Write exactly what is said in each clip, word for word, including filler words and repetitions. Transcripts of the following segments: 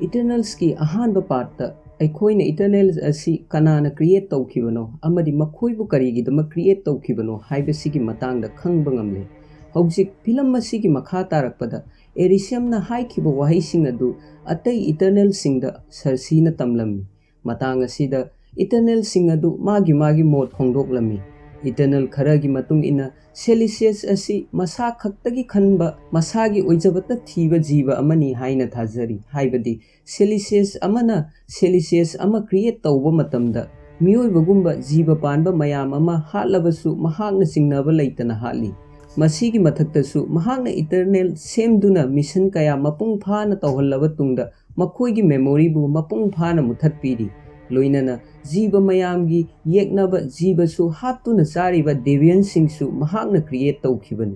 Eternalsꯀꯤ ꯑꯍꯥꯟꯕ partꯇ ꯑꯩꯈꯣꯏꯅ Eternals ꯑꯁꯤ ꯀꯅꯥꯅ create ꯇꯧꯈꯤꯕꯅꯣ ꯑꯃꯗꯤ ꯃꯈꯣꯏꯕꯨ ꯀꯔꯤꯒꯤꯗꯃꯛ create ꯇꯧꯈꯤꯕꯅꯣ ꯍꯥꯏꯕꯁꯤꯒꯤ ꯃꯇꯥꯡꯗ ꯈꯪꯕ ꯉꯝꯂꯦ꯫ ꯍꯧꯖꯤꯛ ꯐꯤꯂꯝ ꯑꯁꯤꯒꯤ ꯃꯈꯥ ꯇꯥꯔꯛꯄꯗ Arishem ꯅ ꯍꯥꯏꯈꯤꯕ ꯋꯥꯍꯩꯁꯤꯡ ꯑꯗꯨ ꯑꯇꯩ Eternalꯁꯤꯡꯗ Cersei ꯅ ꯇꯝꯂꯝꯃꯤ꯫ ꯃꯇꯥꯡ ꯑꯁꯤꯗ Eternalꯁꯤꯡ ꯑꯗꯨ ꯃꯥꯒꯤ ꯃꯥꯒꯤ ꯃꯣꯠ ꯐꯣꯡꯗꯣꯛꯂꯝꯃꯤ꯫ Eternal ꯈꯔꯒꯤ ꯃꯇꯨꯡ ꯏꯟꯅ Celestials ꯑꯁꯤ ꯃꯁꯥ ꯈꯛꯇꯒꯤ ꯈꯟꯕ, ꯃꯁꯥꯒꯤ ꯑꯣꯏꯖꯕꯇ ꯊꯤꯕ ꯖꯤꯕ ꯑꯃꯅꯤ ꯍꯥꯏꯅ ꯊꯥꯖꯔꯤ꯫ ꯍꯥꯏꯕꯗꯤ Celestials ꯑꯃꯅ Celestials ꯑꯃ create ꯇꯧꯕ ꯃꯇꯝꯗ ꯃꯤꯑꯣꯏꯕꯒꯨꯝꯕ ꯖꯤꯕ ꯄꯥꯟꯕ ꯃꯌꯥꯝ ꯑꯃ ꯍꯥꯠꯂꯕꯁꯨ ꯃꯍꯥꯛꯅ ꯆꯤꯡꯅꯕ ꯂꯩꯇꯅ ꯍꯥꯠꯂꯤ꯫ ꯃꯁꯤꯒꯤ ꯃꯊꯛꯇꯁꯨ ꯃꯍꯥꯛꯅ Eternal ꯁꯦꯝꯗꯨꯅ mission ꯀꯌꯥ ꯃꯄꯨꯡ ꯐꯥꯅ ꯇꯧꯍꯜꯂꯕ ꯇꯨꯡꯗ ꯃꯈꯣꯏꯒꯤ memoryꯕꯨ ꯃꯄꯨꯡ ꯐꯥꯅ ꯃꯨꯊꯠꯄꯤꯔꯤ꯫ ꯂꯣꯏꯅꯅ ꯖꯤꯕ ꯃꯌꯥꯝꯒꯤ ꯌꯦꯛꯅꯕ ꯖꯤꯕꯁꯨ ꯍꯥꯠꯇꯨꯅ ꯆꯥꯔꯤꯕ Deviantꯁꯤꯡꯁꯨ ꯃꯍꯥꯛꯅ create ꯇꯧꯈꯤꯕꯅꯤ꯫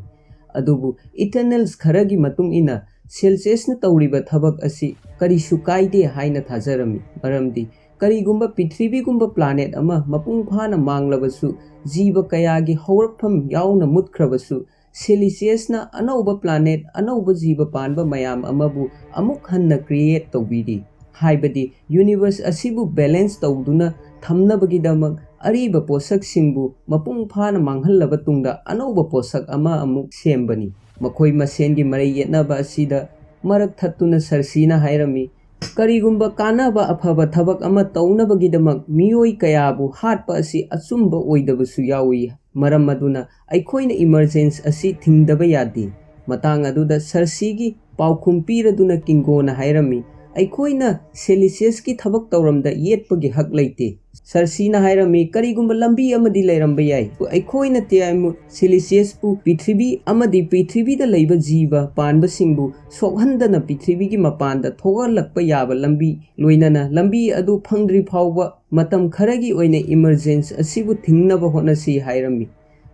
ꯑꯗꯨꯕꯨ Eternals ꯈꯔꯒꯤ ꯃꯇꯨꯡ ꯏꯟꯅ Celestialsꯅ ꯇꯧꯔꯤꯕ ꯊꯕꯛ ꯑꯁꯤ ꯀꯔꯤꯁꯨ ꯀꯥꯏꯗꯦ ꯍꯥꯏꯅ ꯊꯥꯖꯔꯝꯃꯤ꯫ ꯃꯔꯝꯗꯤ ꯀꯔꯤꯒꯨꯝꯕ ꯄ꯭ꯔꯤꯊꯤꯕꯤꯒꯨꯝꯕ planet ꯑꯃ ꯃꯄꯨꯡ ꯐꯥꯅ ꯃꯥꯡꯂꯕꯁꯨ, ꯖꯤꯕ ꯀꯌꯥꯒꯤ ꯍꯧꯔꯛꯐꯝ ꯌꯥꯎꯅ ꯃꯨꯠꯈ꯭ꯔꯕꯁꯨ, Celestialsꯅ ꯑꯅꯧꯕ planet, ꯑꯅꯧꯕ ꯖꯤꯕ ꯄꯥꯟꯕ ꯃꯌꯥꯝ ꯑꯃꯕꯨ ꯑꯃꯨꯛ ꯍꯟꯅ create ꯇꯧꯕꯤꯔꯤ꯫ ꯍꯥꯏꯕꯗꯤ universe ꯑꯁꯤꯕꯨ balance ꯇꯧꯗꯨꯅ ꯊꯝꯅꯕꯒꯤꯗꯃꯛ ꯑꯔꯤꯕ ꯄꯣꯠꯁꯛꯁꯤꯡꯕꯨ ꯃꯄꯨꯡ ꯐꯥꯅ ꯃꯥꯡꯍꯜꯂꯕ ꯇꯨꯡꯗ ꯑꯅꯧꯕ ꯄꯣꯠꯁꯛ ꯑꯃ ꯑꯃꯨꯛ ꯁꯦꯝꯕꯅꯤ꯫ ꯃꯈꯣꯏ ꯃꯁꯦꯟꯒꯤ ꯃꯔꯩ ꯌꯦꯠꯅꯕ ꯑꯁꯤꯗ ꯃꯔꯛ ꯊꯠꯇꯨꯅ Cerseiꯅ ꯍꯥꯏꯔꯝꯃꯤ, "ꯀꯔꯤꯒꯨꯝꯕ ꯀꯥꯟꯅꯕ ꯑꯐꯕ ꯊꯕꯛ ꯑꯃ ꯇꯧꯅꯕꯒꯤꯗꯃꯛ ꯃꯤꯑꯣꯏ ꯀꯌꯥꯕꯨ ꯍꯥꯠꯄ ꯑꯁꯤ ꯑꯆꯨꯝꯕ ꯑꯣꯏꯗꯕꯁꯨ ꯌꯥꯎꯏ꯫ ꯃꯔꯝ ꯑꯗꯨꯅ ꯑꯩꯈꯣꯏꯅ emergence ꯑꯁꯤ ꯊꯤꯡꯗꯕ ꯌꯥꯗꯦ꯫" ꯃꯇꯥꯡ ꯑꯗꯨꯗ Cerseiꯒꯤ ꯄꯥꯎꯈꯨꯝ ꯄꯤꯔꯗꯨꯅ Kingoꯅ ꯍꯥꯏꯔꯝꯃꯤ, "ꯑꯩꯈꯣꯏꯅ Celestialsꯀꯤ ꯊꯕꯛ ꯇꯧꯔꯝꯗ ꯌꯦꯠꯄꯒꯤ ꯍꯛ ꯂꯩꯇꯦ꯫" Cerseiꯅ ꯍꯥꯏꯔꯝꯃꯤ, "ꯀꯔꯤꯒꯨꯝꯕ ꯂꯝꯕꯤ ꯑꯃꯗꯤ ꯂꯩꯔꯝꯕ ꯌꯥꯏ꯫ ꯑꯩꯈꯣꯏꯅ ꯇꯤꯌꯥꯏꯃꯨꯠ Celestialsꯄꯨ ꯄ꯭ꯔꯤꯊꯤꯕꯤ ꯑꯃꯗꯤ ꯄ꯭ꯔꯤꯊꯤꯕꯤꯗ ꯂꯩꯕ ꯖꯤꯕ ꯄꯥꯟꯕꯁꯤꯡꯕꯨ ꯁꯣꯛꯍꯟꯗꯅ ꯄ꯭ꯔꯤꯊꯤꯕꯤꯒꯤ ꯃꯄꯥꯟꯗ ꯊꯣꯛꯍꯜꯂꯛꯄ ꯌꯥꯕ ꯂꯝꯕꯤ, ꯂꯣꯏꯅꯅ ꯂꯝꯕꯤ ꯑꯗꯨ ꯐꯪꯗ꯭ꯔꯤ ꯐꯥꯎꯕ ꯃꯇꯝ ꯈꯔꯒꯤ ꯑꯣꯏꯅ emergence ꯑꯁꯤꯕꯨ ꯊꯤꯡꯅꯕ ꯍꯣꯠꯅꯁꯤ" ꯍꯥꯏꯔꯝꯃꯤ꯫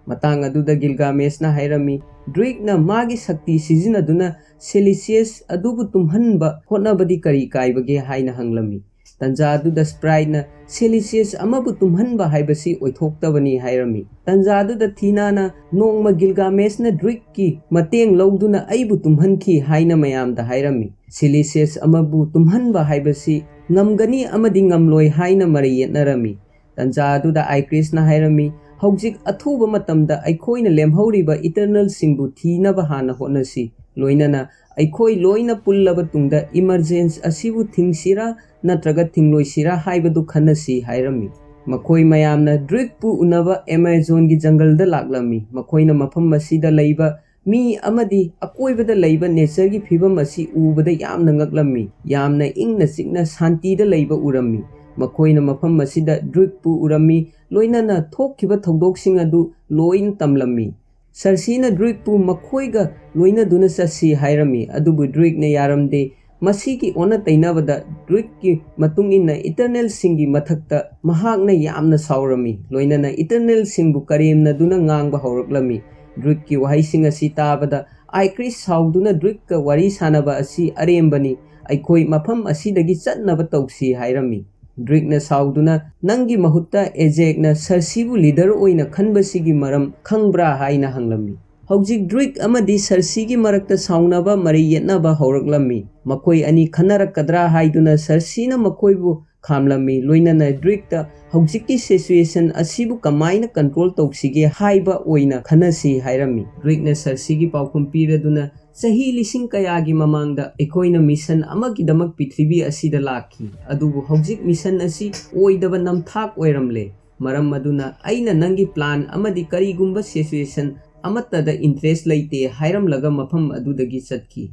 ꯃꯇꯥꯡ ꯑꯗꯨꯗ Gilgameshꯅ ꯍꯥꯏꯔꯝꯃꯤ, "Drakeꯅ ꯃꯥꯒꯤ ꯁꯛꯇꯤ ꯁꯤꯖꯤꯟꯅꯗꯨꯅ Celestials ꯑꯗꯨꯕꯨ ꯇꯨꯝꯍꯟꯕ ꯍꯣꯠꯅꯕꯗꯤ ꯀꯔꯤ ꯀꯥꯏꯕꯒꯦ?" ꯍꯥꯏꯅ ꯍꯪꯂꯝꯃꯤ꯫ ꯇꯟꯖꯥꯗꯨꯗ ꯁ꯭ꯄ꯭ꯔꯥꯏꯠꯅ ꯁꯦꯂꯤꯁꯤꯌꯁ ꯑꯃꯕꯨ ꯇꯨꯝꯍꯟꯕ ꯍꯥꯏꯕꯁꯤ ꯑꯣꯏꯊꯣꯛꯇꯕꯅꯤ ꯍꯥꯏꯔꯝꯃꯤ꯫ ꯇꯟꯖꯥꯗꯨꯗ ꯊꯤꯅꯥꯅ ꯅꯣꯡꯃ ꯒꯤꯜꯒꯥꯃꯦꯁꯅ ꯗ꯭ꯔꯤꯛꯀꯤ ꯃꯇꯦꯡ ꯂꯧꯗꯨꯅ ꯑꯩꯕꯨ ꯇꯨꯝꯍꯟꯈꯤ ꯍꯥꯏꯅ ꯃꯌꯥꯝꯗ ꯍꯥꯏꯔꯝꯃꯤ꯫ ꯁꯦꯂꯤꯁꯤꯌꯁ ꯑꯃꯕꯨ ꯇꯨꯝꯍꯟꯕ ꯍꯥꯏꯕꯁꯤ ꯉꯝꯒꯅꯤ ꯑꯃꯗꯤ ꯉꯝꯂꯣꯏ ꯍꯥꯏꯅ ꯃꯔꯩ ꯌꯦꯠꯅꯔꯝꯃꯤ꯫ ꯇꯟꯖꯥ ꯑꯗꯨꯗ ꯑꯥꯏꯀ꯭ꯔꯤꯁꯅ ꯍꯥꯏꯔꯝꯃꯤ, "ꯍꯧꯖꯤꯛ ꯑꯊꯨꯕ ꯃꯇꯝꯗ ꯑꯩꯈꯣꯏꯅ ꯂꯦꯝꯍꯧꯔꯤꯕ ꯏꯇꯔꯅꯦꯜꯁꯤꯡꯕꯨ ꯊꯤꯅꯕ ꯍꯥꯟꯅ ꯍꯣꯠꯅꯁꯤ꯫ ꯂꯣꯏꯅꯅ ꯑꯩꯈꯣꯏ ꯂꯣꯏꯅ ꯄꯨꯜꯂꯕ ꯇꯨꯡꯗ ꯏꯃꯔꯖꯦꯟꯁ ꯑꯁꯤꯕꯨ ꯊꯤꯡꯁꯤꯔꯥ ꯅꯠꯇ꯭ꯔꯒ ꯊꯤꯡꯂꯣꯏꯁꯤꯔꯥ ꯍꯥꯏꯕꯗꯨ ꯈꯟꯅꯁꯤ" ꯍꯥꯏꯔꯝꯃꯤ꯫ ꯃꯈꯣꯏ ꯃꯌꯥꯝꯅ ꯗ꯭ꯔꯤꯛꯄꯨ ꯎꯅꯕ ꯑꯦꯃꯥꯖꯣꯟꯒꯤ ꯖꯪꯒꯜꯗ ꯂꯥꯛꯂꯝꯃꯤ꯫ ꯃꯈꯣꯏꯅ ꯃꯐꯝ ꯑꯁꯤꯗ ꯂꯩꯕ ꯃꯤ ꯑꯃꯗꯤ ꯑꯀꯣꯏꯕꯗ ꯂꯩꯕ ꯅꯦꯆꯔꯒꯤ ꯐꯤꯕꯝ ꯑꯁꯤ ꯎꯕꯗ ꯌꯥꯝꯅ ꯉꯛꯂꯝꯃꯤ꯫ ꯌꯥꯝꯅ ꯏꯪꯅ ꯆꯤꯛꯅ ꯁꯥꯟꯇꯤꯗ ꯂꯩꯕ ꯎꯔꯝꯃꯤ꯫ ꯃꯈꯣꯏꯅ ꯃꯐꯝ ꯑꯁꯤꯗ ꯗ꯭ꯔꯤꯛꯄꯨ ꯎꯔꯝꯃꯤ, ꯂꯣꯏꯅꯅ ꯊꯣꯛꯈꯤꯕ ꯊꯧꯗꯣꯛꯁꯤꯡ ꯑꯗꯨ ꯂꯣꯏꯅ ꯇꯝꯂꯝꯃꯤ꯫ ꯁꯔꯁꯤꯅ ꯗ꯭ꯔꯤꯛꯄꯨ ꯃꯈꯣꯏꯒ ꯂꯣꯏꯅꯗꯨꯅ ꯆꯠꯁꯤ ꯍꯥꯏꯔꯝꯃꯤ, ꯑꯗꯨꯕꯨ ꯗ꯭ꯔꯤꯛꯅ ꯌꯥꯔꯝꯗꯦ꯫ ꯃꯁꯤꯒꯤ ꯑꯣꯟꯅ ꯇꯩꯅꯕꯗ ꯗ꯭ꯔꯤꯛꯀꯤ ꯃꯇꯨꯡ ꯏꯟꯅ ꯏꯇꯔꯅꯦꯜꯁꯤꯡꯒꯤ ꯃꯊꯛꯇ ꯃꯍꯥꯛꯅ ꯌꯥꯝꯅ ꯁꯥꯎꯔꯝꯃꯤ, ꯂꯣꯏꯅꯅ ꯏꯇꯔꯅꯦꯜꯁꯤꯡꯕꯨ ꯀꯔꯦꯝꯅꯗꯨꯅ ꯉꯥꯡꯕ ꯍꯧꯔꯛꯂꯝꯃꯤ꯫ ꯗ꯭ꯔꯤꯛꯀꯤ ꯋꯥꯍꯩꯁꯤꯡ ꯑꯁꯤ ꯇꯥꯕꯗ ꯑꯥꯏꯀ꯭ꯔꯤꯁ ꯁꯥꯎꯗꯨꯅ ꯗ꯭ꯔꯤꯛꯀ ꯋꯥꯔꯤ ꯁꯥꯅꯕ ꯑꯁꯤ ꯑꯔꯦꯝꯕꯅꯤ, ꯑꯩꯈꯣꯏ ꯃꯐꯝ ꯑꯁꯤꯗꯒꯤ ꯆꯠꯅꯕ ꯇꯧꯁꯤ ꯍꯥꯏꯔꯝꯃꯤ꯫ ꯗ꯭ꯔꯤꯛꯅ ꯁꯥꯎꯗꯨꯅ, "ꯅꯪꯒꯤ ꯃꯍꯨꯠꯇ ꯑꯦꯖꯦꯛꯅ ꯁꯔꯁꯤꯕꯨ ꯂꯤꯗꯔ ꯑꯣꯏꯅ ꯈꯟꯕꯁꯤꯒꯤ ꯃꯔꯝ ꯈꯪꯕ꯭ꯔꯥ?" ꯍꯥꯏꯅ ꯍꯪꯂꯝꯃꯤ꯫ ꯍꯧꯖꯤꯛ ꯗ꯭ꯔꯤꯛ ꯑꯃꯗꯤ ꯁꯔꯁꯤꯒꯤ ꯃꯔꯛꯇ ꯁꯥꯎꯅꯕ, ꯃꯔꯩ ꯌꯦꯠꯅꯕ ꯍꯧꯔꯛꯂꯝꯃꯤ꯫ ꯃꯈꯣꯏ ꯑꯅꯤ ꯈꯟꯅꯔꯛꯀꯗ꯭ꯔꯥ ꯍꯥꯏꯗꯨꯅ ꯁꯔꯁꯤꯅ ꯃꯈꯣꯏꯕꯨ ꯈꯥꯝꯂꯝꯃꯤ, ꯂꯣꯏꯅꯅ ꯗ꯭ꯔꯤꯛꯇ ꯍꯧꯖꯤꯛꯀꯤ ꯁꯤꯆꯨꯌꯦꯁꯟ ꯑꯁꯤꯕꯨ ꯀꯃꯥꯏꯅ ꯀꯟꯇ꯭ꯔꯣꯜ ꯇꯧꯁꯤꯒꯦ ꯍꯥꯏꯕ ꯑꯣꯏꯅ ꯈꯟꯅꯁꯤ ꯍꯥꯏꯔꯝꯃꯤ꯫ ꯗ꯭ꯔꯤꯛꯅ ꯁꯔꯁꯤꯒꯤ ꯄꯥꯎꯈꯨꯝ ꯄꯤꯔꯗꯨꯅ, "ꯆꯍꯤ ꯂꯤꯁꯤꯡ ꯀꯌꯥꯒꯤ ꯃꯃꯥꯡꯗ ꯑꯩꯈꯣꯏꯅ ꯃꯤꯁꯟ ꯑꯃꯒꯤꯗꯃꯛ ꯄ꯭ꯔꯤꯊꯤꯕꯤ ꯑꯁꯤꯗ ꯂꯥꯛꯈꯤ, ꯑꯗꯨꯕꯨ ꯍꯧꯖꯤꯛ ꯃꯤꯁꯟ ꯑꯁꯤ ꯑꯣꯏꯗꯕ ꯅꯝꯊꯥꯛ ꯑꯣꯏꯔꯝꯂꯦ꯫ ꯃꯔꯝ ꯑꯗꯨꯅ ꯑꯩꯅ ꯅꯪꯒꯤ ꯄ꯭ꯂꯥꯟ ꯑꯃꯗꯤ ꯀꯔꯤꯒꯨꯝꯕ ꯁꯤꯆꯨꯌꯦꯁꯟ ꯑꯃꯠꯇꯗ ꯏꯟꯇꯔꯦꯁ ꯂꯩꯇꯦ" ꯍꯥꯏꯔꯝꯂꯒ ꯃꯐꯝ ꯑꯗꯨꯗꯒꯤ ꯆꯠꯈꯤ꯫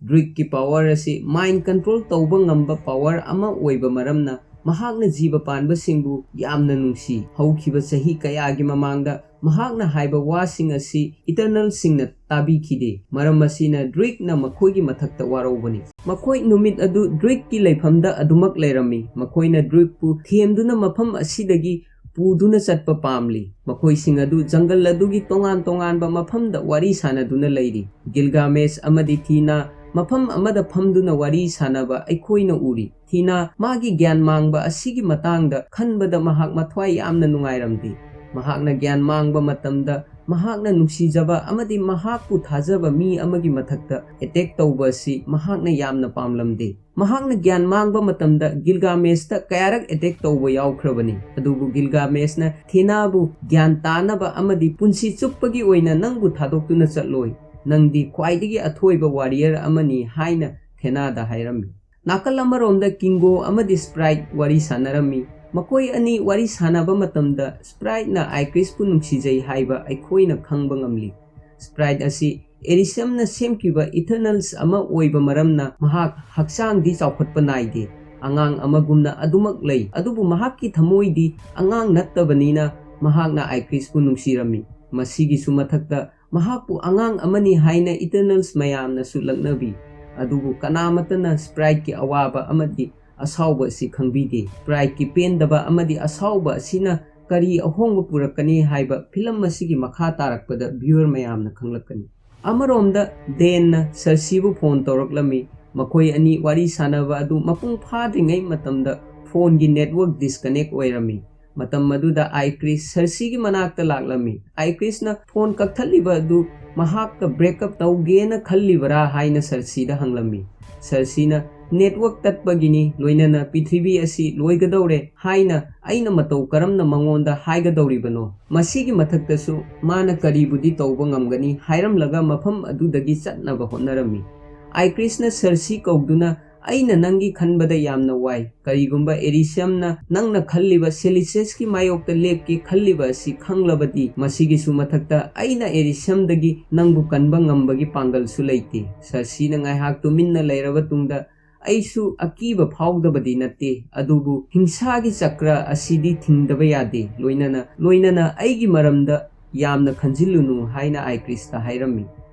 ꯗ꯭ꯔꯤꯛꯀꯤ ꯄꯋꯔ ꯑꯁꯤ ꯃꯥꯏꯟ ꯀꯟꯇ꯭ꯔꯣꯜ ꯇꯧꯕ ꯉꯝꯕ ꯄꯋꯔ ꯑꯃ ꯑꯣꯏꯕ ꯃꯔꯝꯅ ꯃꯍꯥꯛꯅ ꯖꯤꯕ ꯄꯥꯟꯕꯁꯤꯡꯕꯨ ꯌꯥꯝꯅ ꯅꯨꯡꯁꯤ꯫ ꯍꯧꯈꯤꯕ ꯆꯍꯤ ꯀꯌꯥꯒꯤ ꯃꯃꯥꯡꯗ ꯃꯍꯥꯛꯅ ꯍꯥꯏꯕ ꯋꯥꯁꯤꯡ ꯑꯁꯤ ꯏꯇꯔꯅꯦꯜꯁꯤꯡꯅ ꯇꯥꯕꯤꯈꯤꯗꯦ꯫ ꯃꯔꯝ ꯑꯁꯤꯅ ꯗ꯭ꯔꯤꯛꯅ ꯃꯈꯣꯏꯒꯤ ꯃꯊꯛꯇ ꯋꯥꯔꯧꯕꯅꯤ꯫ ꯃꯈꯣꯏ ꯅꯨꯃꯤꯠ ꯑꯗꯨ ꯗ꯭ꯔꯤꯛꯀꯤ ꯂꯩꯐꯝꯗ ꯑꯗꯨꯃꯛ ꯂꯩꯔꯝꯃꯤ꯫ ꯃꯈꯣꯏꯅ ꯗ꯭ꯔꯤꯛꯄꯨ ꯊꯦꯝꯗꯨꯅ ꯃꯐꯝ ꯑꯁꯤꯗꯒꯤ ꯄꯨꯗꯨꯅ ꯆꯠꯄ ꯄꯥꯝꯂꯤ꯫ ꯃꯈꯣꯏꯁꯤꯡ ꯑꯗꯨ ꯖꯪꯒꯜ ꯑꯗꯨꯒꯤ ꯇꯣꯉꯥꯟ ꯇꯣꯉꯥꯟꯕ ꯃꯐꯝꯗ ꯋꯥꯔꯤ ꯁꯥꯅꯗꯨꯅ ꯂꯩꯔꯤ꯫ ꯒꯤꯜꯒꯥꯃꯦꯁ ꯑꯃꯗꯤ ꯊꯤꯅꯥ ꯃꯐꯝ ꯑꯃꯗ ꯐꯝꯗꯨꯅ ꯋꯥꯔꯤ ꯁꯥꯅꯕ ꯑꯩꯈꯣꯏꯅ ꯎꯔꯤ꯫ ꯊꯤꯅꯥ ꯃꯥꯒꯤ ꯒ꯭ꯌꯥꯟ ꯃꯥꯡꯕ ꯑꯁꯤꯒꯤ ꯃꯇꯥꯡꯗ ꯈꯟꯕꯗ ꯃꯍꯥꯛ ꯃꯊ꯭ꯋꯥꯏ ꯌꯥꯝꯅ ꯅꯨꯡꯉꯥꯏꯔꯝꯗꯦ꯫ ꯃꯍꯥꯛꯅ ꯒ꯭ꯌꯥꯟ ꯃꯥꯡꯕ ꯃꯇꯝꯗ ꯃꯍꯥꯛꯅ ꯅꯨꯡꯁꯤꯖꯕ ꯑꯃꯗꯤ ꯃꯍꯥꯛꯄꯨ ꯊꯥꯖꯕ ꯃꯤ ꯑꯃꯒꯤ ꯃꯊꯛꯇ ꯑꯦꯇꯦꯛ ꯇꯧꯕ ꯑꯁꯤ ꯃꯍꯥꯛꯅ ꯌꯥꯝꯅ ꯄꯥꯝꯂꯝꯗꯦ꯫ ꯃꯍꯥꯛꯅ ꯒ꯭ꯌꯥꯟ ꯃꯥꯡꯕ ꯃꯇꯝꯗ ꯒꯤꯜꯒꯥꯃꯦꯁꯇ ꯀꯌꯥꯔꯛ ꯑꯦꯇꯦꯛ ꯇꯧꯕ ꯌꯥꯎꯈ꯭ꯔꯕꯅꯤ꯫ ꯑꯗꯨꯕꯨ ꯒꯤꯜꯒꯥꯃꯦꯁꯅ ꯊꯤꯅꯥꯕꯨ ꯒ꯭ꯌꯥꯟ ꯇꯥꯅꯕ ꯑꯃꯗꯤ ꯄꯨꯟꯁꯤ ꯆꯨꯞꯄꯒꯤ ꯑꯣꯏꯅ ꯅꯪꯕꯨ ꯊꯥꯗꯣꯛꯇꯨꯅ ꯆꯠꯂꯣꯏ꯫ ꯅꯪꯗꯤ ꯈ꯭ꯋꯥꯏꯗꯒꯤ ꯑꯊꯣꯏꯕ ꯋꯥꯔꯤꯌꯔ ꯑꯃꯅꯤ ꯍꯥꯏꯅ ꯊꯦꯅꯥꯗ ꯍꯥꯏꯔꯝꯃꯤ꯫ ꯅꯥꯀꯜ ꯑꯃꯔꯣꯝꯗ ꯀꯤꯡꯒꯣ ꯑꯃꯗꯤ ꯁ꯭ꯄ꯭ꯔꯥꯏꯠ ꯋꯥꯔꯤ ꯁꯥꯟꯅꯔꯝꯃꯤ꯫ ꯃꯈꯣꯏ ꯑꯅꯤ ꯋꯥꯔꯤ ꯁꯥꯟꯅꯕ ꯃꯇꯝꯗ ꯁ꯭ꯄ꯭ꯔꯥꯏꯠꯅ ꯑꯥꯏꯀ꯭ꯔꯤꯁꯄꯨ ꯅꯨꯡꯁꯤꯖꯩ ꯍꯥꯏꯕ ꯑꯩꯈꯣꯏꯅ ꯈꯪꯕ ꯉꯝꯂꯤ꯫ ꯁ꯭ꯄ꯭ꯔꯥꯏꯠ ꯑꯁꯤ ꯑꯦꯔꯤꯁꯤꯌꯝꯅ ꯁꯦꯝꯈꯤꯕ ꯏꯊꯔꯅꯜꯁ ꯑꯃ ꯑꯣꯏꯕ ꯃꯔꯝꯅ ꯃꯍꯥꯛ ꯍꯛꯆꯥꯡꯗꯤ ꯆꯥꯎꯈꯠꯄ ꯅꯥꯏꯗꯦ꯫ ꯑꯉꯥꯡ ꯑꯃꯒꯨꯝꯅ ꯑꯗꯨꯃꯛ ꯂꯩ, ꯑꯗꯨꯕꯨ ꯃꯍꯥꯛꯀꯤ ꯊꯃꯣꯏꯗꯤ ꯑꯉꯥꯡ ꯅꯠꯇꯕꯅꯤꯅ ꯃꯍꯥꯛꯅ ꯑꯥꯏꯀ꯭ꯔꯤꯁꯄꯨ ꯅꯨꯡꯁꯤꯔꯝꯃꯤ꯫ ꯃꯁꯤꯒꯤꯁꯨ ꯃꯊꯛꯇ ꯃꯍꯥꯛꯄꯨ ꯑꯉꯥꯡ ꯑꯃꯅꯤ ꯍꯥꯏꯅ ꯏꯇꯔꯅꯜꯁ ꯃꯌꯥꯝꯅꯁꯨ ꯂꯛꯅꯕꯤ꯫ ꯑꯗꯨꯕꯨ ꯀꯅꯥꯃꯠꯇꯅ ꯁ꯭ꯄ꯭ꯔꯥꯏꯠꯀꯤ ꯑꯋꯥꯕ ꯑꯃꯗꯤ ꯑꯁꯥꯎꯕ ꯑꯁꯤ ꯈꯪꯕꯤꯗꯦ꯫ ꯁ꯭ꯄ꯭ꯔꯥꯏꯠꯀꯤ ꯄꯦꯟꯗꯕ ꯑꯃꯗꯤ ꯑꯁꯥꯎꯕ ꯑꯁꯤꯅ ꯀꯔꯤ ꯑꯍꯣꯡꯕ ꯄꯨꯔꯛꯀꯅꯤ ꯍꯥꯏꯕ ꯐꯤꯂꯝ ꯑꯁꯤꯒꯤ ꯃꯈꯥ ꯇꯥꯔꯛꯄꯗ ꯚ꯭ꯌꯨꯋꯔ ꯃꯌꯥꯝꯅ ꯈꯪꯂꯛꯀꯅꯤ꯫ ꯑꯃꯔꯣꯝꯗ ꯗꯦꯟꯅ ꯁꯔꯁꯤꯕꯨ ꯐꯣꯟ ꯇꯧꯔꯛꯂꯝꯃꯤ꯫ ꯃꯈꯣꯏ ꯑꯅꯤ ꯋꯥꯔꯤ ꯁꯥꯟꯅꯕ ꯑꯗꯨ ꯃꯄꯨꯡ ꯐꯥꯗ꯭ꯔꯤꯉꯩ ꯃꯇꯝꯗ ꯐꯣꯟꯒꯤ ꯅꯦꯠꯋꯔꯛ ꯗꯤꯁꯀꯅꯦꯛ ꯑꯣꯏꯔꯝꯃꯤ꯫ ꯃꯇꯝ ꯑꯗꯨꯗ ꯑꯥꯏꯀ꯭ꯔꯤꯁ ꯁꯔꯁꯤꯒꯤ ꯃꯅꯥꯛꯇ ꯂꯥꯛꯂꯝꯃꯤ꯫ ꯑꯥꯏꯀ꯭ꯔꯤꯁꯅ ꯐꯣꯟ ꯀꯛꯊꯠꯂꯤꯕ ꯑꯗꯨ ꯃꯍꯥꯛꯀ ꯕ꯭ꯔꯦꯛꯑꯞ ꯇꯧꯒꯦꯅ ꯈꯜꯂꯤꯕꯔꯥ ꯍꯥꯏꯅ ꯁꯔꯁꯤꯗ ꯍꯪꯂꯝꯃꯤ꯫ ꯁꯔꯁꯤꯅ ꯅꯦꯠꯋꯔꯛ ꯇꯠꯄꯒꯤꯅꯤ, ꯂꯣꯏꯅꯅ ꯄ꯭ꯔꯤꯊꯤꯕꯤ ꯑꯁꯤ ꯂꯣꯏꯒꯗꯧꯔꯦ ꯍꯥꯏꯅ ꯑꯩꯅ ꯃꯇꯧ ꯀꯔꯝꯅ ꯃꯉꯣꯟꯗ ꯍꯥꯏꯒꯗꯧꯔꯤꯕꯅꯣ? ꯃꯁꯤꯒꯤ ꯃꯊꯛꯇꯁꯨ ꯃꯥꯅ ꯀꯔꯤꯕꯨꯗꯤ ꯇꯧꯕ ꯉꯝꯒꯅꯤ ꯍꯥꯏꯔꯝꯂꯒ ꯃꯐꯝ ꯑꯗꯨꯗꯒꯤ ꯆꯠꯅꯕ ꯍꯣꯠꯅꯔꯝꯃꯤ꯫ ꯑꯥꯏꯀ꯭ꯔꯤꯁꯅ ꯁꯔꯁꯤ ꯀꯧꯗꯨꯅ, "ꯑꯩꯅ ꯅꯪꯒꯤ ꯈꯟꯕꯗ ꯌꯥꯝꯅ ꯋꯥꯏ꯫ ꯀꯔꯤꯒꯨꯝꯕ ꯑꯦꯔꯤꯁꯤꯌꯝꯅ ꯅꯪꯅ ꯈꯜꯂꯤꯕ ꯁꯦꯂꯤꯁꯤꯌꯁꯀꯤ ꯃꯥꯌꯣꯛꯇ ꯂꯦꯞꯀꯦ ꯈꯜꯂꯤꯕ ꯑꯁꯤ ꯈꯪꯂꯕꯗꯤ, ꯃꯁꯤꯒꯤꯁꯨ ꯃꯊꯛꯇ ꯑꯩꯅ ꯑꯦꯔꯤꯁꯤꯌꯝꯗꯒꯤ ꯅꯪꯕꯨ ꯀꯟꯕ ꯉꯝꯕꯒꯤ ꯄꯥꯡꯒꯜꯁꯨ ꯂꯩꯇꯦ꯫" ꯁꯔꯁꯤꯅ ꯉꯥꯏꯍꯥꯛ ꯇꯨꯃꯤꯟꯅ ꯂꯩꯔꯕ ꯇꯨꯡꯗ, "ꯑꯩꯁꯨ ꯑꯀꯤꯕ ꯐꯥꯎꯗꯕꯗꯤ ꯅꯠꯇꯦ, ꯑꯗꯨꯕꯨ ꯍꯤꯡꯁꯥꯒꯤ ꯆꯀ꯭ꯔ ꯑꯁꯤꯗꯤ ꯊꯤꯡꯗꯕ ꯌꯥꯗꯦ꯫ ꯂꯣꯏꯅꯅ, ꯂꯣꯏꯅꯅ ꯑꯩꯒꯤ ꯃꯔꯝꯗ ꯌꯥꯝꯅ ꯈꯟꯖꯤꯜꯂꯨꯅꯨ" ꯍꯥꯏꯅ ꯑꯥꯏꯀ꯭ꯔꯤꯁꯇ ꯍꯥꯏꯔꯝꯃꯤ꯫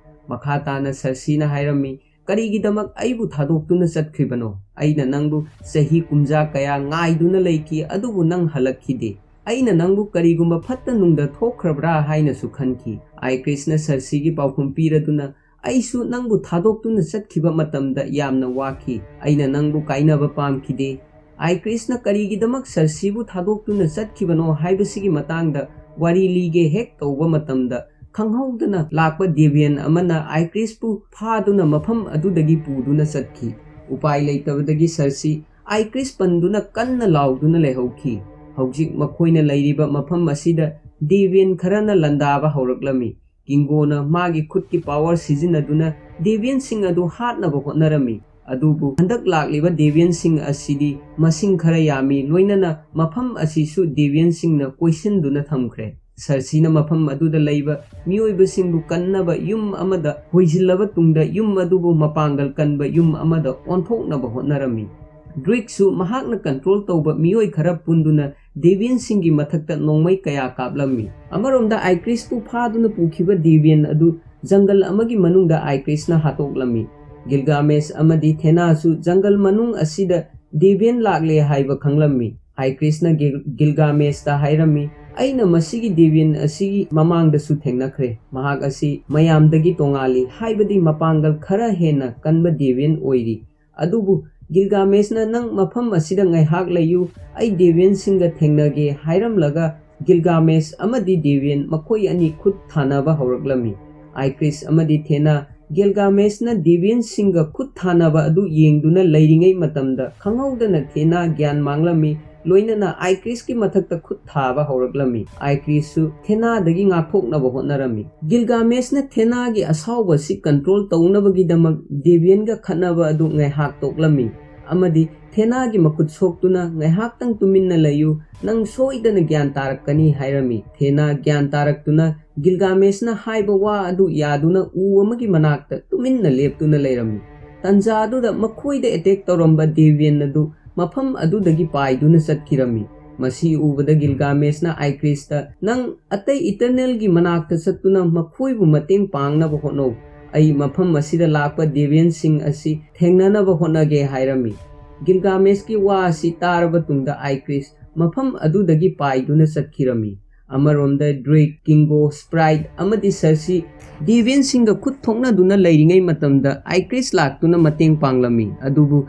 ꯃꯈꯥ ꯇꯥꯅ ꯁꯔꯁꯤꯅ ꯍꯥꯏꯔꯝꯃꯤ, "ꯀꯔꯤꯒꯤꯗꯃꯛ ꯑꯩꯕꯨ ꯊꯥꯗꯣꯛꯇꯨꯅ ꯆꯠꯈ꯭ꯔꯤꯕꯅꯣ? ꯑꯩꯅ ꯅꯪꯕꯨ ꯆꯍꯤ ꯀꯨꯝꯖꯥ ꯀꯌꯥ ꯉꯥꯏꯗꯨꯅ ꯂꯩꯈꯤ, ꯑꯗꯨꯕꯨ ꯅꯪ ꯍꯜꯂꯛꯈꯤꯗꯦ꯫ ꯑꯩꯅ ꯅꯪꯕꯨ ꯀꯔꯤꯒꯨꯝꯕ ꯐꯠꯇ ꯅꯨꯡꯗ ꯊꯣꯛꯈ꯭ꯔꯕ꯭ꯔꯥ ꯍꯥꯏꯅꯁꯨ ꯈꯟꯈꯤ꯫" ꯑꯥꯏꯀ꯭ꯔꯤꯁꯅ ꯁꯔꯁꯤꯒꯤ ꯄꯥꯎꯈꯨꯝ ꯄꯤꯔꯗꯨꯅ, ꯑꯩꯁꯨ ꯅꯪꯕꯨ ꯊꯥꯗꯣꯛꯇꯨꯅ ꯆꯠꯈꯤꯕ ꯃꯇꯝꯗ ꯌꯥꯝꯅ ꯋꯥꯈꯤ꯫ ꯑꯩꯅ ꯅꯪꯕꯨ ꯀꯥꯏꯅꯕ ꯄꯥꯝꯈꯤꯗꯦ꯫ ꯑꯥꯏꯀ꯭ꯔꯤꯁꯅ ꯀꯔꯤꯒꯤꯗꯃꯛ ꯁꯔꯁꯤꯕꯨ ꯊꯥꯗꯣꯛꯇꯨꯅ ꯆꯠꯈꯤꯕꯅꯣ ꯍꯥꯏꯕꯁꯤꯒꯤ ꯃꯇꯥꯡꯗ ꯋꯥꯔꯤ ꯂꯤꯒꯦ ꯍꯦꯛ ꯇꯧꯕ ꯃꯇꯝꯗ, ꯈꯪꯍꯧꯗꯅ ꯂꯥꯛꯄ ꯗꯦꯕꯤꯌꯟ ꯑꯃꯅ ꯑꯥꯏꯀ꯭ꯔꯤꯁꯄꯨ ꯐꯥꯗꯨꯅ ꯃꯐꯝ ꯑꯗꯨꯗꯒꯤ ꯄꯨꯗꯨꯅ ꯆꯠꯈꯤ꯫ ꯎꯄꯥꯏ ꯂꯩꯇꯕꯗꯒꯤ ꯁꯔꯁꯤ ꯑꯥꯏꯀ꯭ꯔꯤꯁ ꯄꯟꯗꯨꯅ ꯀꯟꯅ ꯂꯥꯎꯗꯨꯅ ꯂꯩꯍꯧꯈꯤ꯫ ꯍꯧꯖꯤꯛ ꯃꯈꯣꯏꯅ ꯂꯩꯔꯤꯕ ꯃꯐꯝ ꯑꯁꯤꯗ ꯗꯦꯕꯤꯌꯟ ꯈꯔꯅ ꯂꯥꯟꯗꯥꯕ ꯍꯧꯔꯛꯂꯝꯃꯤ꯫ ꯀꯤꯡꯒꯣꯅ ꯃꯥꯒꯤ ꯈꯨꯠꯀꯤ ꯄꯥꯋꯔ ꯁꯤꯖꯤꯟꯅꯗꯨꯅ ꯗꯦꯕꯤꯌꯟꯁꯤꯡ ꯑꯗꯨ ꯍꯥꯠꯅꯕ ꯍꯣꯠꯅꯔꯝꯃꯤ꯫ ꯑꯗꯨꯕꯨ ꯍꯟꯗꯛ ꯂꯥꯛꯂꯤꯕ ꯗꯦꯕꯤꯌꯟꯁꯤꯡ ꯑꯁꯤꯗꯤ ꯃꯁꯤꯡ ꯈꯔ ꯌꯥꯝꯃꯤ, ꯂꯣꯏꯅꯅ ꯃꯐꯝ ꯑꯁꯤꯁꯨ ꯗꯦꯕꯤꯌꯟꯁꯤꯡꯅ ꯀꯣꯏꯁꯤꯟꯗꯨꯅ ꯊꯝꯈ꯭ꯔꯦ꯫ ꯁꯔꯁꯤꯅ ꯃꯐꯝ ꯑꯗꯨꯗ ꯂꯩꯕ ꯃꯤꯑꯣꯏꯕꯁꯤꯡꯕꯨ ꯀꯟꯅꯕ ꯌꯨꯝ ꯑꯃꯗ ꯍꯣꯏꯖꯤꯜꯂꯕ ꯇꯨꯡꯗ, ꯌꯨꯝ ꯑꯗꯨꯕꯨ ꯃꯄꯥꯡꯒꯜ ꯀꯟꯕ ꯌꯨꯝ ꯑꯃꯗ ꯑꯣꯟꯊꯣꯛꯅꯕ ꯍꯣꯠꯅꯔꯝꯃꯤ꯫ ꯗ꯭ꯔꯤꯛꯁꯨ ꯃꯍꯥꯛꯅ ꯀꯟꯇ꯭ꯔꯣꯜ ꯇꯧꯕ ꯃꯤꯑꯣꯏ ꯈꯔ ꯄꯨꯟꯗꯨꯅ ꯗꯦꯕꯤꯌꯟꯁꯤꯡꯒꯤ ꯃꯊꯛꯇ ꯅꯣꯡꯃꯩ ꯀꯌꯥ ꯀꯥꯞꯂꯝꯃꯤ꯫ ꯑꯃꯔꯣꯝꯗ, ꯑꯥꯏꯀ꯭ꯔꯤꯁꯄꯨ ꯐꯥꯗꯨꯅ ꯄꯨꯈꯤꯕ ꯗꯦꯕꯤꯌꯟ ꯑꯗꯨ ꯖꯪꯒꯜ ꯑꯃꯒꯤ ꯃꯅꯨꯡꯗ ꯑꯥꯏꯀ꯭ꯔꯤꯁꯅ ꯍꯥꯠꯇꯣꯛꯂꯝꯃꯤ꯫ ꯒꯤꯜꯒꯥꯃꯦꯁ ꯑꯃꯗꯤ ꯊꯦꯅꯥꯁꯨ ꯖꯪꯒꯜ ꯃꯅꯨꯡ ꯑꯁꯤꯗ ꯗꯦꯕꯤꯌꯟ ꯂꯥꯛꯂꯦ ꯍꯥꯏꯕ ꯈꯪꯂꯝꯃꯤ꯫ ꯑꯥꯏꯀ꯭ꯔꯤꯁꯅ ꯒꯤꯜ-, ꯒꯤꯜꯒꯥꯃꯦꯁꯇ ꯍꯥꯏꯔꯝꯃꯤ, "ꯑꯩꯅ ꯃꯁꯤꯒꯤ ꯗꯦꯕꯤꯌꯟ ꯑꯁꯤꯒꯤ ꯃꯃꯥꯡꯗꯁꯨ ꯊꯦꯡꯅꯈ꯭ꯔꯦ꯫ ꯃꯍꯥꯛ ꯑꯁꯤ ꯃꯌꯥꯝꯗꯒꯤ ꯇꯣꯉꯥꯜꯂꯤ, ꯍꯥꯏꯕꯗꯤ ꯃꯄꯥꯡꯒꯜ ꯈꯔ ꯍꯦꯟꯅ ꯀꯟꯕ ꯗꯦꯕꯤꯌꯟ ꯑꯣꯏꯔꯤ꯫ ꯑꯗꯨꯕꯨ ꯒꯤꯜꯒꯥꯃꯦꯁꯅ 'ꯅꯪ ꯃꯐꯝ ꯑꯁꯤꯗ ꯉꯥꯏꯍꯥꯛ ꯂꯩꯌꯨ, ꯑꯩ ꯗꯦꯕꯤꯌꯟꯁꯤꯡꯒ ꯊꯦꯡꯅꯒꯦ' ꯍꯥꯏꯔꯝꯂꯒ ꯒꯤꯜꯒꯥꯃꯦꯁ ꯑꯃꯗꯤ ꯗꯦꯕꯤꯌꯟ ꯃꯈꯣꯏ ꯑꯅꯤ ꯈꯨꯠ ꯊꯥꯅꯕ ꯍꯧꯔꯛꯂꯝꯃꯤ꯫ ꯑꯥꯏꯀ꯭ꯔꯤꯁ ꯑꯃꯗꯤ ꯊꯦꯅꯥ ꯒꯤꯜꯒꯥꯃꯦꯁꯅ ꯗꯦꯕꯤꯌꯟꯁꯤꯡꯒ ꯈꯨꯠ ꯊꯥꯅꯕ ꯑꯗꯨ ꯌꯦꯡꯗꯨꯅ ꯂꯩꯔꯤꯉꯩ ꯃꯇꯝꯗ ꯈꯪꯍꯧꯗꯅ ꯊꯦꯅꯥ ꯒ꯭ꯌꯥꯟ ꯃꯥꯡꯂꯝꯃꯤ, ꯂꯣꯏꯅꯅ ꯑꯥꯏꯀ꯭ꯔꯤꯁꯀꯤ ꯃꯊꯛꯇ ꯈꯨꯠ ꯊꯥꯕ ꯍꯧꯔꯛꯂꯝꯃꯤ꯫ ꯑꯥꯏꯀ꯭ꯔꯤꯁꯁꯨ ꯊꯦꯅꯥꯗꯒꯤ ꯉꯥꯛꯊꯣꯛꯅꯕ ꯍꯣꯠꯅꯔꯝꯃꯤ꯫ ꯒꯤꯜꯒꯥꯃꯦꯁꯅ ꯊꯦꯅꯥꯒꯤ ꯑꯁꯥꯎꯕ ꯑꯁꯤ ꯀꯟꯇ꯭ꯔꯣꯜ ꯇꯧꯅꯕꯒꯤꯗꯃꯛ ꯗꯦꯕꯤꯌꯟꯒ ꯈꯠꯅꯕ ꯑꯗꯨ ꯉꯥꯏꯍꯥꯛ ꯇꯣꯛꯂꯝꯃꯤ ꯑꯃꯗꯤ ꯊꯦꯅꯥꯒꯤ ꯃꯈꯨꯠ ꯁꯣꯛꯇꯨꯅ, "ꯉꯥꯏꯍꯥꯛꯇꯪ ꯇꯨꯃꯤꯟꯅ ꯂꯩꯌꯨ, ꯅꯪ ꯁꯣꯏꯗꯅ ꯒ꯭ꯌꯥꯟ ꯇꯥꯔꯛꯀꯅꯤ" ꯍꯥꯏꯔꯝꯃꯤ꯫ ꯊꯦꯅꯥ ꯒ꯭ꯌꯥꯟ ꯇꯥꯔꯛꯇꯨꯅ ꯒꯤꯜꯒꯥꯃꯦꯁꯅ ꯍꯥꯏꯕ ꯋꯥ ꯑꯗꯨ ꯌꯥꯗꯨꯅ ꯎ ꯑꯃꯒꯤ ꯃꯅꯥꯛꯇ ꯇꯨꯃꯤꯟꯅ ꯂꯦꯞꯇꯨꯅ ꯂꯩꯔꯝꯃꯤ꯫ ꯇꯟꯖꯥ ꯑꯗꯨꯗ ꯃꯈꯣꯏꯗ ꯑꯦꯇꯦꯛ ꯇꯧꯔꯝꯕ ꯗꯦꯕꯤꯌꯟ ꯑꯗꯨ ꯃꯐꯝ ꯑꯗꯨꯗꯒꯤ ꯄꯥꯏꯗꯨꯅ ꯆꯠꯈꯤꯔꯝꯃꯤ꯫ ꯃꯁꯤ ꯎꯕꯗ ꯒꯤꯜꯒꯥꯃꯦꯁꯅ ꯑꯥꯏꯀ꯭ꯔꯤꯁꯇ, "ꯅꯪ ꯑꯇꯩ ꯏꯇꯔꯅꯦꯜꯒꯤ ꯃꯅꯥꯛꯇ ꯆꯠꯇꯨꯅ ꯃꯈꯣꯏꯕꯨ ꯃꯇꯦꯡ ꯄꯥꯡꯅꯕ ꯍꯣꯠꯅꯧ꯫ ꯑꯩ ꯃꯐꯝ ꯑꯁꯤꯗ ꯂꯥꯛꯄ ꯗꯦꯕꯤꯌꯟꯁꯤꯡ ꯑꯁꯤ ꯊꯦꯡꯅꯅꯕ ꯍꯣꯠꯅꯒꯦ" ꯍꯥꯏꯔꯝꯃꯤ꯫ ꯒꯤꯜꯒꯥꯃꯦꯁꯀꯤ ꯋꯥ ꯑꯁꯤ ꯇꯥꯔꯕ ꯇꯨꯡꯗ ꯑꯥꯏꯀ꯭ꯔꯤꯁ ꯃꯐꯝ ꯑꯗꯨꯗꯒꯤ ꯄꯥꯏꯗꯨꯅ ꯆꯠꯈꯤꯔꯝꯃꯤ꯫ ꯑꯃꯔꯣꯝꯗ ꯗ꯭ꯔꯦꯛ, ꯀꯤꯡꯒꯣ, ꯁ꯭ꯄ꯭ꯔꯥꯏꯠ ꯑꯃꯗꯤ ꯁꯔꯁꯤ ꯗꯦꯕꯤꯌꯟꯁꯤꯡꯒ ꯈꯨꯠ ꯊꯣꯛꯅꯗꯨꯅ ꯂꯩꯔꯤꯉꯩ ꯃꯇꯝꯗ ꯑꯥꯏꯀ꯭ꯔꯤꯁ ꯂꯥꯛꯇꯨꯅ ꯃꯇꯦꯡ ꯄꯥꯡꯂꯝꯃꯤ꯫ ꯑꯗꯨꯕꯨ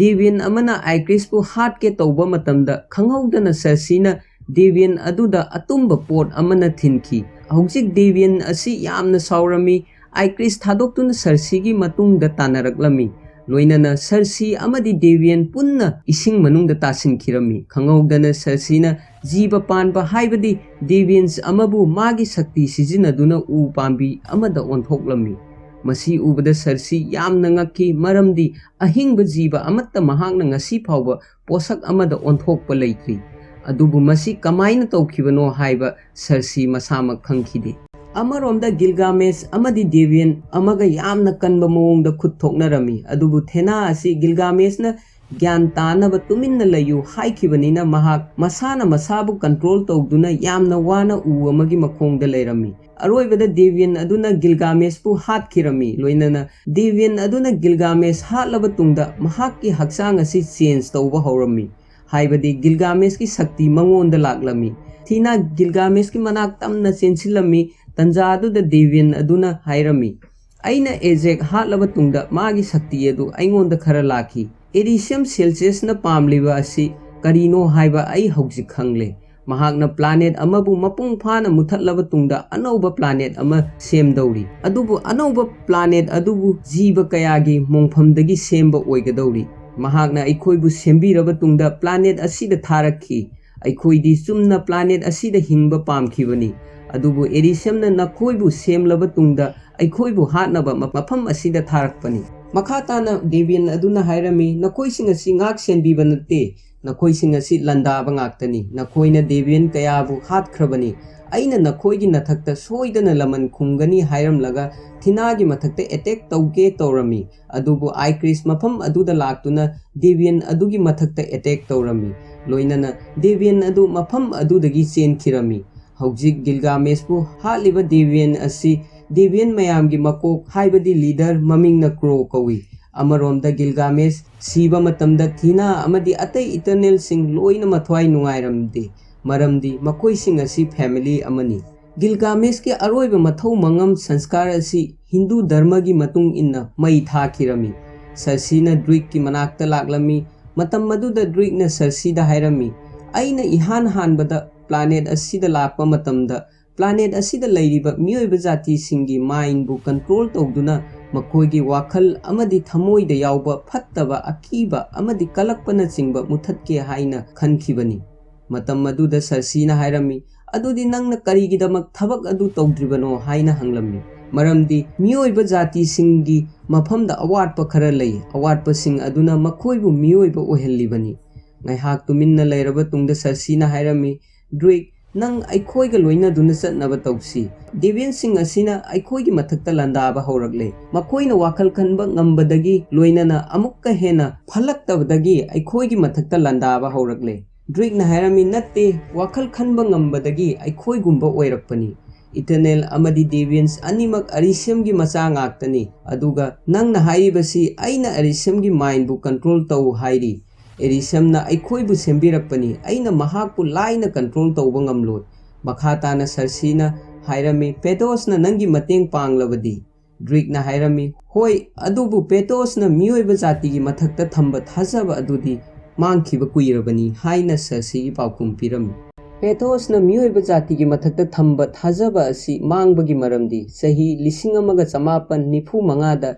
ꯗꯦꯕꯤꯌꯟ ꯑꯃꯅ ꯑꯥꯏꯀ꯭ꯔꯤꯁꯄꯨ ꯍꯥꯠꯀꯦ ꯇꯧꯕ ꯃꯇꯝꯗ ꯈꯪꯍꯧꯗꯅ ꯁꯔꯁꯤꯅ ꯗꯦꯕꯤꯌꯟ ꯑꯗꯨꯗ ꯑꯇꯨꯝꯕ ꯄꯣꯠ ꯑꯃꯅ ꯊꯤꯟꯈꯤ꯫ ꯍꯧꯖꯤꯛ ꯗꯦꯕꯤꯌꯟ ꯑꯁꯤ ꯌꯥꯝꯅ ꯁꯥꯎꯔꯝꯃꯤ꯫ ꯑꯥꯏꯀ꯭ꯔꯤꯁ ꯊꯥꯗꯣꯛꯇꯨꯅ ꯁꯔꯁꯤꯒꯤ ꯃꯇꯨꯡꯗ ꯇꯥꯟꯅꯔꯛꯂꯝꯃꯤ꯫ ꯂꯣꯏꯅꯅ ꯁꯔꯁꯤ ꯑꯃꯗꯤ ꯗꯦꯕꯤꯌꯟ ꯄꯨꯟꯅ ꯏꯁꯤꯡ ꯃꯅꯨꯡꯗ ꯇꯥꯁꯤꯟꯈꯤꯔꯝꯃꯤ꯫ ꯈꯪꯍꯧꯗꯅ ꯁꯔꯁꯤꯅ ꯖꯤꯕ ꯄꯥꯟꯕ, ꯍꯥꯏꯕꯗꯤ ꯗꯦꯕꯤꯌꯟꯁ ꯑꯃꯕꯨ ꯃꯥꯒꯤ ꯁꯛꯇꯤ ꯁꯤꯖꯤꯟꯅꯗꯨꯅ ꯎ ꯄꯥꯝꯕꯤ ꯑꯃꯗ ꯑꯣꯟꯊꯣꯛꯂꯝꯃꯤ꯫ ꯃꯁꯤ ꯎꯕꯗ ꯁꯔꯁꯤ ꯌꯥꯝꯅ ꯉꯛꯈꯤ, ꯃꯔꯝꯗꯤ ꯑꯍꯤꯡꯕ ꯖꯤꯕ ꯑꯃꯠꯇ ꯃꯍꯥꯛꯅ ꯉꯁꯤ ꯐꯥꯎꯕ ꯄꯣꯠꯁꯛ ꯑꯃꯗ ꯑꯣꯟꯊꯣꯛꯄ ꯂꯩꯇ꯭ꯔꯤ꯫ ꯑꯗꯨꯕꯨ ꯃꯁꯤ ꯀꯃꯥꯏꯅ ꯇꯧꯈꯤꯕꯅꯣ ꯍꯥꯏꯕ ꯁꯔꯁꯤ ꯃꯁꯥꯃꯛ ꯈꯪꯈꯤꯗꯦ꯫ ꯑꯃꯔꯣꯝꯗ ꯒꯤꯜꯒꯥꯃꯦꯁ ꯑꯃꯗꯤ ꯗꯦꯕꯤꯌꯟ ꯑꯃꯒ ꯌꯥꯝꯅ ꯀꯟꯕ ꯃꯑꯣꯡꯗ ꯈꯨꯠ ꯊꯣꯛꯅꯔꯝꯃꯤ꯫ ꯑꯗꯨꯕꯨ ꯊꯦꯅꯥ ꯑꯁꯤ ꯒꯤꯜꯒꯥꯃꯦꯁꯅ ꯒ꯭ꯌꯥꯟ ꯇꯥꯅꯕ ꯇꯨꯃꯤꯟꯅ ꯂꯩꯌꯨ ꯍꯥꯏꯈꯤꯕꯅꯤꯅ ꯃꯍꯥꯛ ꯃꯁꯥꯅ ꯃꯁꯥꯕꯨ ꯀꯟꯇ꯭ꯔꯣꯜ ꯇꯧꯗꯨꯅ ꯌꯥꯝꯅ ꯋꯥꯅ ꯎ ꯑꯃꯒꯤ ꯃꯈꯣꯡꯗ ꯂꯩꯔꯝꯃꯤ꯫ ꯑꯔꯣꯏꯕꯗ ꯗꯦꯕꯤꯌꯟ ꯑꯗꯨꯅ ꯒꯤꯜꯒꯥꯃꯦꯁꯄꯨ ꯍꯥꯠꯈꯤꯔꯝꯃꯤ꯫ ꯂꯣꯏꯅꯅ ꯗꯦꯕꯤꯌꯟ ꯑꯗꯨꯅ ꯒꯤꯜꯒꯥꯃꯦꯁ ꯍꯥꯠꯂꯕ ꯇꯨꯡꯗ ꯃꯍꯥꯛꯀꯤ ꯍꯛꯆꯥꯡ ꯑꯁꯤ ꯆꯦꯟꯖ ꯇꯧꯕ ꯍꯧꯔꯝꯃꯤ, ꯍꯥꯏꯕꯗꯤ ꯒꯤꯜꯒꯥꯃꯦꯁꯀꯤ ꯁꯛꯇꯤ ꯃꯉꯣꯟꯗ ꯂꯥꯛꯂꯝꯃꯤ꯫ ꯊꯤꯅꯥ ꯒꯤꯜꯒꯥꯃꯦꯁꯀꯤ ꯃꯅꯥꯛ ꯇꯝꯅ ꯆꯦꯟꯁꯤꯜꯂꯝꯃꯤ꯫ ꯇꯟꯖꯥ ꯑꯗꯨꯗ ꯗꯦꯕꯤꯌꯟ ꯑꯗꯨꯅ ꯍꯥꯏꯔꯝꯃꯤ, "ꯑꯩꯅ ꯑꯦꯖꯦꯛ ꯍꯥꯠꯂꯕ ꯇꯨꯡꯗ ꯃꯥꯒꯤ ꯁꯛꯇꯤ ꯑꯗꯨ ꯑꯩꯉꯣꯟꯗ ꯈꯔ ꯂꯥꯛꯈꯤ꯫ ꯑꯦꯔꯤꯁꯤꯌꯝ ꯁꯦꯜꯁꯤꯌꯁꯅ ꯄꯥꯝꯂꯤꯕ ꯑꯁꯤ ꯀꯔꯤꯅꯣ ꯍꯥꯏꯕ ꯑꯩ ꯍꯧꯖꯤꯛ ꯈꯪꯂꯦ꯫ ꯃꯍꯥꯛꯅ ꯄ꯭ꯂꯥꯅꯦꯠ ꯑꯃꯕꯨ ꯃꯄꯨꯡ ꯐꯥꯅ ꯃꯨꯊꯠꯂꯕ ꯇꯨꯡꯗ ꯑꯅꯧꯕ ꯄ꯭ꯂꯥꯅꯦꯠ ꯑꯃ ꯁꯦꯝꯗꯧꯔꯤ꯫ ꯑꯗꯨꯕꯨ ꯑꯅꯧꯕ ꯄ꯭ꯂꯥꯅꯦꯠ ꯑꯗꯨꯕꯨ ꯖꯤꯕ ꯀꯌꯥꯒꯤ ꯃꯣꯡꯐꯝꯗꯒꯤ ꯁꯦꯝꯕ ꯑꯣꯏꯒꯗꯧꯔꯤ꯫ ꯃꯍꯥꯛꯅ ꯑꯩꯈꯣꯏꯕꯨ ꯁꯦꯝꯕꯤꯔꯕ ꯇꯨꯡꯗ ꯄ꯭ꯂꯥꯅꯦꯠ ꯑꯁꯤꯗ ꯊꯥꯔꯛꯈꯤ꯫ ꯑꯩꯈꯣꯏꯗꯤ ꯆꯨꯝꯅ ꯄ꯭ꯂꯥꯅꯦꯠ ꯑꯁꯤꯗ ꯍꯤꯡꯕ ꯄꯥꯝꯈꯤꯕꯅꯤ꯫ ꯑꯗꯨꯕꯨ ꯑꯦꯔꯤꯁꯤꯌꯝꯅ ꯅꯈꯣꯏꯕꯨ ꯁꯦꯝꯂꯕ ꯇꯨꯡꯗ ꯑꯩꯈꯣꯏꯕꯨ ꯍꯥꯠꯅꯕ ꯃ-, ꯃꯐꯝ ꯑꯁꯤꯗ ꯊꯥꯔꯛꯄꯅꯤ꯫" ꯃꯈꯥ ꯇꯥꯅ ꯗꯦꯕꯤꯌꯟ ꯑꯗꯨꯅ ꯍꯥꯏꯔꯝꯃꯤ, "ꯅꯈꯣꯏꯁꯤꯡ ꯑꯁꯤ ꯉꯥꯛ ꯁꯦꯟꯕꯤꯕ ꯅꯠꯇꯦ, ꯅꯈꯣꯏꯁꯤꯡ ꯑꯁꯤ ꯂꯥꯟꯗꯥꯕ ꯉꯥꯛꯇꯅꯤ꯫ ꯅꯈꯣꯏꯅ ꯗꯦꯕꯤꯌꯟ ꯀꯌꯥꯕꯨ ꯍꯥꯠꯈ꯭ꯔꯕꯅꯤ꯫ ꯑꯩꯅ ꯅꯈꯣꯏꯒꯤ ꯃꯊꯛꯇ ꯁꯣꯏꯗꯅ ꯂꯃꯟ ꯈꯨꯝꯒꯅꯤ ꯍꯥꯏꯔꯝꯂꯒ ꯊꯤꯅꯥꯒꯤ ꯃꯊꯛꯇ ꯑꯦꯇꯦꯛ ꯇꯧꯒꯦ ꯇꯧꯔꯝꯃꯤ꯫ ꯑꯗꯨꯕꯨ ꯑꯥꯏꯀ꯭ꯔꯤꯁ ꯃꯐꯝ ꯑꯗꯨꯗ ꯂꯥꯛꯇꯨꯅ ꯗꯦꯕꯤꯌꯟ ꯑꯗꯨꯒꯤ ꯃꯊꯛꯇ ꯑꯦꯇꯦꯛ ꯇꯧꯔꯝꯃꯤ꯫ ꯂꯣꯏꯅꯅ ꯗꯦꯕꯤꯌꯟ ꯑꯗꯨ ꯃꯐꯝ ꯑꯗꯨꯗꯒꯤ ꯆꯦꯟꯈꯤꯔꯝꯃꯤ꯫ ꯍꯧꯖꯤꯛ ꯒꯤꯜꯒꯥꯃꯦꯁꯄꯨ ꯍꯥꯠꯂꯤꯕ ꯗꯦꯕꯤꯌꯟ ꯑꯁꯤ ꯗꯦꯕꯤꯌꯟ ꯃꯌꯥꯝꯒꯤ ꯃꯀꯣꯛ, ꯍꯥꯏꯕꯗꯤ ꯂꯤꯗꯔ, ꯃꯃꯤꯡꯅ ꯀ꯭ꯔꯣ ꯀꯧꯏ꯫" ꯑꯃꯔꯣꯝꯗ ꯒꯤꯜꯒꯥꯃꯦꯁ ꯁꯤꯕ ꯃꯇꯝꯗ ꯊꯤꯅꯥ ꯑꯃꯗꯤ ꯑꯇꯩ ꯏꯇꯔꯅꯦꯜꯁꯤꯡ ꯂꯣꯏꯅ ꯃꯊ꯭ꯋꯥꯏ ꯅꯨꯡꯉꯥꯏꯔꯝꯗꯦ꯫ ꯃꯔꯝꯗꯤ ꯃꯈꯣꯏꯁꯤꯡ ꯑꯁꯤ ꯐꯦꯃꯤꯂꯤ ꯑꯃꯅꯤ꯫ ꯒꯤꯜꯒꯥꯃꯦꯁꯀꯤ ꯑꯔꯣꯏꯕ ꯃꯊꯧ ꯃꯉꯝ ꯁꯪꯁꯀꯥꯔ ꯑꯁꯤ ꯍꯤꯟꯗꯨ ꯙꯔꯃꯒꯤ ꯃꯇꯨꯡ ꯏꯟꯅ ꯃꯩ ꯊꯥꯈꯤꯔꯝꯃꯤ꯫ ꯁꯔꯁꯤꯅ ꯗ꯭ꯔꯤꯛꯀꯤ ꯃꯅꯥꯛꯇ ꯂꯥꯛꯂꯝꯃꯤ꯫ ꯃꯇꯝ ꯑꯗꯨꯗ ꯗ꯭ꯔꯤꯛꯅ ꯁꯔꯁꯤꯗ ꯍꯥꯏꯔꯝꯃꯤ, "ꯑꯩꯅ ꯏꯍꯥꯟ ꯍꯥꯟꯕꯗ ꯄ꯭ꯂꯥꯅꯦꯠ ꯑꯁꯤꯗ ꯂꯥꯛꯄ ꯃꯇꯝꯗ ꯄ꯭ꯂꯥꯅꯦꯠ ꯑꯁꯤꯗ ꯂꯩꯔꯤꯕ ꯃꯤꯑꯣꯏꯕ ꯖꯥꯇꯤꯁꯤꯡꯒꯤ ꯃꯥꯏꯟꯕꯨ ꯀꯟꯇ꯭ꯔꯣꯜ ꯇꯧꯗꯨꯅ ꯃꯈꯣꯏꯒꯤ ꯋꯥꯈꯜ ꯑꯃꯗꯤ ꯊꯃꯣꯏꯗ ꯌꯥꯎꯕ ꯐꯠꯇꯕ, ꯑꯀꯤꯕ ꯑꯃꯗꯤ ꯀꯂꯛꯄꯅꯆꯤꯡꯕ ꯃꯨꯊꯠꯀꯦ ꯍꯥꯏꯅ ꯈꯟꯈꯤꯕꯅꯤ꯫ ꯃꯇꯝ ꯑꯗꯨꯗ ꯁꯔꯁꯤꯅ ꯍꯥꯏꯔꯝꯃꯤ, "ꯑꯗꯨꯗꯤ ꯅꯪꯅ ꯀꯔꯤꯒꯤꯗꯃꯛ ꯊꯕꯛ ꯑꯗꯨ ꯇꯧꯗ꯭ꯔꯤꯕꯅꯣ?" ꯍꯥꯏꯅ ꯍꯪꯂꯝꯃꯤ꯫ ꯃꯔꯝꯗꯤ ꯃꯤꯑꯣꯏꯕ ꯖꯥꯇꯤꯁꯤꯡꯒꯤ ꯃꯐꯝꯗ ꯑꯋꯥꯠꯄ ꯈꯔ ꯂꯩ꯫ ꯑꯋꯥꯠꯄꯁꯤꯡ ꯑꯗꯨꯅ ꯃꯈꯣꯏꯕꯨ ꯃꯤꯑꯣꯏꯕ ꯑꯣꯏꯍꯜꯂꯤꯕꯅꯤ꯫ ꯉꯥꯏꯍꯥꯛ ꯇꯨꯃꯤꯟꯅ ꯂꯩꯔꯕ ꯇꯨꯡꯗ ꯁꯔꯁꯤꯅ ꯍꯥꯏꯔꯝꯃꯤ, "ꯗ꯭ꯔꯤꯛ, ꯅꯪ ꯑꯩꯈꯣꯏꯒ ꯂꯣꯏꯅꯗꯨꯅ ꯆꯠꯅꯕ ꯇꯧꯁꯤ꯫ ꯗꯦꯕꯤꯌꯟꯁꯤꯡ ꯑꯁꯤꯅ ꯑꯩꯈꯣꯏꯒꯤ ꯃꯊꯛꯇ ꯂꯥꯟꯗꯥꯕ ꯍꯧꯔꯛꯂꯦ꯫ ꯃꯈꯣꯏꯅ ꯋꯥꯈꯜ ꯈꯟꯕ ꯉꯝꯕꯗꯒꯤ ꯂꯣꯏꯅꯅ ꯑꯃꯨꯛꯀ ꯍꯦꯟꯅ ꯐꯠꯂꯛꯇꯕꯗꯒꯤ ꯑꯩꯈꯣꯏꯒꯤ ꯃꯊꯛꯇ ꯂꯥꯟꯗꯥꯕ ꯍꯧꯔꯛꯂꯦ꯫" ꯗ꯭ꯔꯤꯛꯅ ꯍꯥꯏꯔꯝꯃꯤ, "ꯅꯠꯇꯦ, ꯋꯥꯈꯜ ꯈꯟꯕ ꯉꯝꯕꯗꯒꯤ ꯑꯩꯈꯣꯏꯒꯨꯝꯕ ꯑꯣꯏꯔꯛꯄꯅꯤ꯫ ꯏꯇꯔꯅꯦꯜ ꯑꯃꯗꯤ ꯗꯦꯕꯤꯌꯟꯁ ꯑꯅꯤꯃꯛ ꯑꯔꯤꯁꯤꯌꯝꯒꯤ ꯃꯆꯥ ꯉꯥꯛꯇꯅꯤ꯫ ꯑꯗꯨꯒ ꯅꯪꯅ ꯍꯥꯏꯔꯤꯕꯁꯤ ꯑꯩꯅ ꯑꯔꯤꯁꯤꯌꯝꯒꯤ ꯃꯥꯏꯟꯕꯨ ꯀꯟꯇ꯭ꯔꯣꯜ ꯇꯧ ꯍꯥꯏꯔꯤ꯫ ꯑꯦꯔꯤꯁꯤꯌꯝꯅ ꯑꯩꯈꯣꯏꯕꯨ ꯁꯦꯝꯕꯤꯔꯛꯄꯅꯤ꯫ ꯑꯩꯅ ꯃꯍꯥꯛꯄꯨ ꯂꯥꯏꯅ ꯀꯟꯇ꯭ꯔꯣꯜ ꯇꯧꯕ ꯉꯝꯂꯣꯏ꯫" ꯃꯈꯥ ꯇꯥꯅ ꯁꯔꯁꯤꯅ ꯍꯥꯏꯔꯝꯃꯤ, "ꯄꯦꯇꯣꯁꯅ ꯅꯪꯒꯤ ꯃꯇꯦꯡ ꯄꯥꯡꯂꯕꯗꯤ?" ꯗ꯭ꯔꯤꯛꯅ ꯍꯥꯏꯔꯝꯃꯤ, "ꯍꯣꯏ, ꯑꯗꯨꯕꯨ ꯄꯦꯇꯣꯁꯅ ꯃꯤꯑꯣꯏꯕ ꯖꯥꯇꯤꯒꯤ ꯃꯊꯛꯇ ꯊꯝꯕ ꯊꯥꯖꯕ ꯑꯗꯨꯗꯤ ꯃꯥꯡꯈꯤꯕ ꯀꯨꯏꯔꯕꯅꯤ" ꯍꯥꯏꯅ ꯁꯔꯁꯤꯒꯤ ꯄꯥꯎꯈꯨꯝ ꯄꯤꯔꯝꯃꯤ꯫ ꯄꯦꯇꯣꯁꯅ ꯃꯤꯑꯣꯏꯕ ꯖꯥꯇꯤꯒꯤ ꯃꯊꯛꯇ ꯊꯝꯕ ꯊꯥꯖꯕ ꯑꯁꯤ ꯃꯥꯡꯕꯒꯤ ꯃꯔꯝꯗꯤ ꯆꯍꯤ ꯂꯤꯁꯤꯡ ꯑꯃꯒ ꯆꯃꯥꯄꯟ ꯅꯤꯐꯨ ꯃꯉꯥꯗ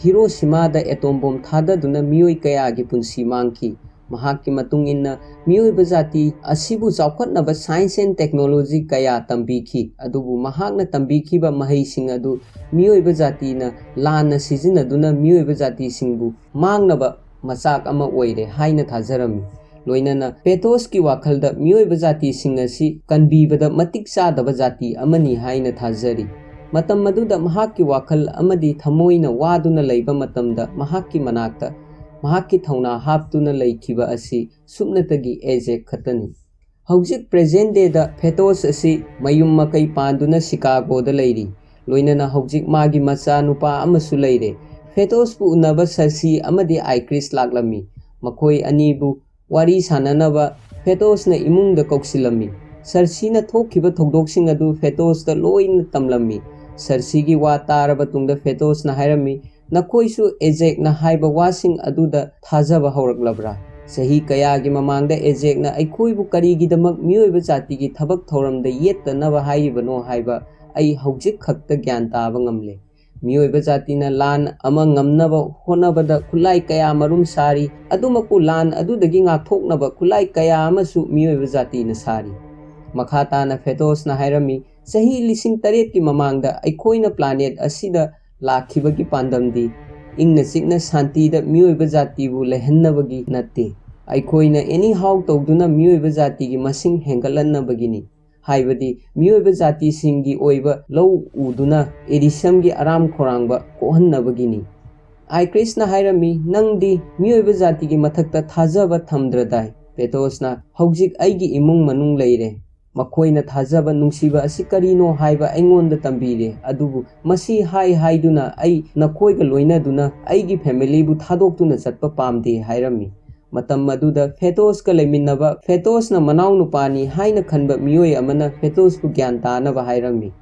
ꯍꯤꯔꯣꯁꯤꯃꯥꯗ ꯑꯦꯇꯣꯝ ꯕꯣꯝ ꯊꯥꯗꯗꯨꯅ ꯃꯤꯑꯣꯏ ꯀꯌꯥꯒꯤ ꯄꯨꯟꯁꯤ ꯃꯥꯡꯈꯤ꯫ ꯃꯍꯥꯛꯀꯤ ꯃꯇꯨꯡ ꯏꯟꯅ ꯃꯤꯑꯣꯏꯕ ꯖꯥꯇꯤ ꯑꯁꯤꯕꯨ ꯆꯥꯎꯈꯠꯅꯕ science and technology ꯀꯌꯥ ꯇꯝꯕꯤꯈꯤ, ꯑꯗꯨꯕꯨ ꯃꯍꯥꯛꯅ ꯇꯝꯕꯤꯈꯤꯕ ꯃꯍꯩꯁꯤꯡ ꯑꯗꯨ ꯃꯤꯑꯣꯏꯕ ꯖꯥꯇꯤꯅ ꯂꯥꯟꯅ ꯁꯤꯖꯤꯟꯅꯗꯨꯅ ꯃꯤꯑꯣꯏꯕ ꯖꯥꯇꯤꯁꯤꯡꯕꯨ ꯃꯥꯡꯅꯕ ꯃꯆꯥꯛ ꯑꯃ ꯑꯣꯏꯔꯦ ꯍꯥꯏꯅ ꯊꯥꯖꯔꯝꯃꯤ꯫ ꯂꯣꯏꯅꯅ ꯄꯦꯇꯣꯁꯀꯤ ꯋꯥꯈꯜꯗ ꯃꯤꯑꯣꯏꯕ ꯖꯥꯇꯤꯁꯤꯡ ꯑꯁꯤ ꯀꯟꯕꯤꯕꯗ ꯃꯇꯤꯛ ꯆꯥꯗꯕ ꯖꯥꯇꯤ ꯑꯃꯅꯤ ꯍꯥꯏꯅ ꯊꯥꯖꯔꯤ꯫ ꯃꯇꯝ ꯑꯗꯨꯗ ꯃꯍꯥꯛꯀꯤ ꯋꯥꯈꯜ ꯑꯃꯗꯤ ꯊꯃꯣꯏꯅ ꯋꯥꯗꯨꯅ ꯂꯩꯕ ꯃꯇꯝꯗ ꯃꯍꯥꯛꯀꯤ ꯃꯅꯥꯛꯇ ꯃꯍꯥꯛꯀꯤ ꯊꯧꯅꯥ ꯍꯥꯞꯇꯨꯅ ꯂꯩꯈꯤꯕ ꯑꯁꯤ ꯁꯨꯞꯅꯇꯒꯤ ꯑꯦꯖꯦꯛ ꯈꯛꯇꯅꯤ꯫ ꯍꯧꯖꯤꯛ present dayꯗ ꯄꯦꯇꯣꯁ ꯑꯁꯤ ꯃꯌꯨꯝ ꯃꯀꯩ ꯄꯥꯟꯗꯨꯅ ꯁꯤꯀꯥꯒꯣꯗ ꯂꯩꯔꯤ꯫ ꯂꯣꯏꯅꯅ ꯍꯧꯖꯤꯛ ꯃꯥꯒꯤ ꯃꯆꯥ ꯅꯨꯄꯥ ꯑꯃꯁꯨ ꯂꯩꯔꯦ꯫ ꯄꯦꯇꯣꯁꯄꯨ ꯎꯅꯕ ꯁꯔꯁꯤ ꯑꯃꯗꯤ ꯑꯥꯏꯀ꯭ꯔꯤꯁ ꯂꯥꯛꯂꯝꯃꯤ꯫ ꯃꯈꯣꯏ ꯑꯅꯤꯕꯨ ꯋꯥꯔꯤ ꯁꯥꯟꯅꯅꯕ ꯐꯦꯇꯣꯁꯅ ꯏꯃꯨꯡꯗ ꯀꯧꯁꯤꯜꯂꯝꯃꯤ꯫ ꯁꯔꯁꯤꯅ ꯊꯣꯛꯈꯤꯕ ꯊꯧꯗꯣꯛꯁꯤꯡ ꯑꯗꯨ ꯐꯦꯇꯣꯁꯇ ꯂꯣꯏꯅ ꯇꯝꯂꯝꯃꯤ꯫ ꯁꯔꯁꯤꯒꯤ ꯋꯥ ꯇꯥꯔꯕ ꯇꯨꯡꯗ ꯐꯦꯇꯣꯁꯅ ꯍꯥꯏꯔꯝꯃꯤ, "ꯅꯈꯣꯏꯁꯨ ꯑꯦꯖꯦꯛꯅ ꯍꯥꯏꯕ ꯋꯥꯁꯤꯡ ꯑꯗꯨꯗ ꯊꯥꯖꯕ ꯍꯧꯔꯛꯂꯕ꯭ꯔꯥ? ꯆꯍꯤ ꯀꯌꯥꯒꯤ ꯃꯃꯥꯡꯗ ꯑꯦꯖꯦꯛꯅ ꯑꯩꯈꯣꯏꯕꯨ ꯀꯔꯤꯒꯤꯗꯃꯛ ꯃꯤꯑꯣꯏꯕ ꯖꯥꯇꯤꯒꯤ ꯊꯕꯛ ꯊꯧꯔꯝꯗ ꯌꯦꯠꯇꯅꯕ ꯍꯥꯏꯔꯤꯕꯅꯣ ꯍꯥꯏꯕ ꯑꯩ ꯍꯧꯖꯤꯛ ꯈꯛꯇ ꯒ꯭ꯌꯥꯟ ꯇꯥꯕ ꯉꯝꯂꯦ꯫ ꯃꯤꯑꯣꯏꯕ ꯖꯥꯇꯤꯅ ꯂꯥꯟ ꯑꯃ ꯉꯝꯅꯕ ꯍꯣꯠꯅꯕꯗ ꯈꯨꯠꯂꯥꯏ ꯀꯌꯥ ꯃꯔꯨꯝ ꯁꯥꯔꯤ, ꯑꯗꯨꯃꯛꯄꯨ ꯂꯥꯟ ꯑꯗꯨꯗꯒꯤ ꯉꯥꯛꯊꯣꯛꯅꯕ ꯈꯨꯠꯂꯥꯏ ꯀꯌꯥ ꯑꯃꯁꯨ ꯃꯤꯑꯣꯏꯕ ꯖꯥꯇꯤꯅ ꯁꯥꯔꯤ꯫" ꯃꯈꯥ ꯇꯥꯅ ꯐꯦꯇꯣꯁꯅ ꯍꯥꯏꯔꯝꯃꯤ, "ꯆꯍꯤ ꯂꯤꯁꯤꯡ ꯇꯔꯦꯠꯀꯤ ꯃꯃꯥꯡꯗ ꯑꯩꯈꯣꯏꯅ ꯄ꯭ꯂꯥꯅꯦꯠ ꯑꯁꯤꯗ ꯂꯥꯛꯈꯤꯕꯒꯤ ꯄꯥꯟꯗꯝꯗꯤ ꯏꯪꯅ ꯆꯤꯛꯅ ꯁꯥꯟꯇꯤꯗ ꯃꯤꯑꯣꯏꯕ ꯖꯥꯇꯤꯕꯨ ꯂꯩꯍꯟꯅꯕꯒꯤ ꯅꯠꯇꯦ꯫ ꯑꯩꯈꯣꯏꯅ ꯑꯦꯅꯤ ꯍꯥꯎ ꯇꯧꯗꯨꯅ ꯃꯤꯑꯣꯏꯕ ꯖꯥꯇꯤꯒꯤ ꯃꯁꯤꯡ ꯍꯦꯟꯒꯠꯍꯟꯅꯕꯒꯤꯅꯤ, ꯍꯥꯏꯕꯗꯤ ꯃꯤꯑꯣꯏꯕ ꯖꯥꯇꯤꯁꯤꯡꯒꯤ ꯑꯣꯏꯕ ꯂꯧ ꯎꯗꯨꯅ ꯑꯦꯔꯤꯁꯝꯒꯤ ꯑꯔꯥꯝ ꯈꯧꯔꯥꯡꯕ ꯀꯣꯛꯍꯟꯅꯕꯒꯤꯅꯤ꯫" ꯑꯥꯏꯀ꯭ꯔꯤꯁꯅ ꯍꯥꯏꯔꯝꯃꯤ, "ꯅꯪꯗꯤ ꯃꯤꯑꯣꯏꯕ ꯖꯥꯇꯤꯒꯤ ꯃꯊꯛꯇ ꯊꯥꯖꯕ ꯊꯝꯗ꯭ꯔꯗꯥꯏ?" ꯐꯦꯇꯣꯁꯅ, "ꯍꯧꯖꯤꯛ ꯑꯩꯒꯤ ꯏꯃꯨꯡ ꯃꯅꯨꯡ ꯂꯩꯔꯦ꯫ ꯃꯈꯣꯏꯅ ꯊꯥꯖꯕ ꯅꯨꯡꯁꯤꯕ ꯑꯁꯤ ꯀꯔꯤꯅꯣ ꯍꯥꯏꯕ ꯑꯩꯉꯣꯟꯗ ꯇꯝꯕꯤꯔꯦ꯫ ꯑꯗꯨꯕꯨ ꯃꯁꯤ ꯍꯥꯏ ꯍꯥꯏꯗꯨꯅ ꯑꯩ ꯅꯈꯣꯏꯒ ꯂꯣꯏꯅꯗꯨꯅ ꯑꯩꯒꯤ ꯐꯦꯃꯤꯂꯤꯕꯨ ꯊꯥꯗꯣꯛꯇꯨꯅ ꯆꯠꯄ ꯄꯥꯝꯗꯦ" ꯍꯥꯏꯔꯝꯃꯤ꯫ ꯃꯇꯝ ꯑꯗꯨꯗ ꯐꯦꯇꯣꯁꯀ ꯂꯩꯃꯤꯟꯅꯕ ꯐꯦꯇꯣꯁꯅ ꯃꯅꯥꯎꯅꯨꯄꯥꯅꯤ ꯍꯥꯏꯅ ꯈꯟꯕ ꯃꯤꯑꯣꯏ ꯑꯃꯅ ꯐꯦꯇꯣꯁꯄꯨ ꯒ꯭ꯌꯥꯟ ꯇꯥꯅꯕ ꯍꯥꯏꯔꯝꯃꯤ,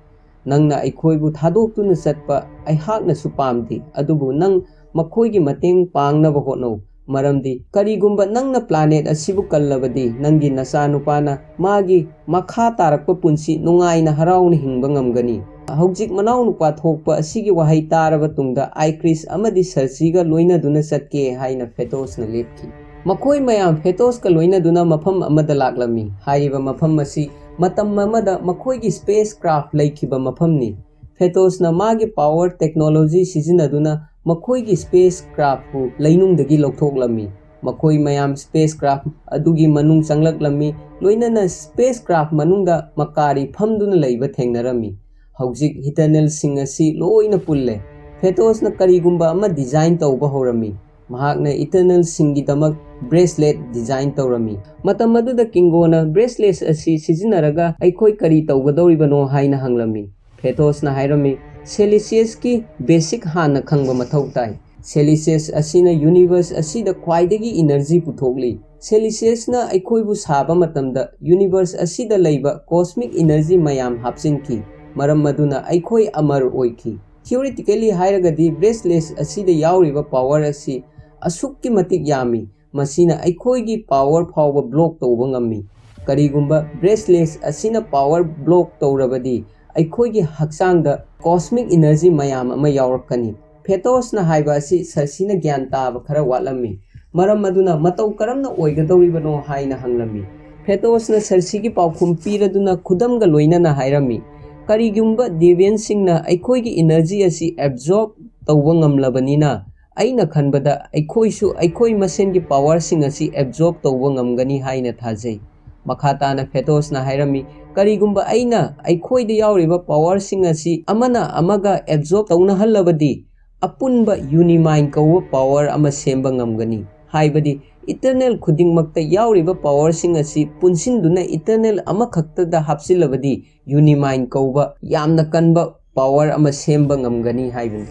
"ꯅꯪꯅ ꯑꯩꯈꯣꯏꯕꯨ ꯊꯥꯗꯣꯛꯇꯨꯅ ꯆꯠꯄ ꯑꯩꯍꯥꯛꯅꯁꯨ ꯄꯥꯝꯗꯦ, ꯑꯗꯨꯕꯨ ꯅꯪ ꯃꯈꯣꯏꯒꯤ ꯃꯇꯦꯡ ꯄꯥꯡꯅꯕ ꯍꯣꯠꯅꯧ꯫ ꯃꯔꯝꯗꯤ ꯀꯔꯤꯒꯨꯝꯕ ꯅꯪꯅ ꯄ꯭ꯂꯥꯅꯦꯠ ꯑꯁꯤꯕꯨ ꯀꯜꯂꯕꯗꯤ ꯅꯪꯒꯤ ꯅꯆꯥꯅꯨꯄꯥꯅ ꯃꯥꯒꯤ ꯃꯈꯥ ꯇꯥꯔꯛꯄ ꯄꯨꯟꯁꯤ ꯅꯨꯡꯉꯥꯏꯅ ꯍꯔꯥꯎꯅ ꯍꯤꯡꯕ ꯉꯝꯒꯅꯤ꯫" ꯍꯧꯖꯤꯛ ꯃꯅꯥꯎꯅꯨꯄꯥ ꯊꯣꯛꯄ ꯑꯁꯤꯒꯤ ꯋꯥꯍꯩ ꯇꯥꯔꯕ ꯇꯨꯡꯗ ꯑꯥꯏꯀ꯭ꯔꯤꯁ ꯑꯃꯗꯤ ꯁꯔꯁꯤꯒ ꯂꯣꯏꯅꯗꯨꯅ ꯆꯠꯀꯦ ꯍꯥꯏꯅ ꯐꯦꯇꯣꯁꯅ ꯂꯦꯞꯈꯤ꯫ ꯃꯈꯣꯏ ꯃꯌꯥꯝ ꯐꯦꯇꯣꯁꯀ ꯂꯣꯏꯅꯗꯨꯅ ꯃꯐꯝ ꯑꯃꯗ ꯂꯥꯛꯂꯝꯃꯤ꯫ ꯍꯥꯏꯔꯤꯕ ꯃꯐꯝ ꯑꯁꯤ ꯃꯇꯝ ꯑꯃꯗ ꯃꯈꯣꯏꯒꯤ ꯁ꯭ꯄꯦꯁ ꯀ꯭ꯔꯥꯐ ꯂꯩꯈꯤꯕ ꯃꯐꯝꯅꯤ꯫ ꯐꯦꯇꯣꯁꯅ ꯃꯥꯒꯤ ꯄꯥꯋꯔ ꯇꯦꯛꯅꯣꯂꯣꯖꯤ ꯁꯤꯖꯤꯟꯅꯗꯨꯅ ꯃꯈꯣꯏꯒꯤ ꯁ꯭ꯄꯦꯁ ꯀ꯭ꯔꯥꯐꯄꯨ ꯂꯩꯅꯨꯡꯗꯒꯤ ꯂꯧꯊꯣꯛꯂꯝꯃꯤ꯫ ꯃꯈꯣꯏ ꯃꯌꯥꯝ ꯁ꯭ꯄꯦꯁ ꯀ꯭ꯔꯥꯐ ꯑꯗꯨꯒꯤ ꯃꯅꯨꯡ ꯆꯪꯂꯛꯂꯝꯃꯤ, ꯂꯣꯏꯅꯅ ꯁ꯭ꯄꯦꯁ ꯀ꯭ꯔꯥꯐ ꯃꯅꯨꯡꯗ ꯃꯀꯥꯔꯤ ꯐꯝꯗꯨꯅ ꯂꯩꯕ ꯊꯦꯡꯅꯔꯝꯃꯤ꯫ ꯍꯧꯖꯤꯛ ꯏꯇꯔꯅꯦꯜꯁꯤꯡ ꯑꯁꯤ ꯂꯣꯏꯅ ꯄꯨꯜꯂꯦ꯫ ꯐꯦꯇꯣꯁꯅ ꯀꯔꯤꯒꯨꯝꯕ ꯑꯃ ꯗꯤꯖꯥꯏꯟ ꯇꯧꯕ ꯍꯧꯔꯝꯃꯤ꯫ ꯃꯍꯥꯛꯅ ꯏꯇꯔꯅꯦꯜꯁꯤꯡꯒꯤꯗꯃꯛ ꯕ꯭ꯔꯦꯁꯂꯦꯠ ꯗꯤꯖꯥꯏꯟ ꯇꯧꯔꯝꯃꯤ꯫ ꯃꯇꯝ ꯑꯗꯨꯗ ꯀꯤꯡꯒꯣꯅ ꯕ꯭ꯔꯦꯁꯂꯦꯠ ꯑꯁꯤ ꯁꯤꯖꯤꯟꯅꯔꯒ ꯑꯩꯈꯣꯏ ꯀꯔꯤ ꯇꯧꯒꯗꯧꯔꯤꯕꯅꯣ ꯍꯥꯏꯅ ꯍꯪꯂꯝꯃꯤ꯫ ꯐꯦꯇꯣꯁꯅ ꯍꯥꯏꯔꯝꯃꯤ, "ꯁꯦꯂꯤꯁꯤꯌꯁꯀꯤ ꯕꯦꯁꯤꯛ ꯍꯥꯟꯅ ꯈꯪꯕ ꯃꯊꯧ ꯇꯥꯏ꯫ Celsius ꯑꯁꯤꯅ universe ꯑꯁꯤꯗ ꯈ꯭ꯋꯥꯏꯗꯒꯤ energy ꯄꯨꯊꯣꯛꯂꯤ꯫ Celsiusꯅ ꯑꯩꯈꯣꯏꯕꯨ ꯁꯥꯕ ꯃꯇꯝꯗ universe ꯑꯁꯤꯗ ꯂꯩꯕ cosmic energy ꯃꯌꯥꯝ ꯍꯥꯞꯆꯤꯟꯈꯤ, ꯃꯔꯝ ꯑꯗꯨꯅ ꯑꯩꯈꯣꯏ ꯑꯃꯔ ꯑꯣꯏꯈꯤ꯫ Theoretically ꯍꯥꯏꯔꯒꯗꯤ, bracelets ꯑꯁꯤꯗ ꯌꯥꯎꯔꯤꯕ power ꯑꯁꯤ ꯑꯁꯨꯛꯀꯤ ꯃꯇꯤꯛ ꯌꯥꯝꯃꯤ, ꯃꯁꯤꯅ ꯑꯩꯈꯣꯏꯒꯤ power ꯐꯥꯎꯕ block ꯇꯧꯕ ꯉꯝꯃꯤ꯫ ꯀꯔꯤꯒꯨꯝꯕ bracelets ꯑꯁꯤꯅ power block ꯇꯧꯔꯕꯗꯤ, ꯑꯩꯈꯣꯏꯒꯤ ꯍꯛꯆꯥꯡꯗ cosmic energy ꯃꯌꯥꯝ ꯑꯃ ꯌꯥꯎꯔꯛꯀꯅꯤ꯫ Phaetosꯅ ꯍꯥꯏꯕ ꯑꯁꯤ Cerseiꯅ ꯒ꯭ꯌꯥꯟ ꯇꯥꯕ ꯈꯔ ꯋꯥꯠꯂꯝꯃꯤ, ꯃꯔꯝ ꯑꯗꯨꯅ ꯃꯇꯧ ꯀꯔꯝꯅ ꯑꯣꯏꯒꯗꯧꯔꯤꯕꯅꯣ ꯍꯥꯏꯅ ꯍꯪꯂꯝꯃꯤ꯫ Phaetosꯅ Cerseiꯒꯤ ꯄꯥꯎꯈꯨꯝ ꯄꯤꯔꯗꯨꯅ ꯈꯨꯗꯝꯒ ꯂꯣꯏꯅꯅ ꯍꯥꯏꯔꯝꯃꯤ, "ꯀꯔꯤꯒꯨꯝꯕ Deviantꯁꯤꯡꯅ ꯑꯩꯈꯣꯏꯒꯤ energy ꯑꯁꯤ absorb ꯇꯧꯕ ꯉꯝꯂꯕꯅꯤꯅ, ꯑꯩꯅ ꯈꯟꯕꯗ ꯑꯩꯈꯣꯏꯁꯨ ꯑꯩꯈꯣꯏ ꯃꯁꯦꯟꯒꯤ powerꯁꯤꯡ ꯑꯁꯤ absorb ꯇꯧꯕ ꯉꯝꯒꯅꯤ ꯍꯥꯏꯅ ꯊꯥꯖꯩ"꯫ ꯃꯈꯥ ꯇꯥꯅ Phaetosꯅ ꯍꯥꯏꯔꯝꯃꯤ, "ꯀꯔꯤꯒꯨꯝꯕ ꯑꯩꯅ ꯑꯩꯈꯣꯏꯗ ꯌꯥꯎꯔꯤꯕ powerꯁꯤꯡ ꯑꯁꯤ ꯑꯃꯅ ꯑꯃꯒ absorb ꯇꯧꯅꯍꯜꯂꯕꯗꯤ, ꯑꯄꯨꯟꯕ unimind ꯀꯧꯕ power ꯑꯃ ꯁꯦꯝꯕ ꯉꯝꯒꯅꯤ꯫ ꯍꯥꯏꯕꯗꯤ, eternal ꯈꯨꯗꯤꯡꯃꯛꯇ ꯌꯥꯎꯔꯤꯕ powerꯁꯤꯡ ꯑꯁꯤ ꯄꯨꯟꯁꯤꯟꯗꯨꯅ eternal ꯑꯃꯈꯛꯇꯗ ꯍꯥꯞꯆꯤꯜꯂꯕꯗꯤ, unimind ꯀꯧꯕ ꯌꯥꯝꯅ ꯀꯟꯕ power ꯑꯃ ꯁꯦꯝꯕ ꯉꯝꯒꯅꯤ" ꯍꯥꯏꯕꯅꯤ꯫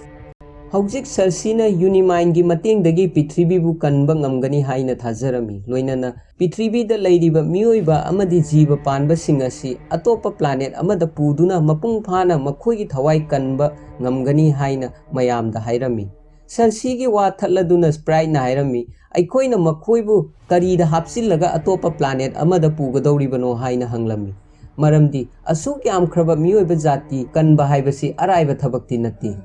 ꯍꯧꯖꯤꯛ Cerseiꯅ unimindꯒꯤ ꯃꯇꯦꯡꯗꯒꯤ ꯄ꯭ꯔꯤꯊꯤꯕꯤꯕꯨ ꯀꯟꯕ ꯉꯝꯒꯅꯤ ꯍꯥꯏꯅ ꯊꯥꯖꯔꯝꯃꯤ, ꯂꯣꯏꯅꯅ ꯄ꯭ꯔꯤꯊꯤꯕꯤꯗ ꯂꯩꯔꯤꯕ ꯃꯤꯑꯣꯏꯕ ꯑꯃꯗꯤ ꯖꯤꯕ ꯄꯥꯟꯕꯁꯤꯡ ꯑꯁꯤ ꯑꯇꯣꯞꯄ planet ꯑꯃꯗ ꯄꯨꯗꯨꯅ ꯃꯄꯨꯡ ꯐꯥꯅ ꯃꯈꯣꯏꯒꯤ ꯊꯋꯥꯏ ꯀꯟꯕ ꯉꯝꯒꯅꯤ ꯍꯥꯏꯅ ꯃꯌꯥꯝꯗ ꯍꯥꯏꯔꯝꯃꯤ꯫ Cerseiꯒꯤ ꯋꯥ ꯊꯠꯂꯗꯨꯅ Spriteꯅ ꯍꯥꯏꯔꯝꯃꯤ, "ꯑꯩꯈꯣꯏꯅ ꯃꯈꯣꯏꯕꯨ ꯀꯔꯤꯗ ꯍꯥꯞꯆꯤꯜꯂꯒ ꯑꯇꯣꯞꯄ planet ꯑꯃꯗ ꯄꯨꯒꯗꯧꯔꯤꯕꯅꯣ?" ꯍꯥꯏꯅ ꯍꯪꯂꯝꯃꯤ꯫ ꯃꯔꯝꯗꯤ ꯑꯁꯨꯛ ꯌꯥꯝꯈ꯭ꯔꯕ ꯃꯤꯑꯣꯏꯕ ꯖꯥꯇꯤ ꯀꯟꯕ ꯍꯥꯏꯕꯁꯤ ꯑꯔꯥꯏꯕ ꯊꯕꯛꯇꯤ ꯅꯠꯇꯦ꯫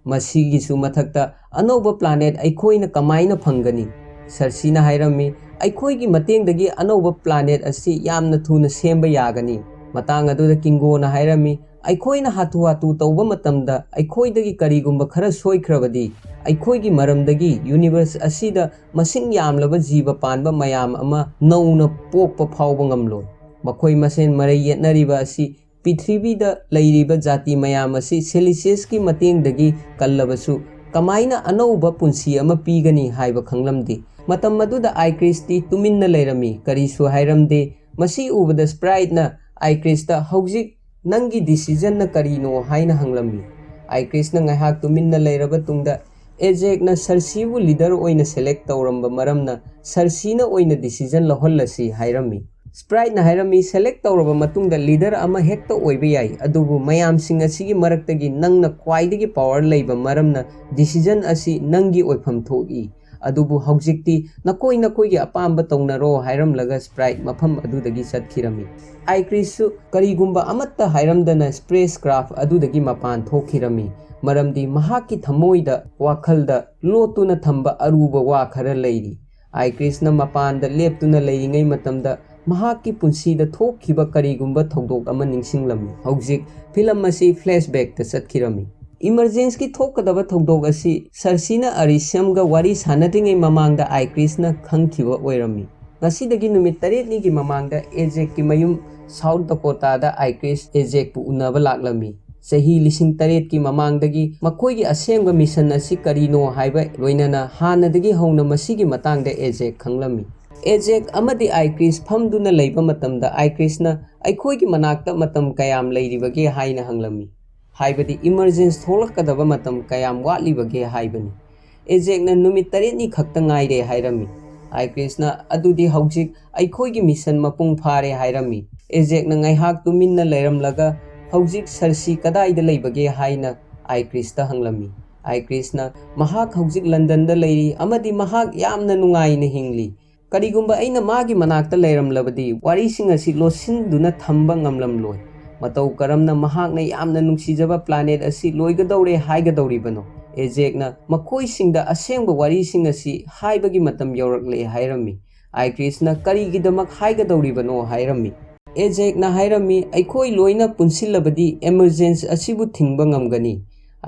ꯃꯁꯤꯒꯤꯁꯨ ꯃꯊꯛꯇ, ꯑꯅꯧꯕ planet ꯑꯩꯈꯣꯏꯅ ꯀꯃꯥꯏꯅ ꯐꯪꯒꯅꯤ? Cerseiꯅ ꯍꯥꯏꯔꯝꯃꯤ, "ꯑꯩꯈꯣꯏꯒꯤ ꯃꯇꯦꯡꯗꯒꯤ ꯑꯅꯧꯕ planet ꯑꯁꯤ ꯌꯥꯝꯅ ꯊꯨꯅ ꯁꯦꯝꯕ ꯌꯥꯒꯅꯤ"꯫ ꯃꯇꯥꯡ ꯑꯗꯨꯗ Kingoꯅ ꯍꯥꯏꯔꯝꯃꯤ, "ꯑꯩꯈꯣꯏꯅ ꯍꯥꯊꯨ ꯍꯥꯊꯨ ꯇꯧꯕ ꯃꯇꯝꯗ ꯑꯩꯈꯣꯏꯗꯒꯤ ꯀꯔꯤꯒꯨꯝꯕ ꯈꯔ ꯁꯣꯏꯈ꯭ꯔꯕꯗꯤ, ꯑꯩꯈꯣꯏꯒꯤ ꯃꯔꯝꯗꯒꯤ universe ꯑꯁꯤꯗ ꯃꯁꯤꯡ ꯌꯥꯝꯂꯕ ꯖꯤꯕ ꯄꯥꯟꯕ ꯃꯌꯥꯝ ꯑꯃ ꯅꯧꯅ ꯄꯣꯛꯄ ꯐꯥꯎꯕ ꯉꯝꯂꯣꯏ꯫ ꯃꯈꯣꯏ ꯃꯁꯦꯟ ꯃꯔꯩ ꯌꯦꯠꯅꯔꯤꯕ ꯑꯁꯤ ꯄ꯭ꯔꯤꯊꯤꯕꯤꯗ ꯂꯩꯔꯤꯕ ꯖꯥꯇꯤ ꯃꯌꯥꯝ ꯑꯁꯤ Celsiusꯀꯤ ꯃꯇꯦꯡꯗꯒꯤ ꯀꯜꯂꯕꯁꯨ ꯀꯃꯥꯏꯅ ꯑꯅꯧꯕ ꯄꯨꯟꯁꯤ ꯑꯃ ꯄꯤꯒꯅꯤ ꯍꯥꯏꯕ ꯈꯪꯂꯝꯗꯦ"꯫ ꯃꯇꯝ ꯑꯗꯨꯗ Ygritteꯗꯤ ꯇꯨꯃꯤꯟꯅ ꯂꯩꯔꯝꯃꯤ, ꯀꯔꯤꯁꯨ ꯍꯥꯏꯔꯝꯗꯦ꯫ ꯃꯁꯤ ꯎꯕꯗ Spriteꯅ Ygritteꯇ, "ꯍꯧꯖꯤꯛ ꯅꯪꯒꯤ decisionꯅ ꯀꯔꯤꯅꯣ?" ꯍꯥꯏꯅ ꯍꯪꯂꯝꯃꯤ꯫ Ygritteꯅ ꯉꯥꯏꯍꯥꯛ ꯇꯨꯃꯤꯟꯅ ꯂꯩꯔꯕ ꯇꯨꯡꯗ, ꯑꯦꯖꯦꯛꯅ ꯁꯔꯁꯤꯕꯨ ꯂꯤꯗꯔ ꯑꯣꯏꯅ ꯁꯦꯂꯦꯛ ꯇꯧꯔꯝꯕ ꯃꯔꯝꯅ ꯁꯔꯁꯤꯅ ꯑꯣꯏꯅ ꯗꯤꯁꯤꯖꯟ ꯂꯧꯍꯜꯂꯁꯤ ꯍꯥꯏꯔꯝꯃꯤ꯫ ꯁ꯭ꯄ꯭ꯔꯥꯏꯠꯅ ꯍꯥꯏꯔꯝꯃꯤ, ꯁꯦꯂꯦꯛ ꯇꯧꯔꯕ ꯃꯇꯨꯡꯗ ꯂꯤꯗꯔ ꯑꯃ ꯍꯦꯛꯇ ꯑꯣꯏꯕ ꯌꯥꯏ, ꯑꯗꯨꯕꯨ ꯃꯌꯥꯝꯁꯤꯡ ꯑꯁꯤꯒꯤ ꯃꯔꯛꯇꯒꯤ ꯅꯪꯅ ꯈ꯭ꯋꯥꯏꯗꯒꯤ ꯄꯥꯋꯔ ꯂꯩꯕ ꯃꯔꯝꯅ ꯗꯤꯁꯤꯖꯟ ꯑꯁꯤ ꯅꯪꯒꯤ ꯑꯣꯏꯐꯝ ꯊꯣꯛꯏ꯫ ꯑꯗꯨꯕꯨ ꯍꯧꯖꯤꯛꯇꯤ ꯅꯈꯣꯏ ꯅꯈꯣꯏꯒꯤ ꯑꯄꯥꯝꯕ ꯇꯧꯅꯔꯣ ꯍꯥꯏꯔꯝꯂꯒ ꯁ꯭ꯄ꯭ꯔꯥꯏꯠ ꯃꯐꯝ ꯑꯗꯨꯗꯒꯤ ꯆꯠꯈꯤꯔꯝꯃꯤ꯫ ꯑꯥꯏꯀ꯭ꯔꯤꯁꯁꯨ ꯀꯔꯤꯒꯨꯝꯕ ꯑꯃꯠꯇ ꯍꯥꯏꯔꯝꯗꯅ ꯁ꯭ꯄꯦꯁ ꯀ꯭ꯔꯥꯐ ꯑꯗꯨꯗꯒꯤ ꯃꯄꯥꯟ ꯊꯣꯛꯈꯤꯔꯝꯃꯤ, ꯃꯔꯝꯗꯤ ꯃꯍꯥꯛꯀꯤ ꯊꯃꯣꯏꯗ, ꯋꯥꯈꯜꯗ ꯂꯣꯠꯇꯨꯅ ꯊꯝꯕ ꯑꯔꯨꯕ ꯋꯥ ꯈꯔ ꯂꯩꯔꯤ꯫ ꯑꯥꯏꯀ꯭ꯔꯤꯁꯅ ꯃꯄꯥꯟꯗ ꯂꯦꯞꯇꯨꯅ ꯂꯩꯔꯤꯉꯩ ꯃꯇꯝꯗ ꯃꯍꯥꯛꯀꯤ ꯄꯨꯟꯁꯤꯗ ꯊꯣꯛꯈꯤꯕ ꯀꯔꯤꯒꯨꯝꯕ ꯊꯧꯗꯣꯛ ꯑꯃ ꯅꯤꯡꯁꯤꯡꯂꯝꯃꯤ꯫ ꯍꯧꯖꯤꯛ ꯐꯤꯂꯝ ꯑꯁꯤ ꯐ꯭ꯂꯦꯁꯕꯦꯛꯇ ꯆꯠꯈꯤꯔꯝꯃꯤ꯫ ꯏꯃꯔꯖꯦꯟꯁꯀꯤ ꯊꯣꯛꯀꯗꯕ ꯊꯧꯗꯣꯛ ꯑꯁꯤ ꯁꯔꯁꯤꯅ ꯑꯔꯤꯁꯤꯌꯝꯒ ꯋꯥꯔꯤ ꯁꯥꯟꯅꯗ꯭ꯔꯤꯉꯩ ꯃꯃꯥꯡꯗ ꯑꯥꯏꯀ꯭ꯔꯤꯁꯅ ꯈꯪꯈꯤꯕ ꯑꯣꯏꯔꯝꯃꯤ꯫ ꯉꯁꯤꯗꯒꯤ ꯅꯨꯃꯤꯠ ꯇꯔꯦꯠꯅꯤꯒꯤ ꯃꯃꯥꯡꯗ ꯑꯦꯖꯦꯛꯀꯤ ꯃꯌꯨꯝ ꯁꯥꯎꯠ ꯗꯀꯣꯇꯥꯗ ꯑꯥꯏꯀ꯭ꯔꯤꯁ ꯑꯦꯖꯦꯛꯄꯨ ꯎꯅꯕ ꯂꯥꯛꯂꯝꯃꯤ꯫ ꯆꯍꯤ ꯂꯤꯁꯤꯡ ꯇꯔꯦꯠꯀꯤ ꯃꯃꯥꯡꯗꯒꯤ ꯃꯈꯣꯏꯒꯤ ꯑꯁꯦꯡꯕ ꯃꯤꯁꯟ ꯑꯁꯤ ꯀꯔꯤꯅꯣ ꯍꯥꯏꯕ ꯂꯣꯏꯅꯅ ꯍꯥꯟꯅꯗꯒꯤ ꯍꯧꯅ ꯃꯁꯤꯒꯤ ꯃꯇꯥꯡꯗ ꯑꯦꯖꯦꯛ ꯈꯪꯂꯝꯃꯤ꯫ ꯑꯦꯖꯦꯛ ꯑꯃꯗꯤ ꯑꯥꯏꯀ꯭ꯔꯤꯁ ꯐꯝꯗꯨꯅ ꯂꯩꯕ ꯃꯇꯝꯗ ꯑꯥꯏꯀ꯭ꯔꯤꯁꯅ "ꯑꯩꯈꯣꯏꯒꯤ ꯃꯅꯥꯛꯇ ꯃꯇꯝ ꯀꯌꯥꯝ ꯂꯩꯔꯤꯕꯒꯦ?" ꯍꯥꯏꯅ ꯍꯪꯂꯝꯃꯤ꯫ ꯍꯥꯏꯕꯗꯤ ꯏꯃꯔꯖꯦꯟꯁ ꯊꯣꯛꯂꯛꯀꯗꯕ ꯃꯇꯝ ꯀꯌꯥꯝ ꯋꯥꯠꯂꯤꯕꯒꯦ ꯍꯥꯏꯕꯅꯤ꯫ ꯑꯦꯖꯦꯛꯅ "ꯅꯨꯃꯤꯠ ꯇꯔꯦꯠꯅꯤ ꯈꯛꯇ ꯉꯥꯏꯔꯦ" ꯍꯥꯏꯔꯝꯃꯤ꯫ ꯑꯥꯏꯀ꯭ꯔꯤꯁꯅ "ꯑꯗꯨꯗꯤ ꯍꯧꯖꯤꯛ ꯑꯩꯈꯣꯏꯒꯤ ꯃꯤꯁꯟ ꯃꯄꯨꯡ ꯐꯥꯔꯦ" ꯍꯥꯏꯔꯝꯃꯤ꯫ ꯑꯦꯖꯦꯛꯅ ꯉꯥꯏꯍꯥꯛ ꯇꯨꯃꯤꯟꯅ ꯂꯩꯔꯝꯂꯒ "ꯍꯧꯖꯤꯛ ꯁꯔꯁꯤ ꯀꯗꯥꯏꯗ ꯂꯩꯕꯒꯦ?" ꯍꯥꯏꯅ ꯑꯥꯏꯀ꯭ꯔꯤꯁꯇ ꯍꯪꯂꯝꯃꯤ꯫ ꯑꯥꯏꯀ꯭ꯔꯤꯁꯅ "ꯃꯍꯥꯛ ꯍꯧꯖꯤꯛ ꯂꯟꯗꯟꯗ ꯂꯩꯔꯤ ꯑꯃꯗꯤ ꯃꯍꯥꯛ ꯌꯥꯝꯅ ꯅꯨꯡꯉꯥꯏꯅ ꯍꯤꯡꯂꯤ꯫ ꯀꯔꯤꯒꯨꯝꯕ ꯑꯩꯅ ꯃꯥꯒꯤ ꯃꯅꯥꯛꯇ ꯂꯩꯔꯝꯂꯕꯗꯤ ꯋꯥꯔꯤꯁꯤꯡ ꯑꯁꯤ ꯂꯣꯠꯁꯤꯟꯗꯨꯅ ꯊꯝꯕ ꯉꯝꯂꯝꯂꯣꯏ꯫ ꯃꯇꯧ ꯀꯔꯝꯅ ꯃꯍꯥꯛꯅ ꯌꯥꯝꯅ ꯅꯨꯡꯁꯤꯖꯕ ꯄ꯭ꯂꯥꯅꯦꯠ ꯑꯁꯤ ꯂꯣꯏꯒꯗꯧꯔꯦ ꯍꯥꯏꯒꯗꯧꯔꯤꯕꯅꯣ?" ꯑꯦꯖꯦꯛꯅ "ꯃꯈꯣꯏꯁꯤꯡꯗ ꯑꯁꯦꯡꯕ ꯋꯥꯔꯤꯁꯤꯡ ꯑꯁꯤ ꯍꯥꯏꯕꯒꯤ ꯃꯇꯝ ꯌꯧꯔꯛꯂꯦ" ꯍꯥꯏꯔꯝꯃꯤ꯫ ꯑꯥꯏꯀ꯭ꯔꯤꯁꯅ "ꯀꯔꯤꯒꯤꯗꯃꯛ ꯍꯥꯏꯒꯗꯧꯔꯤꯕꯅꯣ?" ꯍꯥꯏꯔꯝꯃꯤ꯫ ꯑꯦꯖꯦꯛꯅ ꯍꯥꯏꯔꯝꯃꯤ, "ꯑꯩꯈꯣꯏ ꯂꯣꯏꯅ ꯄꯨꯟꯁꯤꯜꯂꯕꯗꯤ ꯏꯃꯔꯖꯦꯟꯁ ꯑꯁꯤꯕꯨ ꯊꯤꯡꯕ ꯉꯝꯒꯅꯤ"꯫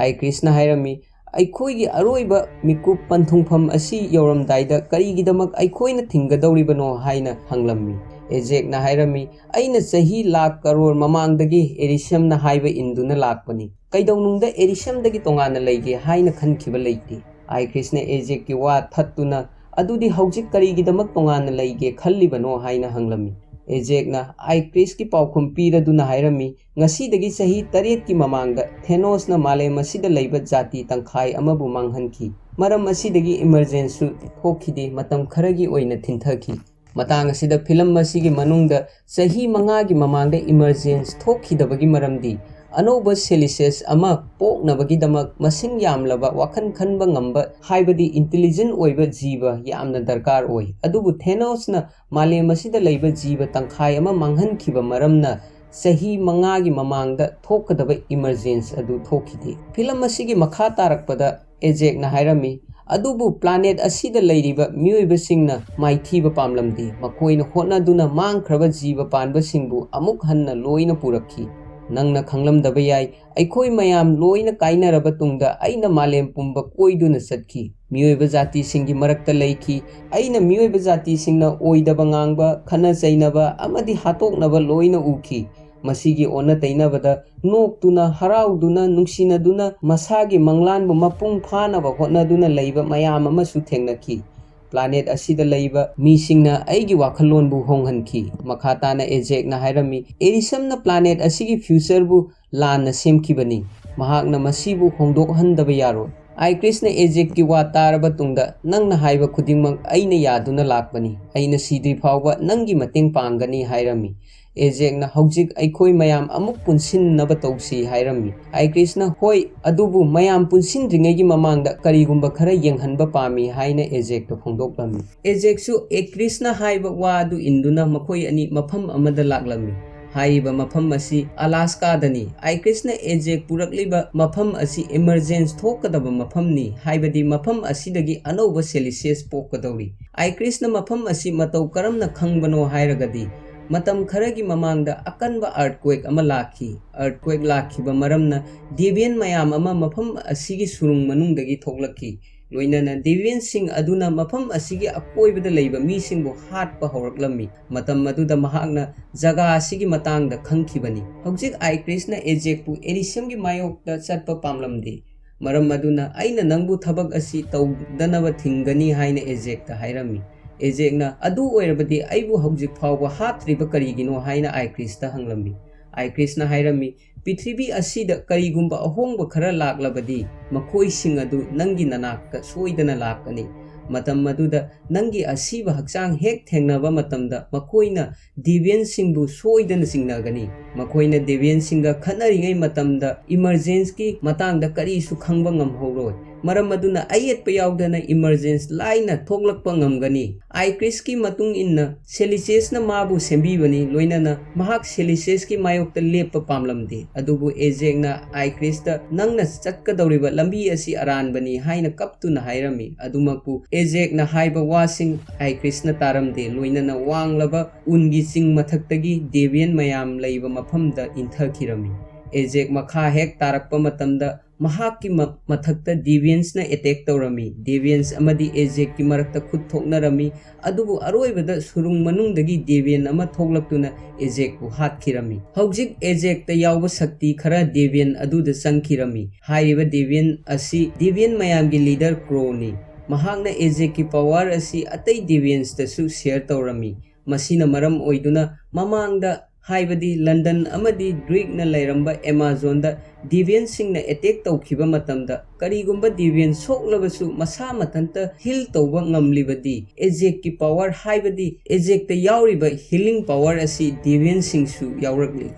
ꯑꯥꯏꯀ꯭ꯔꯤꯁꯅ ꯍꯥꯏꯔꯝꯃꯤ, "ꯑꯩꯈꯣꯏꯒꯤ ꯑꯔꯣꯏꯕ ꯃꯤꯀꯨꯞ ꯄꯟꯊꯨꯡꯐꯝ ꯑꯁꯤ ꯌꯧꯔꯝꯗꯥꯏꯗ ꯀꯔꯤꯒꯤꯗꯃꯛ ꯑꯩꯈꯣꯏꯅ ꯊꯤꯡꯒꯗꯧꯔꯤꯕꯅꯣ?" ꯍꯥꯏꯅ ꯍꯪꯂꯝꯃꯤ꯫ ꯑꯦꯖꯦꯛꯅ ꯍꯥꯏꯔꯝꯃꯤ, "ꯑꯩꯅ ꯆꯍꯤ ꯂꯥꯈ ꯀꯔꯣꯔ ꯃꯃꯥꯡꯗꯒꯤ ꯑꯦꯔꯤꯁꯤꯌꯝꯅ ꯍꯥꯏꯕ ꯏꯟꯗꯨꯅ ꯂꯥꯛꯄꯅꯤ꯫ ꯀꯩꯗꯧꯅꯨꯡꯗ ꯑꯦꯔꯤꯁꯤꯌꯝꯗꯒꯤ ꯇꯣꯉꯥꯟꯅ ꯂꯩꯒꯦ ꯍꯥꯏꯅ ꯈꯟꯈꯤꯕ ꯂꯩꯇꯦ"꯫ ꯑꯥꯏꯀ꯭ꯔꯤꯁꯅ ꯑꯦꯖꯦꯛꯀꯤ ꯋꯥ ꯊꯠꯇꯨꯅ, "ꯑꯗꯨꯗꯤ ꯍꯧꯖꯤꯛ ꯀꯔꯤꯒꯤꯗꯃꯛ ꯇꯣꯉꯥꯟꯅ ꯂꯩꯒꯦ ꯈꯜꯂꯤꯕꯅꯣ?" ꯍꯥꯏꯅ ꯍꯪꯂꯝꯃꯤ꯫ ꯑꯦꯖꯦꯛꯅ ꯑꯥꯏꯀ꯭ꯔꯤꯁꯀꯤ ꯄꯥꯎꯈꯨꯝ ꯄꯤꯔꯗꯨꯅ ꯍꯥꯏꯔꯝꯃꯤ, "ꯉꯁꯤꯗꯒꯤ ꯆꯍꯤ ꯇꯔꯦꯠꯀꯤ ꯃꯃꯥꯡꯗ ꯊꯦꯅꯣꯁꯅ ꯃꯥꯂꯦꯝ ꯑꯁꯤꯗ ꯂꯩꯕ ꯖꯥꯇꯤ ꯇꯪꯈꯥꯏ ꯑꯃꯕꯨ ꯃꯥꯡꯍꯟꯈꯤ꯫ ꯃꯔꯝ ꯑꯁꯤꯗꯒꯤ ꯏꯃꯔꯖꯦꯟꯁꯁꯨ ꯊꯣꯛꯈꯤꯗꯦ, ꯃꯇꯝ ꯈꯔꯒꯤ ꯑꯣꯏꯅ ꯊꯤꯟꯊꯈꯤ꯫" ꯃꯇꯥꯡ ꯑꯁꯤꯗ ꯐꯤꯂꯝ ꯑꯁꯤꯒꯤ ꯃꯅꯨꯡꯗ ꯆꯍꯤ ꯃꯉꯥꯒꯤ ꯃꯃꯥꯡꯗ ꯏꯃꯔꯖꯦꯟꯁ ꯊꯣꯛꯈꯤꯗꯕꯒꯤ ꯃꯔꯝꯗꯤ ꯑꯅꯧꯕ ꯁꯦꯂꯤꯁꯤꯌꯁ ꯑꯃ ꯄꯣꯛꯅꯕꯒꯤꯗꯃꯛ ꯃꯁꯤꯡ ꯌꯥꯝꯂꯕ ꯋꯥꯈꯜ ꯈꯟꯕ ꯉꯝꯕ, ꯍꯥꯏꯕꯗꯤ ꯏꯟꯇꯦꯂꯤꯖꯦꯟ ꯑꯣꯏꯕ ꯖꯤꯕ ꯌꯥꯝꯅ ꯗꯔꯀꯥꯔ ꯑꯣꯏ꯫ ꯑꯗꯨꯕꯨ ꯊꯦꯅꯣꯁꯅ ꯃꯥꯂꯦꯝ ꯑꯁꯤꯗ ꯂꯩꯕ ꯖꯤꯕ ꯇꯪꯈꯥꯏ ꯑꯃ ꯃꯥꯡꯍꯟꯈꯤꯕ ꯃꯔꯝꯅ ꯆꯍꯤ ꯃꯉꯥꯒꯤ ꯃꯃꯥꯡꯗ ꯊꯣꯛꯀꯗꯕ ꯏꯃꯔꯖꯦꯟꯁ ꯑꯗꯨ ꯊꯣꯛꯈꯤꯗꯦ꯫ ꯐꯤꯂꯝ ꯑꯁꯤꯒꯤ ꯃꯈꯥ ꯇꯥꯔꯛꯄꯗ ꯑꯦꯖꯦꯛꯅ ꯍꯥꯏꯔꯝꯃꯤ, "ꯑꯗꯨꯕꯨ ꯄ꯭ꯂꯥꯅꯦꯠ ꯑꯁꯤꯗ ꯂꯩꯔꯤꯕ ꯃꯤꯑꯣꯏꯕꯁꯤꯡꯅ ꯃꯥꯏꯊꯤꯕ ꯄꯥꯝꯂꯝꯗꯦ꯫ ꯃꯈꯣꯏꯅ ꯍꯣꯠꯅꯗꯨꯅ ꯃꯥꯡꯈ꯭ꯔꯕ ꯖꯤꯕ ꯄꯥꯟꯕꯁꯤꯡꯕꯨ ꯑꯃꯨꯛ ꯍꯟꯅ ꯂꯣꯏꯅ ꯄꯨꯔꯛꯈꯤ꯫ ꯅꯪꯅ ꯈꯪꯂꯝꯗꯕ ꯌꯥꯏ, ꯑꯩꯈꯣꯏ ꯃꯌꯥꯝ ꯂꯣꯏꯅ ꯀꯥꯏꯅꯔꯕ ꯇꯨꯡꯗ ꯑꯩꯅ ꯃꯥꯂꯦꯝ ꯄꯨꯝꯕ ꯀꯣꯏꯗꯨꯅ ꯆꯠꯈꯤ꯫ ꯃꯤꯑꯣꯏꯕ ꯖꯥꯇꯤꯁꯤꯡꯒꯤ ꯃꯔꯛꯇ ꯂꯩꯈꯤ꯫ ꯑꯩꯅ ꯃꯤꯑꯣꯏꯕ ꯖꯥꯇꯤꯁꯤꯡꯅ ꯑꯣꯏꯗꯕ ꯉꯥꯡꯕ, ꯈꯠꯅ ꯆꯩꯅꯕ ꯑꯃꯗꯤ ꯍꯥꯠꯇꯣꯛꯅꯕ ꯂꯣꯏꯅ ꯎꯈꯤ꯫ ꯃꯁꯤꯒꯤ ꯑꯣꯟꯅ ꯇꯩꯅꯕꯗ ꯅꯣꯛꯇꯨꯅ, ꯍꯔꯥꯎꯗꯨꯅ, ꯅꯨꯡꯁꯤꯅꯗꯨꯅ, ꯃꯁꯥꯒꯤ ꯃꯪꯂꯥꯟꯕꯨ ꯃꯄꯨꯡ ꯐꯥꯅꯕ ꯍꯣꯠꯅꯗꯨꯅ ꯂꯩꯕ ꯃꯌꯥꯝ ꯑꯃꯁꯨ ꯊꯦꯡꯅꯈꯤ꯫ ꯄ꯭ꯂꯥꯅꯦꯠ ꯑꯁꯤꯗ ꯂꯩꯕ ꯃꯤꯁꯤꯡꯅ ꯑꯩꯒꯤ ꯋꯥꯈꯜꯂꯣꯟꯕꯨ ꯍꯣꯡꯍꯟꯈꯤ꯫" ꯃꯈꯥ ꯇꯥꯅ ꯑꯦꯖꯦꯛꯅ ꯍꯥꯏꯔꯝꯃꯤ, "ꯑꯦꯔꯤꯁꯝꯅ ꯄ꯭ꯂꯥꯅꯦꯠ ꯑꯁꯤꯒꯤ ꯐ꯭ꯌꯨꯆꯔꯕꯨ ꯂꯥꯟꯅ ꯁꯦꯝꯈꯤꯕꯅꯤ꯫ ꯃꯍꯥꯛꯅ ꯃꯁꯤꯕꯨ ꯍꯣꯡꯗꯣꯛꯍꯟꯗꯕ ꯌꯥꯔꯣꯏ꯫" ꯑꯥꯏꯀ꯭ꯔꯤꯁꯅ ꯑꯦꯖꯦꯛꯀꯤ ꯋꯥ ꯇꯥꯔꯕ ꯇꯨꯡꯗ, "ꯅꯪꯅ ꯍꯥꯏꯕ ꯈꯨꯗꯤꯡꯃꯛ ꯑꯩꯅ ꯌꯥꯗꯨꯅ ꯂꯥꯛꯄꯅꯤ꯫ ꯑꯩꯅ ꯁꯤꯗ꯭ꯔꯤ ꯐꯥꯎꯕ ꯅꯪꯒꯤ ꯃꯇꯦꯡ ꯄꯥꯡꯒꯅꯤ" ꯍꯥꯏꯔꯝꯃꯤ꯫ ꯑꯦꯖꯦꯛꯅ, "ꯍꯧꯖꯤꯛ ꯑꯩꯈꯣꯏ ꯃꯌꯥꯝ ꯑꯃꯨꯛ ꯄꯨꯟꯁꯤꯟꯅꯕ ꯇꯧꯁꯤ" ꯍꯥꯏꯔꯝꯃꯤ꯫ ꯑꯥꯏꯀ꯭ꯔꯤꯁꯅ, "ꯍꯣꯏ, ꯑꯗꯨꯕꯨ ꯃꯌꯥꯝ ꯄꯨꯟꯁꯤꯟꯗ꯭ꯔꯤꯉꯩꯒꯤ ꯃꯃꯥꯡꯗ ꯀꯔꯤꯒꯨꯝꯕ ꯈꯔ ꯌꯦꯡꯍꯟꯕ ꯄꯥꯝꯃꯤ" ꯍꯥꯏꯅ ꯑꯦꯖꯦꯛꯇ ꯐꯣꯡꯗꯣꯛꯂꯝꯃꯤ꯫ ꯑꯦꯖꯦꯛꯁꯨ ꯑꯦꯀ꯭ꯔꯤꯁꯅ ꯍꯥꯏꯕ ꯋꯥ ꯑꯗꯨ ꯏꯟꯗꯨꯅ ꯃꯈꯣꯏ ꯑꯅꯤ ꯃꯐꯝ ꯑꯃꯗ ꯂꯥꯛꯂꯝꯃꯤ꯫ ꯍꯥꯏꯔꯤꯕ ꯃꯐꯝ ꯑꯁꯤ ꯑꯂꯥꯁꯀꯥꯗꯅꯤ꯫ ꯑꯥꯏꯀ꯭ꯔꯤꯁꯅ ꯑꯦꯖꯦꯛ ꯄꯨꯔꯛꯂꯤꯕ ꯃꯐꯝ ꯑꯁꯤ ꯏꯃꯔꯖꯦꯟꯁ ꯊꯣꯛꯀꯗꯕ ꯃꯐꯝꯅꯤ, ꯍꯥꯏꯕꯗꯤ ꯃꯐꯝ ꯑꯁꯤꯗꯒꯤ ꯑꯅꯧꯕ ꯁꯦꯂꯤꯁꯤꯌꯁ ꯄꯣꯛꯀꯗꯧꯔꯤ꯫ ꯑꯥꯏꯀ꯭ꯔꯤꯁꯅ ꯃꯐꯝ ꯑꯁꯤ ꯃꯇꯧ ꯀꯔꯝꯅ ꯈꯪꯕꯅꯣ ꯍꯥꯏꯔꯒꯗꯤ, ꯃꯇꯝ ꯈꯔꯒꯤ ꯃꯃꯥꯡꯗ ꯑꯀꯟꯕ ꯑꯔꯠꯀ꯭ꯋꯦꯛ ꯑꯃ ꯂꯥꯛꯈꯤ꯫ ꯑꯔꯠꯀ꯭ꯋꯦꯛ ꯂꯥꯛꯈꯤꯕ ꯃꯔꯝꯅ ꯗꯦꯕꯤꯌꯟ ꯃꯌꯥꯝ ꯑꯃ ꯃꯐꯝ ꯑꯁꯤꯒꯤ ꯁꯨꯔꯨꯡ ꯃꯅꯨꯡꯗꯒꯤ ꯊꯣꯛꯂꯛꯈꯤ꯫ ꯂꯣꯏꯅꯅ ꯗꯦꯕꯤꯌꯟꯁꯤꯡ ꯑꯗꯨꯅ ꯃꯐꯝ ꯑꯁꯤꯒꯤ ꯑꯀꯣꯏꯕꯗ ꯂꯩꯕ ꯃꯤꯁꯤꯡꯕꯨ ꯍꯥꯠꯄ ꯍꯧꯔꯛꯂꯝꯃꯤ꯫ ꯃꯇꯝ ꯑꯗꯨꯗ ꯃꯍꯥꯛꯅ ꯖꯒꯥ ꯑꯁꯤꯒꯤ ꯃꯇꯥꯡꯗ ꯈꯪꯈꯤꯕꯅꯤ꯫ ꯍꯧꯖꯤꯛ ꯑꯥꯏꯀ꯭ꯔꯤꯁꯅ ꯑꯦꯖꯦꯛꯄꯨ ꯑꯦꯔꯤꯁꯝꯒꯤ ꯃꯥꯌꯣꯛꯇ ꯆꯠꯄ ꯄꯥꯝꯂꯝꯗꯦ꯫ ꯃꯔꯝ ꯑꯗꯨꯅ ꯑꯩꯅ ꯅꯪꯕꯨ ꯊꯕꯛ ꯑꯁꯤ ꯇꯧꯗꯅꯕ ꯊꯤꯡꯒꯅꯤ ꯍꯥꯏꯅ ꯑꯦꯖꯦꯛꯇ ꯍꯥꯏꯔꯝꯃꯤ꯫ ꯑꯦꯖꯦꯛꯅ, "ꯑꯗꯨ ꯑꯣꯏꯔꯕꯗꯤ ꯑꯩꯕꯨ ꯍꯧꯖꯤꯛ ꯐꯥꯎꯕ ꯍꯥꯠꯇ꯭ꯔꯤꯕ ꯀꯔꯤꯒꯤꯅꯣ?" ꯍꯥꯏꯅ ꯑꯥꯏꯀ꯭ꯔꯤꯁꯇ ꯍꯪꯂꯝꯃꯤ꯫ ꯑꯥꯏꯀ꯭ꯔꯤꯁꯅ ꯍꯥꯏꯔꯝꯃꯤ, "ꯄ꯭ꯔꯤꯊꯤꯕꯤ ꯑꯁꯤꯗ ꯀꯔꯤꯒꯨꯝꯕ ꯑꯍꯣꯡꯕ ꯈꯔ ꯂꯥꯛꯂꯕꯗꯤ, ꯃꯈꯣꯏꯁꯤꯡ ꯑꯗꯨ ꯅꯪꯒꯤ ꯅꯅꯥꯛꯇ ꯁꯣꯏꯗꯅ ꯂꯥꯛꯀꯅꯤ꯫ ꯃꯇꯝ ꯑꯗꯨꯗ ꯅꯪꯒꯤ ꯑꯁꯤꯕ ꯍꯛꯆꯥꯡ ꯍꯦꯛ ꯊꯦꯡꯅꯕ ꯃꯇꯝꯗ, ꯃꯈꯣꯏꯅ ꯗꯤꯕꯤꯌꯟꯁꯤꯡꯕꯨ ꯁꯣꯏꯗꯅ ꯆꯤꯡꯅꯒꯅꯤ꯫ ꯃꯈꯣꯏꯅ ꯗꯤꯕꯤꯌꯟꯁꯤꯡꯒ ꯈꯠꯅꯔꯤꯉꯩ ꯃꯇꯝꯗ ꯏꯃꯔꯖꯦꯟꯁꯀꯤ ꯃꯇꯥꯡꯗ ꯀꯔꯤꯁꯨ ꯈꯪꯕ ꯉꯝꯍꯧꯔꯣꯏ꯫ ꯃꯔꯝ ꯑꯗꯨꯅ ꯑꯌꯦꯠꯄ ꯌꯥꯎꯗꯅ ꯏꯃꯔꯖꯦꯟꯁ ꯂꯥꯏꯅ ꯊꯣꯛꯂꯛꯄ ꯉꯝꯒꯅꯤ꯫" ꯑꯥꯏꯀ꯭ꯔꯤꯁꯀꯤ ꯃꯇꯨꯡ ꯏꯟꯅ ꯁꯦꯂꯤꯁꯤꯌꯁꯅ ꯃꯥꯕꯨ ꯁꯦꯝꯕꯤꯕꯅꯤ, ꯂꯣꯏꯅꯅ ꯃꯍꯥꯛ ꯁꯦꯂꯤꯁꯤꯌꯁꯀꯤ ꯃꯥꯌꯣꯛꯇ ꯂꯦꯞꯄ ꯄꯥꯝꯂꯝꯗꯦ꯫ ꯑꯗꯨꯕꯨ ꯑꯦꯖꯦꯛꯅ ꯑꯥꯏꯀ꯭ꯔꯤꯁꯇ, "ꯅꯪꯅ ꯆꯠꯀꯗꯧꯔꯤꯕ ꯂꯝꯕꯤ ꯑꯁꯤ ꯑꯔꯥꯟꯕꯅꯤ" ꯍꯥꯏꯅ ꯀꯞꯇꯨꯅ ꯍꯥꯏꯔꯝꯃꯤ꯫ ꯑꯗꯨꯃꯛꯄꯨ ꯑꯦꯖꯦꯛꯅ ꯍꯥꯏꯕ ꯋꯥꯁꯤꯡ ꯑꯥꯏꯀ꯭ꯔꯤꯁꯅ ꯇꯥꯔꯝꯗꯦ, ꯂꯣꯏꯅꯅ ꯋꯥꯡꯂꯕ ꯎꯟꯒꯤ ꯆꯤꯡ ꯃꯊꯛꯇꯒꯤ ꯗꯦꯕꯤꯌꯟ ꯃꯌꯥꯝ ꯂꯩꯕ ꯃꯐꯝꯗ ꯏꯟꯊꯈꯤꯔꯝꯃꯤ꯫ ꯑꯦꯖꯦꯛ ꯃꯈꯥ ꯍꯦꯛ ꯇꯥꯔꯛꯄ ꯃꯇꯝꯗ, ꯃꯍꯥꯛꯀꯤ ꯃ-, ꯃꯊꯛꯇ ꯗꯦꯕꯤꯌꯟꯁꯅ ꯑꯦꯇꯦꯛ ꯇꯧꯔꯝꯃꯤ꯫ ꯗꯦꯕꯤꯌꯟꯁ ꯑꯃꯗꯤ ꯑꯦꯖꯦꯛꯀꯤ ꯃꯔꯛꯇ ꯈꯨꯠ ꯊꯣꯛꯅꯔꯝꯃꯤ, ꯑꯗꯨꯕꯨ ꯑꯔꯣꯏꯕꯗ ꯁꯨꯔꯨꯡ ꯃꯅꯨꯡꯗꯒꯤ ꯗꯦꯕꯤꯌꯟ ꯑꯃ ꯊꯣꯛꯂꯛꯇꯨꯅ ꯑꯦꯖꯦꯛꯄꯨ ꯍꯥꯠꯈꯤꯔꯝꯃꯤ꯫ ꯍꯧꯖꯤꯛ ꯑꯦꯖꯦꯛꯇ ꯌꯥꯎꯕ ꯁꯛꯇꯤ ꯈꯔ ꯗꯦꯕꯤꯌꯟ ꯑꯗꯨꯗ ꯆꯪꯈꯤꯔꯝꯃꯤ꯫ ꯍꯥꯏꯔꯤꯕ ꯗꯦꯕꯤꯌꯟ ꯑꯁꯤ ꯗꯦꯕꯤꯌꯟ ꯃꯌꯥꯝꯒꯤ ꯂꯤꯗꯔ ꯀ꯭ꯔꯣꯅꯤ꯫ ꯃꯍꯥꯛꯅ ꯑꯦꯖꯦꯛꯀꯤ ꯄꯋꯥꯔ ꯑꯁꯤ ꯑꯇꯩ ꯗꯦꯕꯤꯌꯟꯁꯇꯁꯨ ꯁꯤꯌꯔ ꯇꯧꯔꯝꯃꯤ꯫ ꯃꯁꯤꯅ ꯃꯔꯝ ꯑꯣꯏꯗꯨꯅ ꯃꯃꯥꯡꯗ, ꯍꯥꯏꯕꯗꯤ ꯂꯟꯗꯟ ꯑꯃꯗꯤ ꯒ꯭ꯔꯤꯛꯅ ꯂꯩꯔꯝꯕ ꯑꯦꯃꯥꯖꯣꯟꯗ ꯗꯤꯚꯤꯌꯟꯁꯤꯡꯅ ꯑꯦꯇꯦꯛ ꯇꯧꯈꯤꯕ ꯃꯇꯝꯗ, ꯀꯔꯤꯒꯨꯝꯕ ꯗꯤꯚꯤꯌꯟ ꯁꯣꯛꯂꯕꯁꯨ ꯃꯁꯥ ꯃꯊꯟꯇ ꯍꯤꯜ ꯇꯧꯕ ꯉꯝꯂꯤꯕꯗꯤ, ꯑꯦꯖꯦꯛꯀꯤ ꯄꯋꯥꯔ, ꯍꯥꯏꯕꯗꯤ ꯑꯦꯖꯦꯛꯇ ꯌꯥꯎꯔꯤꯕ ꯍꯤꯂꯤꯡ ꯄꯋꯥꯔ ꯑꯁꯤ ꯗꯤꯚꯤꯌꯟꯁꯤꯡꯁꯨ ꯌꯥꯎꯔꯛꯂꯤ꯫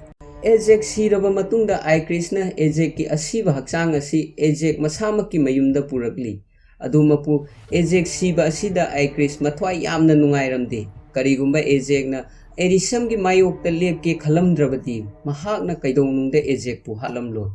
ꯑꯦꯖꯦꯛ ꯁꯤꯔꯕ ꯃꯇꯨꯡꯗ, ꯑꯥꯏꯀ꯭ꯔꯤꯁꯅ ꯑꯦꯖꯦꯛꯀꯤ ꯑꯁꯤꯕ ꯍꯛꯆꯥꯡ ꯑꯁꯤ ꯑꯦꯖꯦꯛ ꯃꯁꯥꯃꯛꯀꯤ ꯃꯌꯨꯝꯗ ꯄꯨꯔꯛꯂꯤ꯫ ꯑꯗꯨꯃꯛꯄꯨ, ꯑꯦꯖꯦꯛ ꯁꯤꯕ ꯑꯁꯤꯗ ꯑꯥꯏꯀ꯭ꯔꯤꯁ ꯃꯊ꯭ꯋꯥꯏ ꯌꯥꯝꯅ ꯅꯨꯡꯉꯥꯏꯔꯝꯗꯦ꯫ ꯀꯔꯤꯒꯨꯝꯕ ꯑꯦꯖꯦꯛꯅ ꯑꯦꯔꯤꯁꯝꯒꯤ ꯃꯥꯌꯣꯛꯇ ꯂꯦꯞꯀꯦ ꯈꯜꯂꯝꯗ꯭ꯔꯕꯗꯤ, ꯃꯍꯥꯛꯅ ꯀꯩꯗꯧꯅꯨꯡꯗ ꯑꯦꯖꯦꯛꯄꯨ ꯍꯥꯠꯂꯝꯂꯣꯏ꯫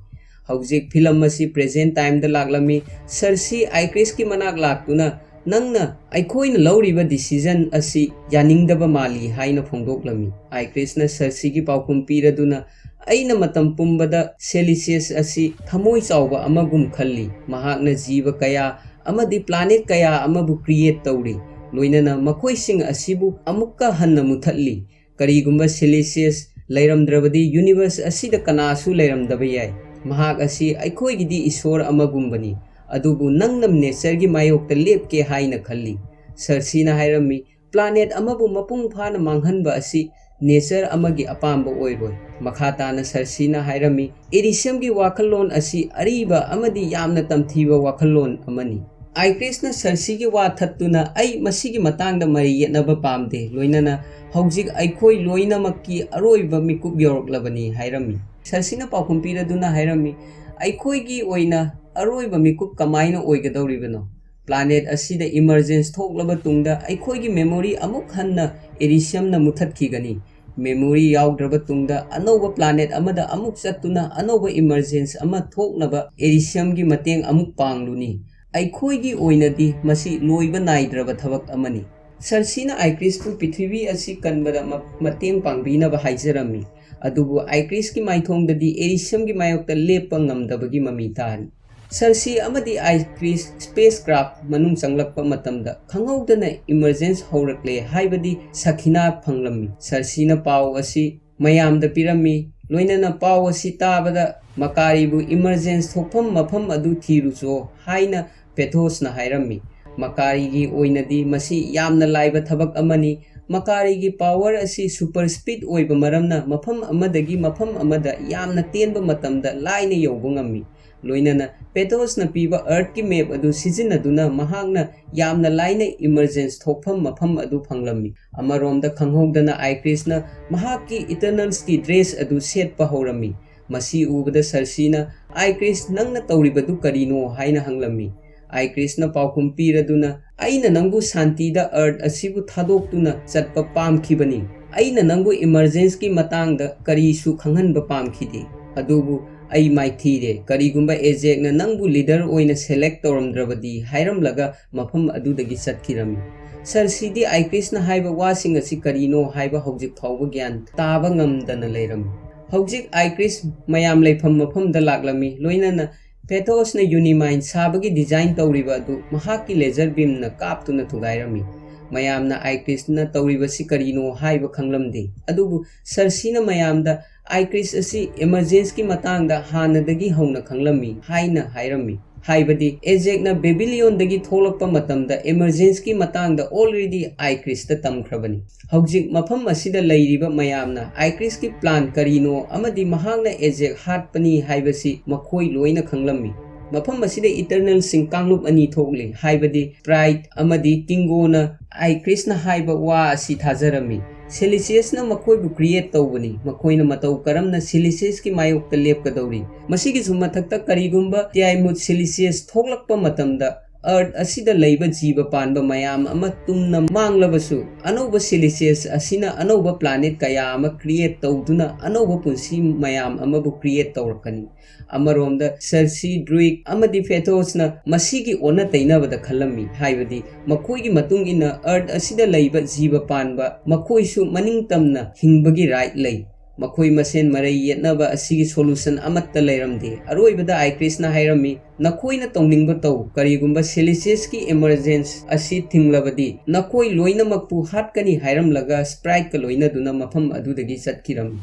ꯍꯧꯖꯤꯛ ꯐꯤꯂꯝ ꯑꯁꯤ ꯄ꯭ꯔꯦꯖꯦꯟ ꯇꯥꯏꯝꯗ ꯂꯥꯛꯂꯝꯃꯤ꯫ ꯁꯔꯁꯤ ꯑꯥꯏꯀ꯭ꯔꯤꯁꯀꯤ ꯃꯅꯥꯛ ꯂꯥꯛꯇꯨꯅ, "ꯅꯪꯅ ꯑꯩꯈꯣꯏꯅ ꯂꯧꯔꯤꯕ ꯗꯤꯁꯤꯖꯟ ꯑꯁꯤ ꯌꯥꯅꯤꯡꯗꯕ ꯃꯥꯜꯂꯤ" ꯍꯥꯏꯅ ꯐꯣꯡꯗꯣꯛꯂꯝꯃꯤ꯫ ꯑꯥꯏꯀ꯭ꯔꯤꯁꯅ ꯁꯔꯁꯤꯒꯤ ꯄꯥꯎꯈꯨꯝ ꯄꯤꯔꯗꯨꯅ, "ꯑꯩꯅ ꯃꯇꯝ ꯄꯨꯝꯕꯗ ꯁꯦꯂꯤꯁꯤꯌꯁ ꯑꯁꯤ ꯊꯃꯣꯏ ꯆꯥꯎꯕ ꯑꯃꯒꯨꯝ ꯈꯜꯂꯤ꯫ ꯃꯍꯥꯛꯅ ꯖꯤꯕ ꯀꯌꯥ ꯑꯃꯗꯤ ꯄ꯭ꯂꯥꯅꯦꯠ ꯀꯌꯥ ꯑꯃꯕꯨ ꯀ꯭ꯔꯤꯌꯦꯠ ꯇꯧꯔꯤ, ꯂꯣꯏꯅꯅ ꯃꯈꯣꯏꯁꯤꯡ ꯑꯁꯤꯕꯨ ꯑꯃꯨꯛꯀ ꯍꯟꯅ ꯃꯨꯊꯠꯂꯤ꯫ ꯀꯔꯤꯒꯨꯝꯕ ꯁꯦꯂꯤꯁꯤꯌꯁ ꯂꯩꯔꯝꯗ꯭ꯔꯕꯗꯤ, ꯌꯨꯅꯤꯚꯔꯁ ꯑꯁꯤꯗ ꯀꯅꯥꯁꯨ ꯂꯩꯔꯝꯗꯕ ꯌꯥꯏ꯫ ꯃꯍꯥꯛ ꯑꯁꯤ ꯑꯩꯈꯣꯏꯒꯤꯗꯤ ꯏꯁꯣꯔ ꯑꯃꯒꯨꯝꯕꯅꯤ, ꯑꯗꯨꯕꯨ ꯅꯪꯅ ꯅꯦꯆꯔꯒꯤ ꯃꯥꯌꯣꯛꯇ ꯂꯦꯞꯀꯦ ꯍꯥꯏꯅ ꯈꯜꯂꯤ꯫ ꯁꯔꯁꯤꯅ ꯍꯥꯏꯔꯝꯃꯤ, "ꯄ꯭ꯂꯥꯅꯦꯠ ꯑꯃꯕꯨ ꯃꯄꯨꯡ ꯐꯥꯅ ꯃꯥꯡꯍꯟꯕ ꯑꯁꯤ ꯅꯦꯆꯔ ꯑꯃꯒꯤ ꯑꯄꯥꯝꯕ ꯑꯣꯏꯔꯣꯏ"꯫ ꯃꯈꯥ ꯇꯥꯅ ꯁꯔꯁꯤꯅ ꯍꯥꯏꯔꯝꯃꯤ, "ꯏꯔꯤꯁꯤꯌꯝꯒꯤ ꯋꯥꯈꯜꯂꯣꯟ ꯑꯁꯤ ꯑꯔꯤꯕ ꯑꯃꯗꯤ ꯌꯥꯝꯅ ꯇꯝꯊꯤꯕ ꯋꯥꯈꯜꯂꯣꯟ ꯑꯃꯅꯤ"꯫ ꯑꯥꯏꯀ꯭ꯔꯤꯁꯅ ꯁꯔꯁꯤꯒꯤ ꯋꯥ ꯊꯠꯇꯨꯅ, "ꯑꯩ ꯃꯁꯤꯒꯤ ꯃꯇꯥꯡꯗ ꯃꯔꯩ ꯌꯦꯠꯅꯕ ꯄꯥꯝꯗꯦ, ꯂꯣꯏꯅꯅ ꯍꯧꯖꯤꯛ ꯑꯩꯈꯣꯏ ꯂꯣꯏꯅꯃꯛꯀꯤ ꯑꯔꯣꯏꯕ ꯃꯤꯀꯨꯞ ꯌꯧꯔꯛꯂꯕꯅꯤ" ꯍꯥꯏꯔꯝꯃꯤ꯫ ꯁꯔꯁꯤꯅ ꯄꯥꯎꯈꯨꯝ ꯄꯤꯔꯗꯨꯅ ꯍꯥꯏꯔꯝꯃꯤ, "ꯑꯩꯈꯣꯏꯒꯤ ꯑꯣꯏꯅ ꯑꯔꯣꯏꯕ ꯃꯤꯀꯨꯞ ꯀꯃꯥꯏꯅ ꯑꯣꯏꯒꯗꯧꯔꯤꯕꯅꯣ? ꯄ꯭ꯂꯥꯅꯦꯠ ꯑꯁꯤꯗ ꯏꯃꯔꯖꯦꯟꯁ ꯊꯣꯛꯂꯕ ꯇꯨꯡꯗ ꯑꯩꯈꯣꯏꯒꯤ ꯃꯦꯃꯣꯔꯤ ꯑꯃꯨꯛ ꯍꯟꯅ ꯏꯔꯤꯁꯤꯌꯝꯅ ꯃꯨꯊꯠꯈꯤꯒꯅꯤ꯫ ꯃꯦꯃꯣꯔꯤ ꯌꯥꯎꯗ꯭ꯔꯕ ꯇꯨꯡꯗ ꯑꯅꯧꯕ ꯄ꯭ꯂꯥꯅꯦꯠ ꯑꯃꯗ ꯑꯃꯨꯛ ꯆꯠꯇꯨꯅ ꯑꯅꯧꯕ ꯏꯃꯔꯖꯦꯟꯁ ꯑꯃ ꯊꯣꯛꯅꯕ ꯏꯔꯤꯁꯤꯌꯝꯒꯤ ꯃꯇꯦꯡ ꯑꯃꯨꯛ ꯄꯥꯡꯂꯨꯅꯤ꯫ ꯑꯩꯈꯣꯏꯒꯤ ꯑꯣꯏꯅꯗꯤ ꯃꯁꯤ ꯂꯣꯏꯕ ꯅꯥꯏꯗ꯭ꯔꯕ ꯊꯕꯛ ꯑꯃꯅꯤ"꯫ ꯁꯔꯁꯤꯅ ꯑꯥꯏꯀ꯭ꯔꯤꯁꯄꯨ ꯄ꯭ꯔꯤꯊꯤꯕꯤ ꯑꯁꯤ ꯀꯟꯕꯗ ꯃ-, ꯃꯇꯦꯡ ꯄꯥꯡꯕꯤꯅꯕ ꯍꯥꯏꯖꯔꯝꯃꯤ, ꯑꯗꯨꯕꯨ ꯑꯥꯏꯀ꯭ꯔꯤꯁꯀꯤ ꯃꯥꯏꯊꯣꯡꯗꯗꯤ ꯏꯔꯤꯁꯤꯌꯝꯒꯤ ꯃꯥꯌꯣꯛꯇ ꯂꯦꯞꯄ ꯉꯝꯗꯕꯒꯤ ꯃꯃꯤ ꯇꯥꯔꯤ꯫ ꯁꯔꯁꯤ ꯑꯃꯗꯤ ꯑꯥꯏꯀ꯭ꯔꯤꯁ ꯁ꯭ꯄꯦꯁ ꯀ꯭ꯔꯥꯐ ꯃꯅꯨꯡ ꯆꯪꯂꯛꯄ ꯃꯇꯝꯗ ꯈꯪꯍꯧꯗꯅ ꯏꯃꯔꯖꯦꯟꯁ ꯍꯧꯔꯛꯂꯦ ꯍꯥꯏꯕꯗꯤ ꯁꯈꯤꯅꯥ ꯐꯪꯂꯝꯃꯤ꯫ ꯁꯔꯁꯤꯅ ꯄꯥꯎ ꯑꯁꯤ ꯃꯌꯥꯝꯗ ꯄꯤꯔꯝꯃꯤ, ꯂꯣꯏꯅꯅ ꯄꯥꯎ ꯑꯁꯤ ꯇꯥꯕꯗ ꯃꯀꯥꯔꯤꯕꯨ ꯏꯃꯔꯖꯦꯟꯁ ꯊꯣꯛꯐꯝ ꯃꯐꯝ ꯑꯗꯨ ꯊꯤꯔꯨꯆꯣ ꯍꯥꯏꯅ ꯄꯦꯊꯣꯁꯅ ꯍꯥꯏꯔꯝꯃꯤ꯫ ꯃꯀꯥꯔꯤꯒꯤ ꯑꯣꯏꯅꯗꯤ ꯃꯁꯤ ꯌꯥꯝꯅ ꯂꯥꯏꯕ ꯊꯕꯛ ꯑꯃꯅꯤ꯫ ꯃꯀꯥꯔꯤꯒꯤ ꯄꯥꯋꯔ ꯑꯁꯤ ꯁꯨꯄꯔ ꯁ꯭ꯄꯤꯗ ꯑꯣꯏꯕ ꯃꯔꯝꯅ ꯃꯐꯝ ꯑꯃꯗꯒꯤ ꯃꯐꯝ ꯑꯃꯗ ꯌꯥꯝꯅ ꯇꯦꯟꯕ ꯃꯇꯝꯗ ꯂꯥꯏꯅ ꯌꯧꯕ ꯉꯝꯃꯤ꯫ ꯂꯣꯏꯅꯅ ꯄꯦꯊꯣꯁꯅ ꯄꯤꯕ ꯑꯔꯊꯀꯤ ꯃꯦꯞ ꯑꯗꯨ ꯁꯤꯖꯤꯟꯅꯗꯨꯅ ꯃꯍꯥꯛꯅ ꯌꯥꯝꯅ ꯂꯥꯏꯅ ꯏꯃꯔꯖꯦꯟꯁ ꯊꯣꯛꯐꯝ ꯃꯐꯝ ꯑꯗꯨ ꯐꯪꯂꯝꯃꯤ꯫ ꯑꯃꯔꯣꯝꯗ ꯈꯪꯍꯧꯗꯅ ꯑꯥꯏꯀ꯭ꯔꯤꯁꯅ ꯃꯍꯥꯛꯀꯤ ꯏꯇꯔꯅꯜꯁꯀꯤ ꯗ꯭ꯔꯦꯁ ꯑꯗꯨ ꯁꯦꯠꯄ ꯍꯧꯔꯝꯃꯤ꯫ ꯃꯁꯤ ꯎꯕꯗ ꯁꯔꯁꯤꯅ, "ꯑꯥꯏꯀ꯭ꯔꯤꯁ, ꯅꯪꯅ ꯇꯧꯔꯤꯕꯗꯨ ꯀꯔꯤꯅꯣ?" ꯍꯥꯏꯅ ꯍꯪꯂꯝꯃꯤ꯫ ꯑꯥꯏꯀ꯭ꯔꯤꯁꯅ ꯄꯥꯎꯈꯨꯝ ꯄꯤꯔꯗꯨꯅ, "ꯑꯩꯅ ꯅꯪꯕꯨ ꯁꯥꯟꯇꯤꯗ ꯑꯔꯊ ꯑꯁꯤꯕꯨ ꯊꯥꯗꯣꯛꯇꯨꯅ ꯆꯠꯄ ꯄꯥꯝꯈꯤꯕꯅꯤ꯫ ꯑꯩꯅ ꯅꯪꯕꯨ ꯏꯃꯔꯖꯦꯟꯁꯀꯤ ꯃꯇꯥꯡꯗ ꯀꯔꯤꯁꯨ ꯈꯪꯍꯟꯕ ꯄꯥꯝꯈꯤꯗꯦ꯫ ꯑꯗꯨꯕꯨ ꯑꯩ ꯃꯥꯏꯊꯤꯔꯦ꯫ ꯀꯔꯤꯒꯨꯝꯕ ꯑꯦꯖꯦꯛꯅ ꯅꯪꯕꯨ ꯂꯤꯗꯔ ꯑꯣꯏꯅ ꯁꯦꯂꯦꯛ ꯇꯧꯔꯝꯗ꯭ꯔꯕꯗꯤ" ꯍꯥꯏꯔꯝꯂꯒ ꯃꯐꯝ ꯑꯗꯨꯗꯒꯤ ꯆꯠꯈꯤꯔꯝꯃꯤ꯫ ꯁꯔꯁꯤꯗꯤ ꯑꯥꯏꯀ꯭ꯔꯤꯁꯅ ꯍꯥꯏꯕ ꯋꯥꯁꯤꯡ ꯑꯁꯤ ꯀꯔꯤꯅꯣ ꯍꯥꯏꯕ ꯍꯧꯖꯤꯛ ꯐꯥꯎꯕ ꯒ꯭ꯌꯥꯟ ꯇꯥꯕ ꯉꯝꯗꯅ ꯂꯩꯔꯝꯃꯤ꯫ ꯍꯧꯖꯤꯛ ꯑꯥꯏꯀ꯭ꯔꯤꯁ ꯃꯌꯥꯝ ꯂꯩꯐꯝ ꯃꯐꯝꯗ ꯂꯥꯛꯂꯝꯃꯤ, ꯂꯣꯏꯅꯅ ꯄꯦꯊꯣꯁꯅ ꯌꯨꯅꯤꯃꯥꯏꯟ ꯁꯥꯕꯒꯤ ꯗꯤꯖꯥꯏꯟ ꯇꯧꯔꯤꯕ ꯑꯗꯨ ꯃꯍꯥꯛꯀꯤ ꯂꯦꯖꯔ ꯕꯤꯝꯅ ꯀꯥꯞꯇꯨꯅ ꯊꯨꯒꯥꯏꯔꯝꯃꯤ꯫ ꯃꯌꯥꯝꯅ ꯑꯥꯏꯀ꯭ꯔꯤꯁꯅ ꯇꯧꯔꯤꯕꯁꯤ ꯀꯔꯤꯅꯣ ꯍꯥꯏꯕ ꯈꯪꯂꯝꯗꯦ, ꯑꯗꯨꯕꯨ ꯁꯔꯁꯤꯅ ꯃꯌꯥꯝꯗ, "ꯑꯥꯏꯀ꯭ꯔꯤꯁ ꯑꯁꯤ ꯏꯃꯔꯖꯦꯟꯁꯀꯤ ꯃꯇꯥꯡꯗ ꯍꯥꯟꯅꯗꯒꯤ ꯍꯧꯅ ꯈꯪꯂꯝꯃꯤ" ꯍꯥꯏꯅ ꯍꯥꯏꯔꯝꯃꯤ꯫ ꯍꯥꯏꯕꯗꯤ ꯑꯦꯖꯦꯛꯅ ꯕꯦꯕꯤꯂꯤꯌꯣꯟꯗꯒꯤ ꯊꯣꯛꯂꯛꯄ ꯃꯇꯝꯗ ꯏꯃꯔꯖꯦꯟꯁꯀꯤ ꯃꯇꯥꯡꯗ already ꯑꯥꯏꯀ꯭ꯔꯤꯁꯇ ꯇꯝꯈ꯭ꯔꯕꯅꯤ꯫ ꯍꯧꯖꯤꯛ ꯃꯐꯝ ꯑꯁꯤꯗ ꯂꯩꯔꯤꯕ ꯃꯌꯥꯝꯅ ꯑꯥꯏꯀ꯭ꯔꯤꯁꯀꯤ ꯄ꯭ꯂꯥꯟ ꯀꯔꯤꯅꯣ ꯑꯃꯗꯤ ꯃꯍꯥꯛꯅ ꯑꯦꯖꯦꯛ ꯍꯥꯠꯄꯅꯤ ꯍꯥꯏꯕꯁꯤ ꯃꯈꯣꯏ ꯂꯣꯏꯅ ꯈꯪꯂꯝꯃꯤ꯫ ꯃꯐꯝ ꯑꯁꯤꯗ ꯏꯇꯔꯅꯦꯜꯁꯤꯡ ꯀꯥꯡꯂꯨꯞ ꯑꯅꯤ ꯊꯣꯛꯂꯤ, ꯍꯥꯏꯕꯗꯤ ꯁ꯭ꯄ꯭ꯔꯥꯏꯠ ꯑꯃꯗꯤ ꯀꯤꯡꯒꯣꯅ ꯑꯥꯏꯀ꯭ꯔꯤꯁꯅ ꯍꯥꯏꯕ ꯋꯥ ꯑꯁꯤ ꯊꯥꯖꯔꯝꯃꯤ꯫ ꯁꯦꯂꯤꯁꯤꯌꯁꯅ ꯃꯈꯣꯏꯕꯨ ꯀ꯭ꯔꯤꯌꯦꯠ ꯇꯧꯕꯅꯤ, ꯃꯈꯣꯏꯅ ꯃꯇꯧ ꯀꯔꯝꯅ ꯁꯦꯂꯤꯁꯤꯌꯁꯀꯤ ꯃꯥꯌꯣꯛꯇ ꯂꯦꯞꯀꯗꯧꯔꯤ? ꯃꯁꯤꯒꯤꯁꯨ ꯃꯊꯛꯇ, ꯀꯔꯤꯒꯨꯝꯕ ꯇꯤꯌꯥꯏꯃꯨꯠ ꯁꯦꯂꯤꯁꯤꯌꯁ ꯊꯣꯛꯂꯛꯄ ꯃꯇꯝꯗ, ꯑꯔꯊ ꯑꯁꯤꯗ ꯂꯩꯕ ꯖꯤꯕ ꯄꯥꯟꯕ ꯃꯌꯥꯝ ꯑꯃ ꯇꯨꯝꯅ ꯃꯥꯡꯂꯕꯁꯨ, ꯑꯅꯧꯕ ꯁꯦꯂꯤꯁꯤꯌꯁ ꯑꯁꯤꯅ ꯑꯅꯧꯕ ꯄ꯭ꯂꯥꯅꯦꯠ ꯀꯌꯥ ꯑꯃ ꯀ꯭ꯔꯤꯌꯦꯠ ꯇꯧꯗꯨꯅ ꯑꯅꯧꯕ ꯄꯨꯟꯁꯤ ꯃꯌꯥꯝ ꯑꯃꯕꯨ ꯀ꯭ꯔꯤꯌꯦꯠ ꯇꯧꯔꯛꯀꯅꯤ꯫ ꯑꯃꯔꯣꯝꯗ, ꯁꯔꯁꯤ, ꯗ꯭ꯔꯨꯏꯛ ꯑꯃꯗꯤ ꯐꯦꯊꯣꯁꯅ ꯃꯁꯤꯒꯤ ꯑꯣꯟꯅ ꯇꯩꯅꯕꯗ ꯈꯜꯂꯝꯃꯤ, ꯍꯥꯏꯕꯗꯤ ꯃꯈꯣꯏꯒꯤ ꯃꯇꯨꯡ ꯏꯟꯅ ꯑꯔꯊ ꯑꯁꯤꯗ ꯂꯩꯕ ꯖꯤꯕ ꯄꯥꯟꯕ ꯃꯈꯣꯏꯁꯨ ꯃꯅꯤꯡꯇꯝꯅ ꯍꯤꯡꯕꯒꯤ ꯔꯥꯏꯠ ꯂꯩ꯫ ꯃꯈꯣꯏ ꯃꯁꯦꯟ ꯃꯔꯩ ꯌꯦꯠꯅꯕ ꯑꯁꯤꯒꯤ ꯁꯣꯂꯨꯁꯟ ꯑꯃꯠꯇ ꯂꯩꯔꯝꯗꯦ꯫ ꯑꯔꯣꯏꯕꯗ ꯑꯥꯏꯀ꯭ꯔꯤꯁꯅ ꯍꯥꯏꯔꯝꯃꯤ, "ꯅꯈꯣꯏꯅ ꯇꯧꯅꯤꯡꯕ ꯇꯧ, ꯀꯔꯤꯒꯨꯝꯕ ꯁꯦꯂꯤꯁꯤꯌꯁꯀꯤ ꯏꯃꯔꯖꯦꯟꯁ ꯑꯁꯤ ꯊꯤꯡꯂꯕꯗꯤ, ꯅꯈꯣꯏ ꯂꯣꯏꯅꯃꯛꯄꯨ ꯍꯥꯠꯀꯅꯤ" ꯍꯥꯏꯔꯝꯂꯒ ꯁ꯭ꯄ꯭ꯔꯥꯏꯠꯀ ꯂꯣꯏꯅꯗꯨꯅ ꯃꯐꯝ ꯑꯗꯨꯗꯒꯤ ꯆꯠꯈꯤꯔꯝꯃꯤ꯫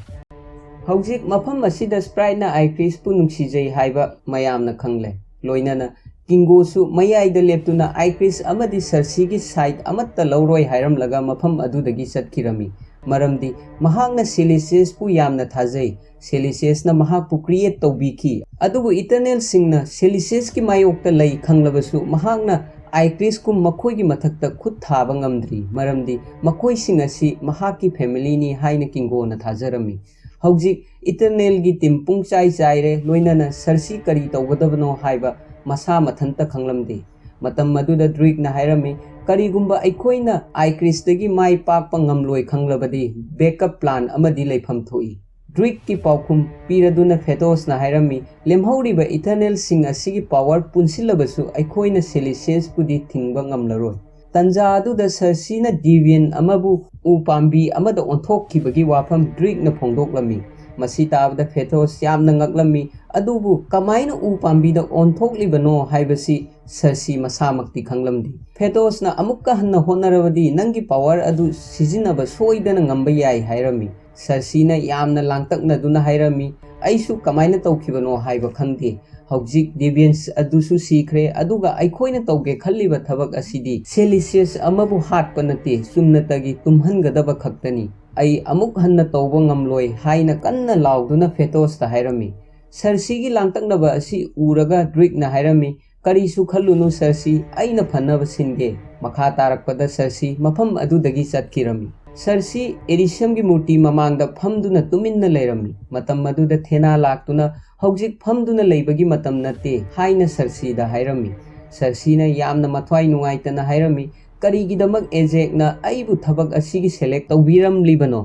ꯍꯧꯖꯤꯛ ꯃꯐꯝ ꯑꯁꯤꯗ ꯁ꯭ꯄ꯭ꯔꯥꯏꯠꯅ ꯑꯥꯏꯀ꯭ꯔꯤꯁꯄꯨ ꯅꯨꯡꯁꯤꯖꯩ ꯍꯥꯏꯕ ꯃꯌꯥꯝꯅ ꯈꯪꯂꯦ꯫ ꯂꯣꯏꯅꯅ ꯀꯤꯡꯒꯣꯁꯨ ꯃꯌꯥꯏꯗ ꯂꯦꯞꯇꯨꯅ ꯑꯥꯏꯀ꯭ꯔꯤꯁ ꯑꯃꯗꯤ ꯁꯔꯁꯤꯒꯤ ꯁꯥꯏꯠ ꯑꯃꯠꯇ ꯂꯧꯔꯣꯏ ꯍꯥꯏꯔꯝꯂꯒ ꯃꯐꯝ ꯑꯗꯨꯗꯒꯤ ꯆꯠꯈꯤꯔꯝꯃꯤ꯫ ꯃꯔꯝꯗꯤ ꯃꯍꯥꯛꯅ ꯁꯦꯂꯤꯁꯤꯌꯁꯄꯨ ꯌꯥꯝꯅ ꯊꯥꯖꯩ꯫ ꯁꯦꯂꯤꯁꯤꯌꯁꯅ ꯃꯍꯥꯛꯄꯨ ꯀ꯭ꯔꯤꯌꯦꯠ ꯇꯧꯕꯤꯈꯤ꯫ ꯑꯗꯨꯕꯨ ꯏꯇꯔꯅꯦꯜꯁꯤꯡꯅ ꯁꯦꯂꯤꯁꯤꯌꯁꯀꯤ ꯃꯥꯌꯣꯛꯇ ꯂꯩ ꯈꯪꯂꯕꯁꯨ, ꯃꯍꯥꯛꯅ ꯑꯥꯏꯀ꯭ꯔꯤꯁꯀꯨꯝ ꯃꯈꯣꯏꯒꯤ ꯃꯊꯛꯇ ꯈꯨꯠ ꯊꯥꯕ ꯉꯝꯗ꯭ꯔꯤ, ꯃꯔꯝꯗꯤ ꯃꯈꯣꯏꯁꯤꯡ ꯑꯁꯤ ꯃꯍꯥꯛꯀꯤ ꯐꯦꯃꯤꯂꯤꯅꯤ ꯍꯥꯏꯅ ꯀꯤꯡꯒꯣꯅ ꯊꯥꯖꯔꯝꯃꯤ꯫ ꯍꯧꯖꯤꯛ ꯏꯇꯔꯅꯦꯜꯒꯤ ꯇꯤꯝ ꯄꯨꯡ ꯆꯥꯏ ꯆꯥꯏꯔꯦ, ꯂꯣꯏꯅꯅ ꯁꯔꯁꯤ ꯀꯔꯤ ꯇꯧꯒꯗꯕꯅꯣ ꯍꯥꯏꯕ ꯃꯁꯥ ꯃꯊꯟꯇ ꯈꯪꯂꯝꯗꯦ꯫ ꯃꯇꯝ ꯑꯗꯨꯗ ꯗ꯭ꯔꯨꯏꯛꯅ ꯍꯥꯏꯔꯝꯃꯤ, "ꯀꯔꯤꯒꯨꯝꯕ ꯑꯩꯈꯣꯏꯅ ꯑꯥꯏꯀ꯭ꯔꯤꯁꯇꯒꯤ ꯃꯥꯏ ꯄꯥꯛꯄ ꯉꯝꯂꯣꯏ ꯈꯪꯂꯕꯗꯤ, ꯕꯦꯛꯑꯞ ꯄ꯭ꯂꯥꯟ ꯑꯃꯗꯤ ꯂꯩꯐꯝ ꯊꯣꯛꯏ꯫" ꯗ꯭ꯔꯨꯏꯛꯀꯤ ꯄꯥꯎꯈꯨꯝ ꯄꯤꯔꯗꯨꯅ ꯐꯦꯇꯣꯁꯅ ꯍꯥꯏꯔꯝꯃꯤ, "ꯂꯦꯝꯍꯧꯔꯤꯕ ꯏꯇꯔꯅꯦꯜꯁꯤꯡ ꯑꯁꯤꯒꯤ ꯄꯥꯋꯔ ꯄꯨꯟꯁꯤꯜꯂꯕꯁꯨ ꯑꯩꯈꯣꯏꯅ ꯁꯦꯂꯤꯁꯤꯌꯁꯄꯨꯗꯤ ꯊꯤꯡꯕ ꯉꯝꯂꯔꯣꯏ꯫" ꯇꯟꯖꯥ ꯑꯗꯨꯗ ꯁꯔꯁꯤꯅ ꯗꯤꯚꯤꯌꯟ ꯑꯃꯕꯨ ꯎ ꯄꯥꯝꯕꯤ ꯑꯃꯗ ꯑꯣꯟꯊꯣꯛꯈꯤꯕꯒꯤ ꯋꯥꯐꯝ ꯗ꯭ꯔꯨꯏꯛꯅ ꯐꯣꯡꯗꯣꯛꯂꯝꯃꯤ꯫ ꯃꯁꯤ ꯇꯥꯕꯗ ꯐꯦꯇꯣꯁ ꯌꯥꯝꯅ ꯉꯛꯂꯝꯃꯤ, ꯑꯗꯨꯕꯨ ꯀꯃꯥꯏꯅ ꯎ ꯄꯥꯝꯕꯤꯗ ꯑꯣꯟꯊꯣꯛꯂꯤꯕꯅꯣ ꯍꯥꯏꯕꯁꯤ ꯁꯔꯁꯤ ꯃꯁꯥꯃꯛꯇꯤ ꯈꯪꯂꯝꯗꯦ꯫ ꯐꯦꯇꯣꯁꯅ ꯑꯃꯨꯛꯀ ꯍꯟꯅ ꯍꯣꯠꯅꯔꯕꯗꯤ ꯅꯪꯒꯤ ꯄꯥꯋꯔ ꯑꯗꯨ ꯁꯤꯖꯤꯟꯅꯕ ꯁꯣꯏꯗꯅ ꯉꯝꯕ ꯌꯥꯏ ꯍꯥꯏꯔꯝꯃꯤ꯫ ꯁꯔꯁꯤꯅ ꯌꯥꯝꯅ ꯂꯥꯡꯇꯛꯅꯗꯨꯅ ꯍꯥꯏꯔꯝꯃꯤ, "ꯑꯩꯁꯨ ꯀꯃꯥꯏꯅ ꯇꯧꯈꯤꯕꯅꯣ ꯍꯥꯏꯕ ꯈꯪꯗꯦ꯫ ꯍꯧꯖꯤꯛ ꯗꯦꯕꯤꯌꯟꯁ ꯑꯗꯨꯁꯨ ꯁꯤꯈ꯭ꯔꯦ, ꯑꯗꯨꯒ ꯑꯩꯈꯣꯏꯅ ꯇꯧꯒꯦ ꯈꯜꯂꯤꯕ ꯊꯕꯛ ꯑꯁꯤꯗꯤ ꯁꯦꯂꯤꯁꯤꯌꯁ ꯑꯃꯕꯨ ꯍꯥꯠꯄ ꯅꯠꯇꯦ, ꯆꯨꯝꯅꯇꯒꯤ ꯇꯨꯝꯍꯟꯒꯗꯕ ꯈꯛꯇꯅꯤ꯫ ꯑꯩ ꯑꯃꯨꯛ ꯍꯟꯅ ꯇꯧꯕ ꯉꯝꯂꯣꯏ ꯍꯥꯏꯅ ꯀꯟꯅ ꯂꯥꯎꯗꯨꯅ ꯐꯦꯇꯣꯁꯇ ꯍꯥꯏꯔꯝꯃꯤ꯫ ꯁꯔꯁꯤꯒꯤ ꯂꯥꯡꯇꯛꯅꯕ ꯑꯁꯤ ꯎꯔꯒ ꯗ꯭ꯔꯤꯛꯅ ꯍꯥꯏꯔꯝꯃꯤ, "ꯀꯔꯤꯁꯨ ꯈꯜꯂꯨꯅꯨ ꯁꯔꯁꯤ, ꯑꯩꯅ ꯐꯅꯕ ꯁꯤꯟꯒꯦ꯫" ꯃꯈꯥ ꯇꯥꯔꯛꯄꯗ ꯁꯔꯁꯤ ꯃꯐꯝ ꯑꯗꯨꯗꯒꯤ ꯆꯠꯈꯤꯔꯝꯃꯤ꯫ ꯁꯔꯁꯤ ꯑꯦꯔꯤꯁꯤꯌꯝꯒꯤ ꯃꯨꯔꯇꯤ ꯃꯃꯥꯡꯗ ꯐꯝꯗꯨꯅ ꯇꯨꯃꯤꯟꯅ ꯂꯩꯔꯝꯃꯤ꯫ ꯃꯇꯝ ꯑꯗꯨꯗ ꯊꯦꯅꯥ ꯂꯥꯛꯇꯨꯅ, "ꯍꯧꯖꯤꯛ ꯐꯝꯗꯨꯅ ꯂꯩꯕꯒꯤ ꯃꯇꯝ ꯅꯠꯇꯦ" ꯍꯥꯏꯅ ꯁꯔꯁꯤꯗ ꯍꯥꯏꯔꯝꯃꯤ꯫ ꯁꯔꯁꯤꯅ ꯌꯥꯝꯅ ꯃꯊ꯭ꯋꯥꯏ ꯅꯨꯡꯉꯥꯏꯇꯅ ꯍꯥꯏꯔꯝꯃꯤ, "ꯀꯔꯤꯒꯤꯗꯃꯛ ꯑꯦꯖꯦꯛꯅ ꯑꯩꯕꯨ ꯊꯕꯛ ꯑꯁꯤꯒꯤ ꯁꯦꯂꯦꯛ ꯇꯧꯕꯤꯔꯝꯂꯤꯕꯅꯣ?"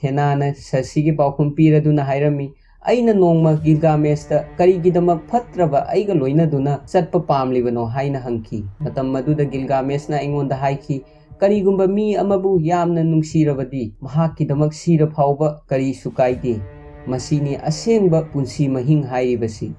ꯊꯦꯅꯥꯅ ꯁꯔꯁꯤꯒꯤ ꯄꯥꯎꯈꯨꯝ ꯄꯤꯔꯗꯨꯅ ꯍꯥꯏꯔꯝꯃꯤ, "ꯑꯩꯅ ꯅꯣꯡꯃ ꯒꯤꯜꯒꯥꯃꯦꯁꯇ ꯀꯔꯤꯒꯤꯗꯃꯛ ꯐꯠꯇ꯭ꯔꯕ ꯑꯩꯒ ꯂꯣꯏꯅꯗꯨꯅ ꯆꯠꯄ ꯄꯥꯝꯂꯤꯕꯅꯣ?" ꯍꯥꯏꯅ ꯍꯪꯈꯤ꯫ ꯃꯇꯝ ꯑꯗꯨꯗ ꯒꯤꯜꯒꯥꯃꯦꯁꯅ ꯑꯩꯉꯣꯟꯗ ꯍꯥꯏꯈꯤ, "ꯀꯔꯤꯒꯨꯝꯕ ꯃꯤ ꯑꯃꯕꯨ ꯌꯥꯝꯅ ꯅꯨꯡꯁꯤꯔꯕꯗꯤ ꯃꯍꯥꯛꯀꯤꯗꯃꯛ ꯁꯤꯔ ꯐꯥꯎꯕ ꯀꯔꯤꯁꯨ ꯀꯥꯏꯗꯦ꯫ ꯃꯁꯤꯅꯤ ꯑꯁꯦꯡꯕ ꯄꯨꯟꯁꯤ ꯃꯍꯤꯡ ꯍꯥꯏꯔꯤꯕꯁꯤ꯫"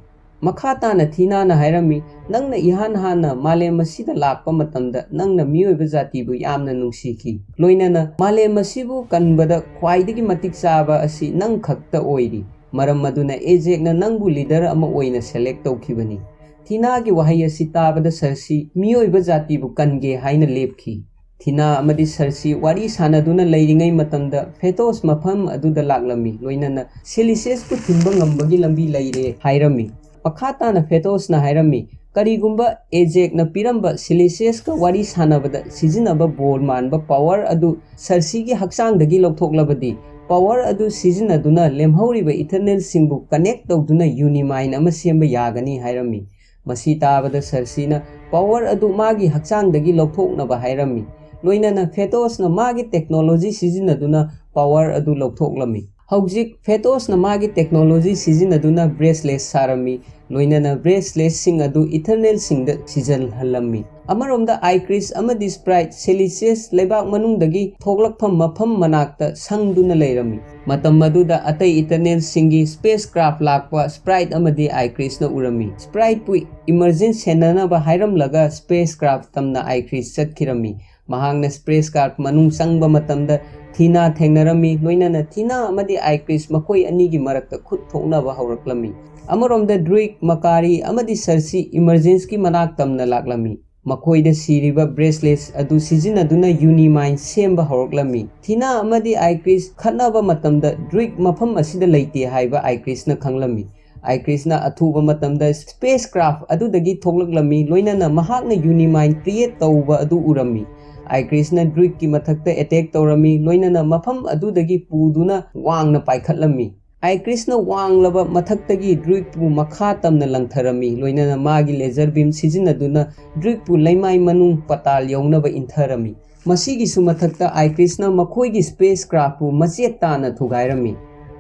ꯃꯈꯥ ꯇꯥꯅ ꯊꯤꯅꯥꯅ ꯍꯥꯏꯔꯝꯃꯤ, "ꯅꯪꯅ ꯏꯍꯥꯟ ꯍꯥꯟꯅ ꯃꯥꯂꯦꯝ ꯑꯁꯤꯗ ꯂꯥꯛꯄ ꯃꯇꯝꯗ ꯅꯪꯅ ꯃꯤꯑꯣꯏꯕ ꯖꯥꯇꯤꯕꯨ ꯌꯥꯝꯅ ꯅꯨꯡꯁꯤꯈꯤ꯫ ꯂꯣꯏꯅꯅ ꯃꯥꯂꯦꯝ ꯑꯁꯤꯕꯨ ꯀꯟꯕꯗ ꯈ꯭ꯋꯥꯏꯗꯒꯤ ꯃꯇꯤꯛ ꯆꯥꯕ ꯑꯁꯤ ꯅꯪ ꯈꯛꯇ ꯑꯣꯏꯔꯤ꯫ ꯃꯔꯝ ꯑꯗꯨꯅ ꯑꯦꯖꯦꯛꯅ ꯅꯪꯕꯨ ꯂꯤꯗꯔ ꯑꯃ ꯑꯣꯏꯅ ꯁꯦꯂꯦꯛ ꯇꯧꯈꯤꯕꯅꯤ꯫" ꯊꯤꯅꯥꯒꯤ ꯋꯥꯍꯩ ꯑꯁꯤ ꯇꯥꯕꯗ ꯁꯔꯁꯤ ꯃꯤꯑꯣꯏꯕ ꯖꯥꯇꯤꯕꯨ ꯀꯟꯒꯦ ꯍꯥꯏꯅ ꯂꯦꯞꯈꯤ꯫ ꯊꯤꯅꯥ ꯑꯃꯗꯤ ꯁꯔꯁꯤ ꯋꯥꯔꯤ ꯁꯥꯟꯅꯗꯨꯅ ꯂꯩꯔꯤꯉꯩ ꯃꯇꯝꯗ ꯐꯦꯇꯣꯁ ꯃꯐꯝ ꯑꯗꯨꯗ ꯂꯥꯛꯂꯝꯃꯤ, ꯂꯣꯏꯅꯅ ꯁꯤꯂꯤꯁꯤꯌꯁꯄꯨ ꯊꯤꯡꯕ ꯉꯝꯕꯒꯤ ꯂꯝꯕꯤ ꯂꯩꯔꯦ ꯍꯥꯏꯔꯝꯃꯤ꯫ ꯃꯈꯥ ꯇꯥꯅ ꯐꯦꯇꯣꯁꯅ ꯍꯥꯏꯔꯝꯃꯤ, "ꯀꯔꯤꯒꯨꯝꯕ ꯑꯦꯖꯦꯛꯅ ꯄꯤꯔꯝꯕ ꯁꯤꯂꯤꯁꯤꯌꯁꯀ ꯋꯥꯔꯤ ꯁꯥꯟꯅꯕꯗ ꯁꯤꯖꯤꯟꯅꯕ ꯕꯣꯜ ꯃꯥꯟꯕ ꯄꯥꯋꯔ ꯑꯗꯨ ꯁꯔꯁꯤꯒꯤ ꯍꯛꯆꯥꯡꯗꯒꯤ ꯂꯧꯊꯣꯛꯂꯕꯗꯤ, ꯄꯥꯋꯔ ꯑꯗꯨ ꯁꯤꯖꯤꯟꯅꯗꯨꯅ ꯂꯦꯝꯍꯧꯔꯤꯕ ꯏꯊꯔꯅꯦꯜꯁꯤꯡꯕꯨ ꯀꯅꯦꯛ ꯇꯧꯗꯨꯅ ꯌꯨꯅꯤꯃꯥꯏꯟ ꯑꯃ ꯁꯦꯝꯕ ꯌꯥꯒꯅꯤ" ꯍꯥꯏꯔꯝꯃꯤ꯫ ꯃꯁꯤ ꯇꯥꯕꯗ ꯁꯔꯁꯤꯅ ꯄꯥꯋꯔ ꯑꯗꯨ ꯃꯥꯒꯤ ꯍꯛꯆꯥꯡꯗꯒꯤ ꯂꯧꯊꯣꯛꯅꯕ ꯍꯥꯏꯔꯝꯃꯤ꯫ ꯂꯣꯏꯅꯅ ꯐꯦꯇꯣꯁꯅ ꯃꯥꯒꯤ ꯇꯦꯛꯅꯣꯂꯣꯖꯤ ꯁꯤꯖꯤꯟꯅꯗꯨꯅ ꯄꯥꯋꯔ ꯑꯗꯨ ꯂꯧꯊꯣꯛꯂꯝꯃꯤ꯫ ꯍꯧꯖꯤꯛ ꯐꯦꯇꯣꯁꯅ ꯃꯥꯒꯤ ꯇꯦꯛꯅꯣꯂꯣꯖꯤ ꯁꯤꯖꯤꯟꯅꯗꯨꯅ ꯕ꯭ꯔꯦꯁꯂꯦꯠ ꯁꯥꯔꯝꯃꯤ꯫ ꯂꯣꯏꯅꯅ ꯕ꯭ꯔꯦꯁꯂꯦꯠꯁꯤꯡ ꯑꯗꯨ ꯏꯊꯔꯅꯦꯜꯁꯤꯡꯗ ꯁꯤꯖꯤꯜꯍꯜꯂꯝꯃꯤ꯫ ꯑꯃꯔꯣꯝꯗ ꯑꯥꯏꯀ꯭ꯔꯤꯁ ꯑꯃꯗꯤ ꯁ꯭ꯄ꯭ꯔꯥꯏꯠ ꯁꯦꯂꯤꯁꯤꯌꯁ ꯂꯩꯕꯥꯛ ꯃꯅꯨꯡꯗꯒꯤ ꯊꯣꯛꯂꯛꯐꯝ ꯃꯐꯝ ꯃꯅꯥꯛꯇ ꯁꯪꯗꯨꯅ ꯂꯩꯔꯝꯃꯤ꯫ ꯃꯇꯝ ꯑꯗꯨꯗ ꯑꯇꯩ ꯏꯇꯔꯅꯦꯜꯁꯤꯡꯒꯤ ꯁ꯭ꯄꯦꯁ ꯀ꯭ꯔꯥꯐ ꯂꯥꯛꯄ ꯁ꯭ꯄ꯭ꯔꯥꯏꯠ ꯑꯃꯗꯤ ꯑꯥꯏꯀ꯭ꯔꯤꯁꯅ ꯎꯔꯝꯃꯤ꯫ ꯁ꯭ꯄ꯭ꯔꯥꯏꯠꯄꯨ ꯏꯃꯔꯖꯦꯟꯁ ꯁꯦꯟꯅꯅꯕ ꯍꯥꯏꯔꯝꯂꯒ ꯁ꯭ꯄꯦꯁ ꯀ꯭ꯔꯥꯐ ꯇꯝꯅ ꯑꯥꯏꯀ꯭ꯔꯤꯁ ꯆꯠꯈꯤꯔꯝꯃꯤ꯫ ꯃꯍꯥꯛꯅ ꯁ꯭ꯄꯦꯁ ꯀ꯭ꯔꯥꯐ ꯃꯅꯨꯡ ꯆꯪꯕ ꯃꯇꯝꯗ ꯊꯤꯅꯥ ꯊꯦꯡꯅꯔꯝꯃꯤ꯫ ꯂꯣꯏꯅꯅ ꯊꯤꯅꯥ ꯑꯃꯗꯤ ꯑꯥꯏꯀ꯭ꯔꯤꯁ ꯃꯈꯣꯏ ꯑꯅꯤꯒꯤ ꯃꯔꯛꯇ ꯈꯨꯠ ꯊꯣꯛꯅꯕ ꯍꯧꯔꯛꯂꯝꯃꯤ꯫ ꯑꯃꯔꯣꯝꯗ ꯗ꯭ꯔꯨꯏꯒ, ꯃꯀꯥꯔꯤ ꯑꯃꯗꯤ ꯁꯔꯁꯤ ꯏꯃꯔꯖꯦꯟꯁꯀꯤ ꯃꯅꯥꯛ ꯇꯝꯅ ꯂꯥꯛꯂꯝꯃꯤ꯫ ꯃꯈꯣꯏꯗ ꯁꯤꯔꯤꯕ ꯕ꯭ꯔꯦꯁꯂꯦꯠꯁ ꯑꯗꯨ ꯁꯤꯖꯤꯟꯅꯗꯨꯅ ꯌꯨꯅꯤꯃꯥꯏꯟ ꯁꯦꯝꯕ ꯍꯧꯔꯛꯂꯝꯃꯤ꯫ ꯊꯤꯅꯥ ꯑꯃꯗꯤ ꯑꯥꯏꯀ꯭ꯔꯤꯁ ꯈꯠꯅꯕ ꯃꯇꯝꯗ ꯗ꯭ꯔꯨꯏꯒ ꯃꯐꯝ ꯑꯁꯤꯗ ꯂꯩꯇꯦ ꯍꯥꯏꯕ ꯑꯥꯏꯀ꯭ꯔꯤꯁꯅ ꯈꯪꯂꯝꯃꯤ꯫ ꯑꯥꯏꯀ꯭ꯔꯤꯁꯅ ꯑꯊꯨꯕ ꯃꯇꯝꯗ ꯁ꯭ꯄꯦꯁ ꯀ꯭ꯔꯥꯐ ꯑꯗꯨꯗꯒꯤ ꯊꯣꯛꯂꯛꯂꯝꯃꯤ, ꯂꯣꯏꯅꯅ ꯃꯍꯥꯛꯅ ꯌꯨꯅꯤꯃꯥꯏꯟ ꯀ꯭ꯔꯤꯌꯦꯠ ꯇꯧꯕ ꯑꯗꯨ ꯎꯔꯝꯃꯤ꯫ ꯑꯥꯏꯀ꯭ꯔꯤꯁꯅ ꯗ꯭ꯔꯨꯏꯒꯀꯤ ꯃꯊꯛꯇ ꯑꯦꯇꯦꯛ ꯇꯧꯔꯝꯃꯤ, ꯂꯣꯏꯅꯅ ꯃꯐꯝ ꯑꯗꯨꯗꯒꯤ ꯄꯨꯗꯨꯅ ꯋꯥꯡꯅ ꯄꯥꯏꯈꯠꯂꯝꯃꯤ꯫ ꯑꯥꯏꯀ꯭ꯔꯤꯁꯅ ꯋꯥꯡꯂꯕ ꯃꯊꯛꯇꯒꯤ ꯗ꯭ꯔꯨꯏꯒꯄꯨ ꯃꯈꯥ ꯇꯝꯅ ꯂꯪꯊꯔꯝꯃꯤ, ꯂꯣꯏꯅꯅ ꯃꯥꯒꯤ ꯂꯦꯖꯔ ꯕꯤꯝ ꯁꯤꯖꯤꯟꯅꯗꯨꯅ ꯗ꯭ꯔꯨꯏꯒꯄꯨ ꯂꯩꯃꯥꯏ ꯃꯅꯨꯡ ꯄꯇꯥꯜ ꯌꯧꯅꯕ ꯏꯟꯊꯔꯝꯃꯤ꯫ ꯃꯁꯤꯒꯤꯁꯨ ꯃꯊꯛꯇ ꯑꯥꯏꯀ꯭ꯔꯤꯁꯅ ꯃꯈꯣꯏꯒꯤ ꯁ꯭ꯄꯦꯁ ꯀ꯭ꯔꯥꯐꯄꯨ ꯃꯆꯦꯠ ꯇꯥꯅ ꯊꯨꯒꯥꯏꯔꯝꯃꯤ꯫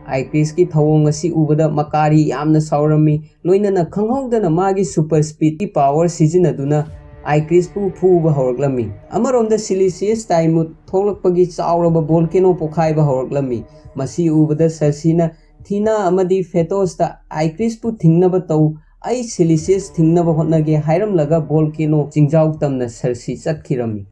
ꯑꯥꯏꯀ꯭ꯔꯤꯁꯀꯤ ꯊꯧꯑꯣꯡ ꯑꯁꯤ ꯎꯕꯗ ꯃꯀꯥꯔꯤ ꯌꯥꯝꯅ ꯁꯥꯎꯔꯝꯃꯤ, ꯂꯣꯏꯅꯅ ꯈꯪꯍꯧꯗꯅ ꯃꯥꯒꯤ ꯁꯨꯄꯔ ꯁ꯭ꯄꯤꯗꯀꯤ ꯄꯥꯋꯔ ꯁꯤꯖꯤꯟꯅꯗꯨꯅ ꯑꯥꯏꯀ꯭ꯔꯤꯁꯄꯨ ꯐꯨꯕ ꯍꯧꯔꯛꯂꯝꯃꯤ꯫ ꯑꯃꯔꯣꯝꯗ ꯁꯤꯂꯤꯁꯤꯌꯁ ꯇꯥꯏꯃꯨꯠ ꯊꯣꯛꯂꯛꯄꯒꯤ ꯆꯥꯎꯔꯕ ꯚꯣꯜꯀꯦꯅꯣ ꯄꯣꯈꯥꯏꯕ ꯍꯧꯔꯛꯂꯝꯃꯤ꯫ ꯃꯁꯤ ꯎꯕꯗ ꯁꯔꯁꯤꯅ ꯊꯤꯅꯥ ꯑꯃꯗꯤ ꯐꯦꯇꯣꯁꯇ "ꯑꯥꯏꯀ꯭ꯔꯤꯁꯄꯨ ꯊꯤꯡꯅꯕ ꯇꯧ, ꯑꯩ ꯁꯤꯂꯤꯁꯤꯌꯁ ꯊꯤꯡꯅꯕ ꯍꯣꯠꯅꯒꯦ" ꯍꯥꯏꯔꯝꯂꯒ ꯚꯣꯜꯀꯦꯅꯣ ꯆꯤꯡꯖꯥꯎ ꯇꯝꯅ ꯁꯔꯁꯤ ꯆꯠꯈꯤꯔꯝꯃꯤ꯫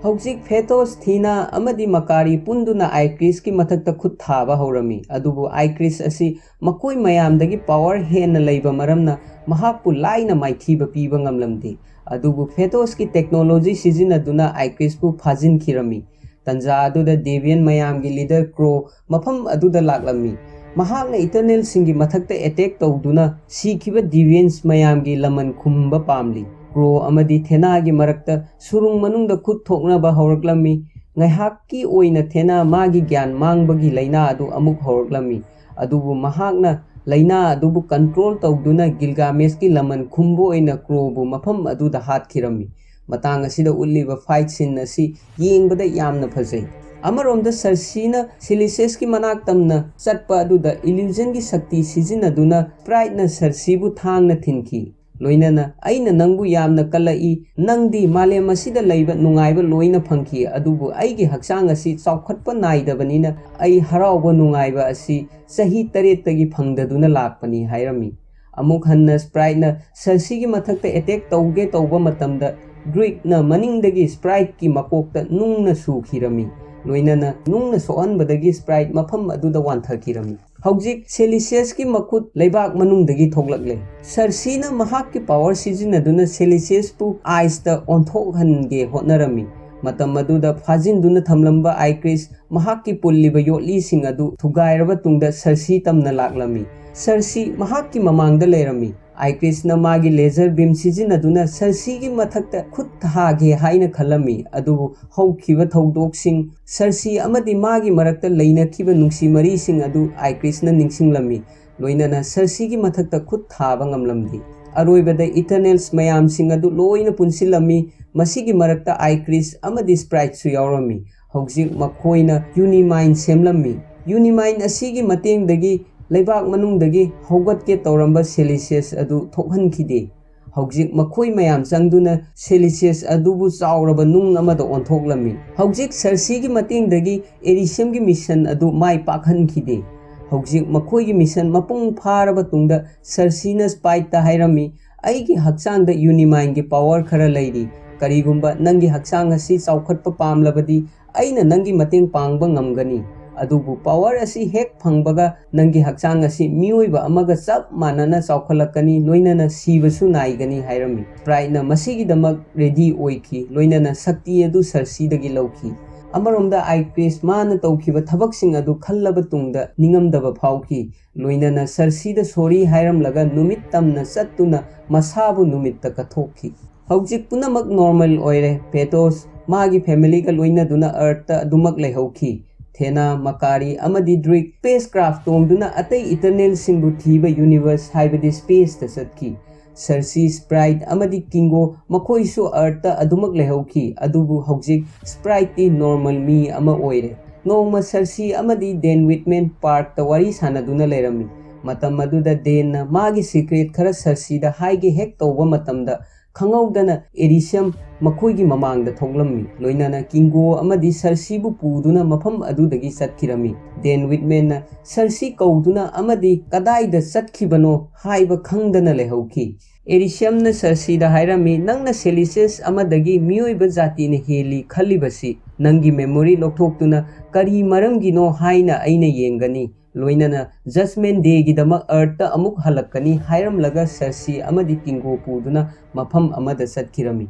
ꯍꯧꯖꯤꯛ ꯐꯦꯇꯣꯁ, ꯊꯤꯅꯥ ꯑꯃꯗꯤ ꯃꯀꯥꯔꯤ ꯄꯨꯟꯗꯨꯅ ꯑꯥꯏꯀ꯭ꯔꯤꯁꯀꯤ ꯃꯊꯛꯇ ꯈꯨꯠ ꯊꯥꯕ ꯍꯧꯔꯝꯃꯤ, ꯑꯗꯨꯕꯨ ꯑꯥꯏꯀ꯭ꯔꯤꯁ ꯑꯁꯤ ꯃꯈꯣꯏ ꯃꯌꯥꯝꯗꯒꯤ ꯄꯥꯋꯔ ꯍꯦꯟꯅ ꯂꯩꯕ ꯃꯔꯝꯅ ꯃꯍꯥꯛꯄꯨ ꯂꯥꯏꯅ ꯃꯥꯏꯊꯤꯕ ꯄꯤꯕ ꯉꯝꯂꯝꯗꯦ꯫ ꯑꯗꯨꯕꯨ ꯐꯦꯇꯣꯁꯀꯤ ꯇꯦꯛꯅꯣꯂꯣꯖꯤ ꯁꯤꯖꯤꯟꯅꯗꯨꯅ ꯑꯥꯏꯀ꯭ꯔꯤꯁꯄꯨ ꯐꯥꯖꯤꯟꯈꯤꯔꯝꯃꯤ꯫ ꯇꯟꯖꯥ ꯑꯗꯨꯗ ꯗꯦꯕꯤꯌꯟ ꯃꯌꯥꯝꯒꯤ ꯂꯤꯗꯔ ꯀ꯭ꯔꯣ ꯃꯐꯝ ꯑꯗꯨꯗ ꯂꯥꯛꯂꯝꯃꯤ꯫ ꯃꯍꯥꯛꯅ ꯏꯇꯔꯅꯦꯜꯁꯤꯡꯒꯤ ꯃꯊꯛꯇ ꯑꯦꯇꯦꯛ ꯇꯧꯗꯨꯅ ꯁꯤꯈꯤꯕ ꯗꯤꯚꯤꯌꯟꯁ ꯃꯌꯥꯝꯒꯤ ꯂꯃꯟ ꯈꯨꯝꯕ ꯄꯥꯝꯂꯤ꯫ ꯀ꯭ꯔꯣ ꯑꯃꯗꯤ ꯊꯦꯅꯥꯒꯤ ꯃꯔꯛꯇ ꯁꯨꯔꯨꯡ ꯃꯅꯨꯡꯗ ꯈꯨꯠ ꯊꯣꯛꯅꯕ ꯍꯧꯔꯛꯂꯝꯃꯤ꯫ ꯉꯥꯏꯍꯥꯛꯀꯤ ꯑꯣꯏꯅ ꯊꯦꯅꯥ ꯃꯥꯒꯤ ꯒ꯭ꯌꯥꯟ ꯃꯥꯡꯕꯒꯤ ꯂꯥꯏꯅꯥ ꯑꯗꯨ ꯑꯃꯨꯛ ꯍꯧꯔꯛꯂꯝꯃꯤ, ꯑꯗꯨꯕꯨ ꯃꯍꯥꯛꯅ ꯂꯥꯏꯅꯥ ꯑꯗꯨꯕꯨ ꯀꯟꯇ꯭ꯔꯣꯜ ꯇꯧꯗꯨꯅ ꯒꯤꯜꯒꯥꯃꯦꯁꯀꯤ ꯂꯃꯟ ꯈꯨꯝꯕ ꯑꯣꯏꯅ ꯀ꯭ꯔꯣꯕꯨ ꯃꯐꯝ ꯑꯗꯨꯗ ꯍꯥꯠꯈꯤꯔꯝꯃꯤ꯫ ꯃꯇꯥꯡ ꯑꯁꯤꯗ ꯎꯠꯂꯤꯕ ꯐꯥꯏꯠ ꯁꯤꯟ ꯑꯁꯤ ꯌꯦꯡꯕꯗ ꯌꯥꯝꯅ ꯐꯖꯩ꯫ ꯑꯃꯔꯣꯝꯗ ꯁꯔꯁꯤꯅ ꯁꯤꯂꯤꯁꯤꯌꯁꯀꯤ ꯃꯅꯥꯛ ꯇꯝꯅ ꯆꯠꯄ ꯑꯗꯨꯗ ꯏꯂ꯭ꯌꯨꯖꯟꯒꯤ ꯁꯛꯇꯤ ꯁꯤꯖꯤꯟꯅꯗꯨꯅ ꯁ꯭ꯄ꯭ꯔꯥꯏꯠꯅ ꯁꯔꯁꯤꯕꯨ ꯊꯥꯡꯅ ꯊꯤꯟꯈꯤ꯫ ꯂꯣꯏꯅꯅ, "ꯑꯩꯅ ꯅꯪꯕꯨ ꯌꯥꯝꯅ ꯀꯜꯂꯛꯏ꯫ ꯅꯪꯗꯤ ꯃꯥꯂꯦꯝ ꯑꯁꯤꯗ ꯂꯩꯕ ꯅꯨꯡꯉꯥꯏꯕ ꯂꯣꯏꯅ ꯐꯪꯈꯤ, ꯑꯗꯨꯕꯨ ꯑꯩꯒꯤ ꯍꯛꯆꯥꯡ ꯑꯁꯤ ꯆꯥꯎꯈꯠꯄ ꯅꯥꯏꯗꯕꯅꯤꯅ ꯑꯩ ꯍꯔꯥꯎꯕ ꯅꯨꯡꯉꯥꯏꯕ ꯑꯁꯤ ꯆꯍꯤ ꯇꯔꯦꯠꯇꯒꯤ ꯐꯪꯗꯗꯨꯅ ꯂꯥꯛꯄꯅꯤ" ꯍꯥꯏꯔꯝꯃꯤ꯫ ꯑꯃꯨꯛ ꯍꯟꯅ ꯁ꯭ꯄ꯭ꯔꯥꯏꯠꯅ ꯁꯔꯁꯤꯒꯤ ꯃꯊꯛꯇ ꯑꯦꯇꯦꯛ ꯇꯧꯒꯦ ꯇꯧꯕ ꯃꯇꯝꯗ ꯗ꯭ꯔꯨꯏꯒꯅ ꯃꯅꯤꯡꯗꯒꯤ ꯁ꯭ꯄ꯭ꯔꯥꯏꯠꯀꯤ ꯃꯀꯣꯛꯇ ꯅꯨꯡꯅ ꯁꯨꯈꯤꯔꯝꯃꯤ꯫ ꯂꯣꯏꯅꯅ ꯅꯨꯡꯅ ꯁꯣꯛꯍꯟꯕꯗꯒꯤ ꯁ꯭ꯄ꯭ꯔꯥꯏꯠ ꯃꯐꯝ ꯑꯗꯨꯗ ꯋꯥꯟꯊꯈꯤꯔꯝꯃꯤ꯫ ꯍꯧꯖꯤꯛ ꯁꯦꯂꯤꯁꯤꯌꯁꯀꯤ ꯃꯈꯨꯠ ꯂꯩꯕꯥꯛ ꯃꯅꯨꯡꯗꯒꯤ ꯊꯣꯛꯂꯛꯂꯦ꯫ ꯁꯔꯁꯤꯅ ꯃꯍꯥꯛꯀꯤ ꯄꯥꯋꯔ ꯁꯤꯖꯤꯟꯅꯗꯨꯅ ꯁꯦꯂꯤꯁꯤꯌꯁꯄꯨ ꯑꯥꯏꯁꯇ ꯑꯣꯟꯊꯣꯛꯍꯟꯒꯦ ꯍꯣꯠꯅꯔꯝꯃꯤ꯫ ꯃꯇꯝ ꯑꯗꯨꯗ ꯐꯥꯖꯤꯟꯗꯨꯅ ꯊꯝꯂꯝꯕ ꯑꯥꯏꯀ꯭ꯔꯤꯁ ꯃꯍꯥꯛꯀꯤ ꯄꯨꯜꯂꯤꯕ ꯌꯣꯠꯂꯤꯁꯤꯡ ꯑꯗꯨ ꯊꯨꯒꯥꯏꯔꯕ ꯇꯨꯡꯗ ꯁꯔꯁꯤ ꯇꯝꯅ ꯂꯥꯛꯂꯝꯃꯤ꯫ ꯁꯔꯁꯤ ꯃꯍꯥꯛꯀꯤ ꯃꯃꯥꯡꯗ ꯂꯩꯔꯝꯃꯤ꯫ ꯑꯥꯏꯀ꯭ꯔꯤꯁꯅ ꯃꯥꯒꯤ ꯂꯦꯖꯔ ꯕꯤꯝ ꯁꯤꯖꯤꯟꯅꯗꯨꯅ ꯁꯔꯁꯤꯒꯤ ꯃꯊꯛꯇ ꯈꯨꯠ ꯊꯥꯒꯦ ꯍꯥꯏꯅ ꯈꯜꯂꯝꯃꯤ, ꯑꯗꯨꯕꯨ ꯍꯧꯈꯤꯕ ꯊꯧꯗꯣꯛꯁꯤꯡ, ꯁꯔꯁꯤ ꯑꯃꯗꯤ ꯃꯥꯒꯤ ꯃꯔꯛꯇ ꯂꯩꯅꯈꯤꯕ ꯅꯨꯡꯁꯤ ꯃꯔꯤꯁꯤꯡ ꯑꯗꯨ ꯑꯥꯏꯀ꯭ꯔꯤꯁꯅ ꯅꯤꯡꯁꯤꯡꯂꯝꯃꯤ, ꯂꯣꯏꯅꯅ ꯁꯔꯁꯤꯒꯤ ꯃꯊꯛꯇ ꯈꯨꯠ ꯊꯥꯕ ꯉꯝꯂꯝꯗꯦ꯫ ꯑꯔꯣꯏꯕꯗ ꯏꯇꯔꯅꯦꯜꯁ ꯃꯌꯥꯝꯁꯤꯡ ꯑꯗꯨ ꯂꯣꯏꯅ ꯄꯨꯟꯁꯤꯜꯂꯝꯃꯤ꯫ ꯃꯁꯤꯒꯤ ꯃꯔꯛꯇ ꯑꯥꯏꯀ꯭ꯔꯤꯁ ꯑꯃꯗꯤ ꯁ꯭ꯄ꯭ꯔꯥꯏꯠꯁꯨ ꯌꯥꯎꯔꯝꯃꯤ꯫ ꯍꯧꯖꯤꯛ ꯃꯈꯣꯏꯅ ꯌꯨꯅꯤꯃꯥꯏꯟ ꯁꯦꯝꯂꯝꯃꯤ꯫ ꯌꯨꯅꯤꯃꯥꯏꯟ ꯑꯁꯤꯒꯤ ꯃꯇꯦꯡꯗꯒꯤ ꯂꯩꯕꯥꯛ ꯃꯅꯨꯡꯗꯒꯤ ꯍꯧꯒꯠꯀꯦ ꯇꯧꯔꯝꯕ ꯁꯦꯂꯤꯁꯤꯌꯁ ꯑꯗꯨ ꯊꯣꯛꯍꯟꯈꯤꯗꯦ꯫ ꯍꯧꯖꯤꯛ ꯃꯈꯣꯏ ꯃꯌꯥꯝ ꯆꯪꯗꯨꯅ ꯁꯦꯂꯤꯁꯤꯌꯁ ꯑꯗꯨꯕꯨ ꯆꯥꯎꯔꯕ ꯅꯨꯡ ꯑꯃꯗ ꯑꯣꯟꯊꯣꯛꯂꯝꯃꯤ꯫ ꯍꯧꯖꯤꯛ ꯁꯔꯁꯤꯒꯤ ꯃꯇꯦꯡꯗꯒꯤ ꯑꯦꯔꯤꯁꯤꯌꯝꯒꯤ ꯃꯤꯁꯟ ꯑꯗꯨ ꯃꯥꯏ ꯄꯥꯛꯍꯟꯈꯤꯗꯦ꯫ ꯍꯧꯖꯤꯛ ꯃꯈꯣꯏꯒꯤ ꯃꯤꯁꯟ ꯃꯄꯨꯡ ꯐꯥꯔꯕ ꯇꯨꯡꯗ ꯁꯔꯁꯤꯅ ꯁ꯭ꯄ꯭ꯔꯥꯏꯠꯇ ꯍꯥꯏꯔꯝꯃꯤ, "ꯑꯩꯒꯤ ꯍꯛꯆꯥꯡꯗ ꯌꯨꯅꯤꯃꯥꯏꯟꯒꯤ ꯄꯥꯋꯔ ꯈꯔ ꯂꯩꯔꯤ꯫ ꯀꯔꯤꯒꯨꯝꯕ ꯅꯪꯒꯤ ꯍꯛꯆꯥꯡ ꯑꯁꯤ ꯆꯥꯎꯈꯠꯄ ꯄꯥꯝꯂꯕꯗꯤ ꯑꯩꯅ ꯅꯪꯒꯤ ꯃꯇꯦꯡ ꯄꯥꯡꯕ ꯉꯝꯒꯅꯤ꯫ ꯑꯗꯨꯕꯨ ꯄꯥꯋꯔ ꯑꯁꯤ ꯍꯦꯛ ꯐꯪꯕꯒ ꯅꯪꯒꯤ ꯍꯛꯆꯥꯡ ꯑꯁꯤ ꯃꯤꯑꯣꯏꯕ ꯑꯃꯒ ꯆꯞ ꯃꯥꯟꯅꯅ ꯆꯥꯎꯈꯠꯂꯛꯀꯅꯤ, ꯂꯣꯏꯅꯅ ꯁꯤꯕꯁꯨ ꯅꯥꯏꯒꯅꯤ" ꯍꯥꯏꯔꯝꯃꯤ꯫ ꯁ꯭ꯄ꯭ꯔꯥꯏꯠꯅ ꯃꯁꯤꯒꯤꯗꯃꯛ ꯔꯦꯗꯤ ꯑꯣꯏꯈꯤ, ꯂꯣꯏꯅꯅ ꯁꯛꯇꯤ ꯑꯗꯨ ꯁꯔꯁꯤꯗꯒꯤ ꯂꯧꯈꯤ꯫ ꯑꯃꯔꯣꯝꯗ ꯑꯥꯏꯀ꯭ꯔꯤꯁ ꯃꯥꯅ ꯇꯧꯈꯤꯕ ꯊꯕꯛꯁꯤꯡ ꯑꯗꯨ ꯈꯜꯂꯕ ꯇꯨꯡꯗ ꯅꯤꯡꯉꯝꯗꯕ ꯐꯥꯎꯈꯤ, ꯂꯣꯏꯅꯅ ꯁꯔꯁꯤꯗ ꯁꯣꯔꯤ ꯍꯥꯏꯔꯝꯂꯒ ꯅꯨꯃꯤꯠ ꯇꯝꯅ ꯆꯠꯇꯨꯅ ꯃꯁꯥꯕꯨ ꯅꯨꯃꯤꯠꯇ ꯀꯠꯊꯣꯛꯈꯤ꯫ ꯍꯧꯖꯤꯛ ꯄꯨꯝꯅꯃꯛ ꯅꯣꯔꯃꯦꯜ ꯑꯣꯏꯔꯦ꯫ ꯄꯦꯇꯣꯁ, ꯃꯥꯒꯤ ꯐꯦꯃꯤꯂꯤꯒ ꯂꯣꯏꯅꯗꯨꯅ ꯑꯔꯊꯇ ꯑꯗꯨꯃꯛ ꯂꯩꯍꯧꯈꯤ꯫ ꯊꯦꯅꯥ, ꯃꯀꯥꯔꯤ ꯑꯃꯗꯤ ꯗ꯭ꯔꯤꯛ ꯁ꯭ꯄꯦꯁ ꯀ꯭ꯔꯥꯐ ꯇꯣꯡꯗꯨꯅ ꯑꯇꯩ ꯏꯇꯔꯅꯦꯜꯁꯤꯡꯕꯨ ꯊꯤꯕ ꯌꯨꯅꯤꯚꯔꯁ ꯍꯥꯏꯕꯗꯤ ꯁ꯭ꯄꯦꯁꯇ ꯆꯠꯈꯤ꯫ ꯁꯔꯁꯤ, ꯁ꯭ꯄ꯭ꯔꯥꯏꯠ ꯑꯃꯗꯤ ꯀꯤꯡꯒꯣ ꯃꯈꯣꯏꯁꯨ ꯑꯔꯊꯇ ꯑꯗꯨꯃꯛ ꯂꯩꯍꯧꯈꯤ, ꯑꯗꯨꯕꯨ ꯍꯧꯖꯤꯛ ꯁ꯭ꯄ꯭ꯔꯥꯏꯠꯇꯤ ꯅꯣꯔꯃꯦꯜ ꯃꯤ ꯑꯃ ꯑꯣꯏꯔꯦ꯫ ꯅꯣꯡꯃ ꯁꯔꯁꯤ ꯑꯃꯗꯤ ꯗꯦꯟ ꯋꯤꯠꯃꯦꯟ ꯄꯥꯔꯛꯇ ꯋꯥꯔꯤ ꯁꯥꯟꯅꯗꯨꯅ ꯂꯩꯔꯝꯃꯤ꯫ ꯃꯇꯝ ꯑꯗꯨꯗ ꯗꯦꯟꯅ ꯃꯥꯒꯤ ꯁꯤꯀ꯭ꯔꯦꯠ ꯈꯔ ꯁꯔꯁꯤꯗ ꯍꯥꯏꯒꯦ ꯍꯦꯛ ꯇꯧꯕ ꯃꯇꯝꯗ, ꯈꯪꯍꯧꯗꯅ ꯑꯦꯔꯤꯁꯤꯌꯝ ꯃꯈꯣꯏꯒꯤ ꯃꯃꯥꯡꯗ ꯊꯣꯛꯂꯝꯃꯤ, ꯂꯣꯏꯅꯅ ꯀꯤꯡꯒꯣ ꯑꯃꯗꯤ ꯁꯔꯁꯤꯕꯨ ꯄꯨꯗꯨꯅ ꯃꯐꯝ ꯑꯗꯨꯗꯒꯤ ꯆꯠꯈꯤꯔꯝꯃꯤ꯫ ꯗꯦꯟ ꯋꯤꯠꯃꯦꯟꯅ ꯁꯔꯁꯤ ꯀꯧꯗꯨꯅ ꯑꯃꯗꯤ ꯀꯗꯥꯏꯗ ꯆꯠꯈꯤꯕꯅꯣ ꯍꯥꯏꯕ ꯈꯪꯗꯅ ꯂꯩꯍꯧꯈꯤ꯫ ꯑꯦꯔꯤꯁꯤꯌꯝꯅ ꯁꯔꯁꯤꯗ ꯍꯥꯏꯔꯝꯃꯤ, "ꯅꯪꯅ ꯁꯦꯂꯤꯁꯤꯌꯁ ꯑꯃꯗꯒꯤ ꯃꯤꯑꯣꯏꯕ ꯖꯥꯇꯤꯅ ꯍꯦꯜꯂꯤ ꯈꯜꯂꯤꯕꯁꯤ ꯅꯪꯒꯤ ꯃꯦꯃꯣꯔꯤ ꯂꯧꯊꯣꯛꯇꯨꯅ ꯀꯔꯤ ꯃꯔꯝꯒꯤꯅꯣ ꯍꯥꯏꯅ ꯑꯩꯅ ꯌꯦꯡꯒꯅꯤ, ꯂꯣꯏꯅꯅ ꯖꯁꯃꯦꯟ ꯗꯦꯒꯤꯗꯃꯛ ꯑꯔꯊꯇ ꯑꯃꯨꯛ ꯍꯜꯂꯛꯀꯅꯤ" ꯍꯥꯏꯔꯝꯂꯒ ꯁꯔꯁꯤ ꯑꯃꯗꯤ ꯀꯤꯡꯒꯣ ꯄꯨꯗꯨꯅ ꯃꯐꯝ ꯑꯃꯗ ꯆꯠꯈꯤꯔꯝꯃꯤ꯫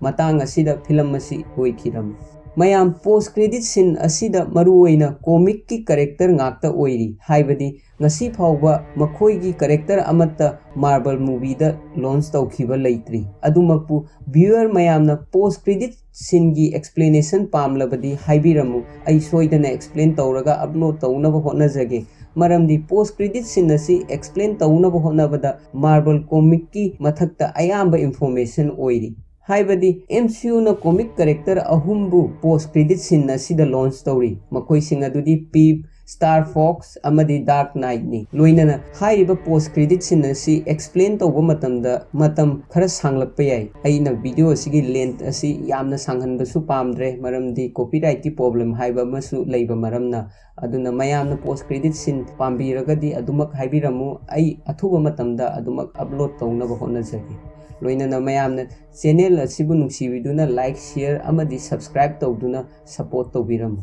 ꯃꯇꯥꯡ ꯑꯁꯤꯗ ꯐꯤꯂꯝ ꯑꯁꯤ ꯂꯣꯏꯈꯤꯔꯝꯃꯤ꯫ ꯃꯌꯥꯝ, ꯄꯣꯁ ꯀ꯭ꯔꯦꯗꯤꯠ ꯁꯤꯟ ꯑꯁꯤꯗ ꯃꯔꯨꯑꯣꯏꯅ ꯀꯣꯃꯤꯛꯀꯤ ꯀꯦꯔꯦꯛꯇꯔ ꯉꯥꯛꯇ ꯑꯣꯏꯔꯤ, ꯍꯥꯏꯕꯗꯤ ꯉꯁꯤ ꯐꯥꯎꯕ ꯃꯈꯣꯏꯒꯤ ꯀꯦꯔꯦꯛꯇꯔ ꯑꯃꯠꯇ ꯃꯥꯔꯕꯜ ꯃꯨꯚꯤꯗ ꯂꯣꯟꯆ ꯇꯧꯈꯤꯕ ꯂꯩꯇ꯭ꯔꯤ꯫ ꯑꯗꯨꯃꯛꯄꯨ ꯚ꯭ꯌꯨꯋꯔ ꯃꯌꯥꯝꯅ ꯄꯣꯁ ꯀ꯭ꯔꯦꯗꯤꯠ ꯁꯤꯟꯒꯤ ꯑꯦꯛꯁꯄ꯭ꯂꯦꯅꯦꯁꯟ ꯄꯥꯝꯂꯕꯗꯤ ꯍꯥꯏꯕꯤꯔꯝꯃꯨ, ꯑꯩ ꯁꯣꯏꯗꯅ ꯑꯦꯛꯁꯄ꯭ꯂꯦꯟ ꯇꯧꯔꯒ ꯑꯞꯂꯣꯗ ꯇꯧꯅꯕ ꯍꯣꯠꯅꯖꯒꯦ꯫ ꯃꯔꯝꯗꯤ ꯄꯣꯁ ꯀ꯭ꯔꯦꯗꯤꯠ ꯁꯤꯟ ꯑꯁꯤ ꯑꯦꯛꯁꯄ꯭ꯂꯦꯟ ꯇꯧꯅꯕ ꯍꯣꯠꯅꯕꯗ ꯃꯥꯔꯕꯜ ꯀꯣꯃꯤꯛꯀꯤ ꯃꯊꯛꯇ ꯑꯌꯥꯝꯕ ꯏꯟꯐꯣꯔꯃꯦꯁꯟ ꯑꯣꯏꯔꯤ꯫ ꯍꯥꯏꯕꯗꯤ ꯑꯦꯝ ꯁꯤ ꯌꯨꯅ ꯀꯣꯃꯤꯛ ꯀꯦꯔꯦꯛꯇꯔ ꯑꯍꯨꯝꯕꯨ ꯄꯣꯁ ꯀ꯭ꯔꯦꯗꯤꯠ ꯁꯤꯟ ꯑꯁꯤꯗ ꯂꯣꯟꯆ ꯇꯧꯔꯤ꯫ ꯃꯈꯣꯏꯁꯤꯡ ꯑꯗꯨꯗꯤ ꯄꯤꯞ, ꯁ꯭ꯇꯥꯔ ꯐꯣꯛꯁ ꯑꯃꯗꯤ ꯗꯥꯔꯛ ꯅꯥꯏꯠꯅꯤ꯫ ꯂꯣꯏꯅꯅ ꯍꯥꯏꯔꯤꯕ ꯄꯣꯁ ꯀ꯭ꯔꯦꯗꯤꯠ ꯁꯤꯟ ꯑꯁꯤ ꯑꯦꯛꯁꯄ꯭ꯂꯦꯟ ꯇꯧꯕ ꯃꯇꯝꯗ ꯃꯇꯝ ꯈꯔ ꯁꯥꯡꯂꯛꯄ ꯌꯥꯏ꯫ ꯑꯩꯅ ꯚꯤꯗꯤꯑꯣ ꯑꯁꯤꯒꯤ ꯂꯦꯟꯊ ꯑꯁꯤ ꯌꯥꯝꯅ ꯁꯥꯡꯍꯟꯕꯁꯨ ꯄꯥꯝꯗ꯭ꯔꯦ, ꯃꯔꯝꯗꯤ ꯀꯣꯄꯤꯔꯥꯏꯠꯀꯤ ꯄ꯭ꯔꯣꯕ꯭ꯂꯦꯝ ꯍꯥꯏꯕ ꯑꯃꯁꯨ ꯂꯩꯕ ꯃꯔꯝꯅ꯫ ꯑꯗꯨꯅ ꯃꯌꯥꯝꯅ ꯄꯣꯁ ꯀ꯭ꯔꯦꯗꯤꯠ ꯁꯤꯟ ꯄꯥꯝꯕꯤꯔꯒꯗꯤ ꯑꯗꯨꯃꯛ ꯍꯥꯏꯕꯤꯔꯝꯃꯨ, ꯑꯩ ꯑꯊꯨꯕ ꯃꯇꯝꯗ ꯑꯗꯨꯃꯛ ꯑꯞꯂꯣꯗ ꯇꯧꯅꯕ ꯍꯣꯠꯅꯖꯒꯦ꯫ ꯂꯣꯏꯅꯅ ꯃꯌꯥꯝꯅ ꯆꯦꯅꯦꯜ ꯑꯁꯤꯕꯨ ꯅꯨꯡꯁꯤꯕꯤꯗꯨꯅ ꯂꯥꯏꯛ, ꯁꯤꯌꯔ ꯑꯃꯗꯤ ꯁꯕꯁꯀ꯭ꯔꯥꯏꯕ ꯇꯧꯗꯨꯅ ꯁꯄꯣꯔꯠ ꯇꯧꯕꯤꯔꯝꯃꯨ꯫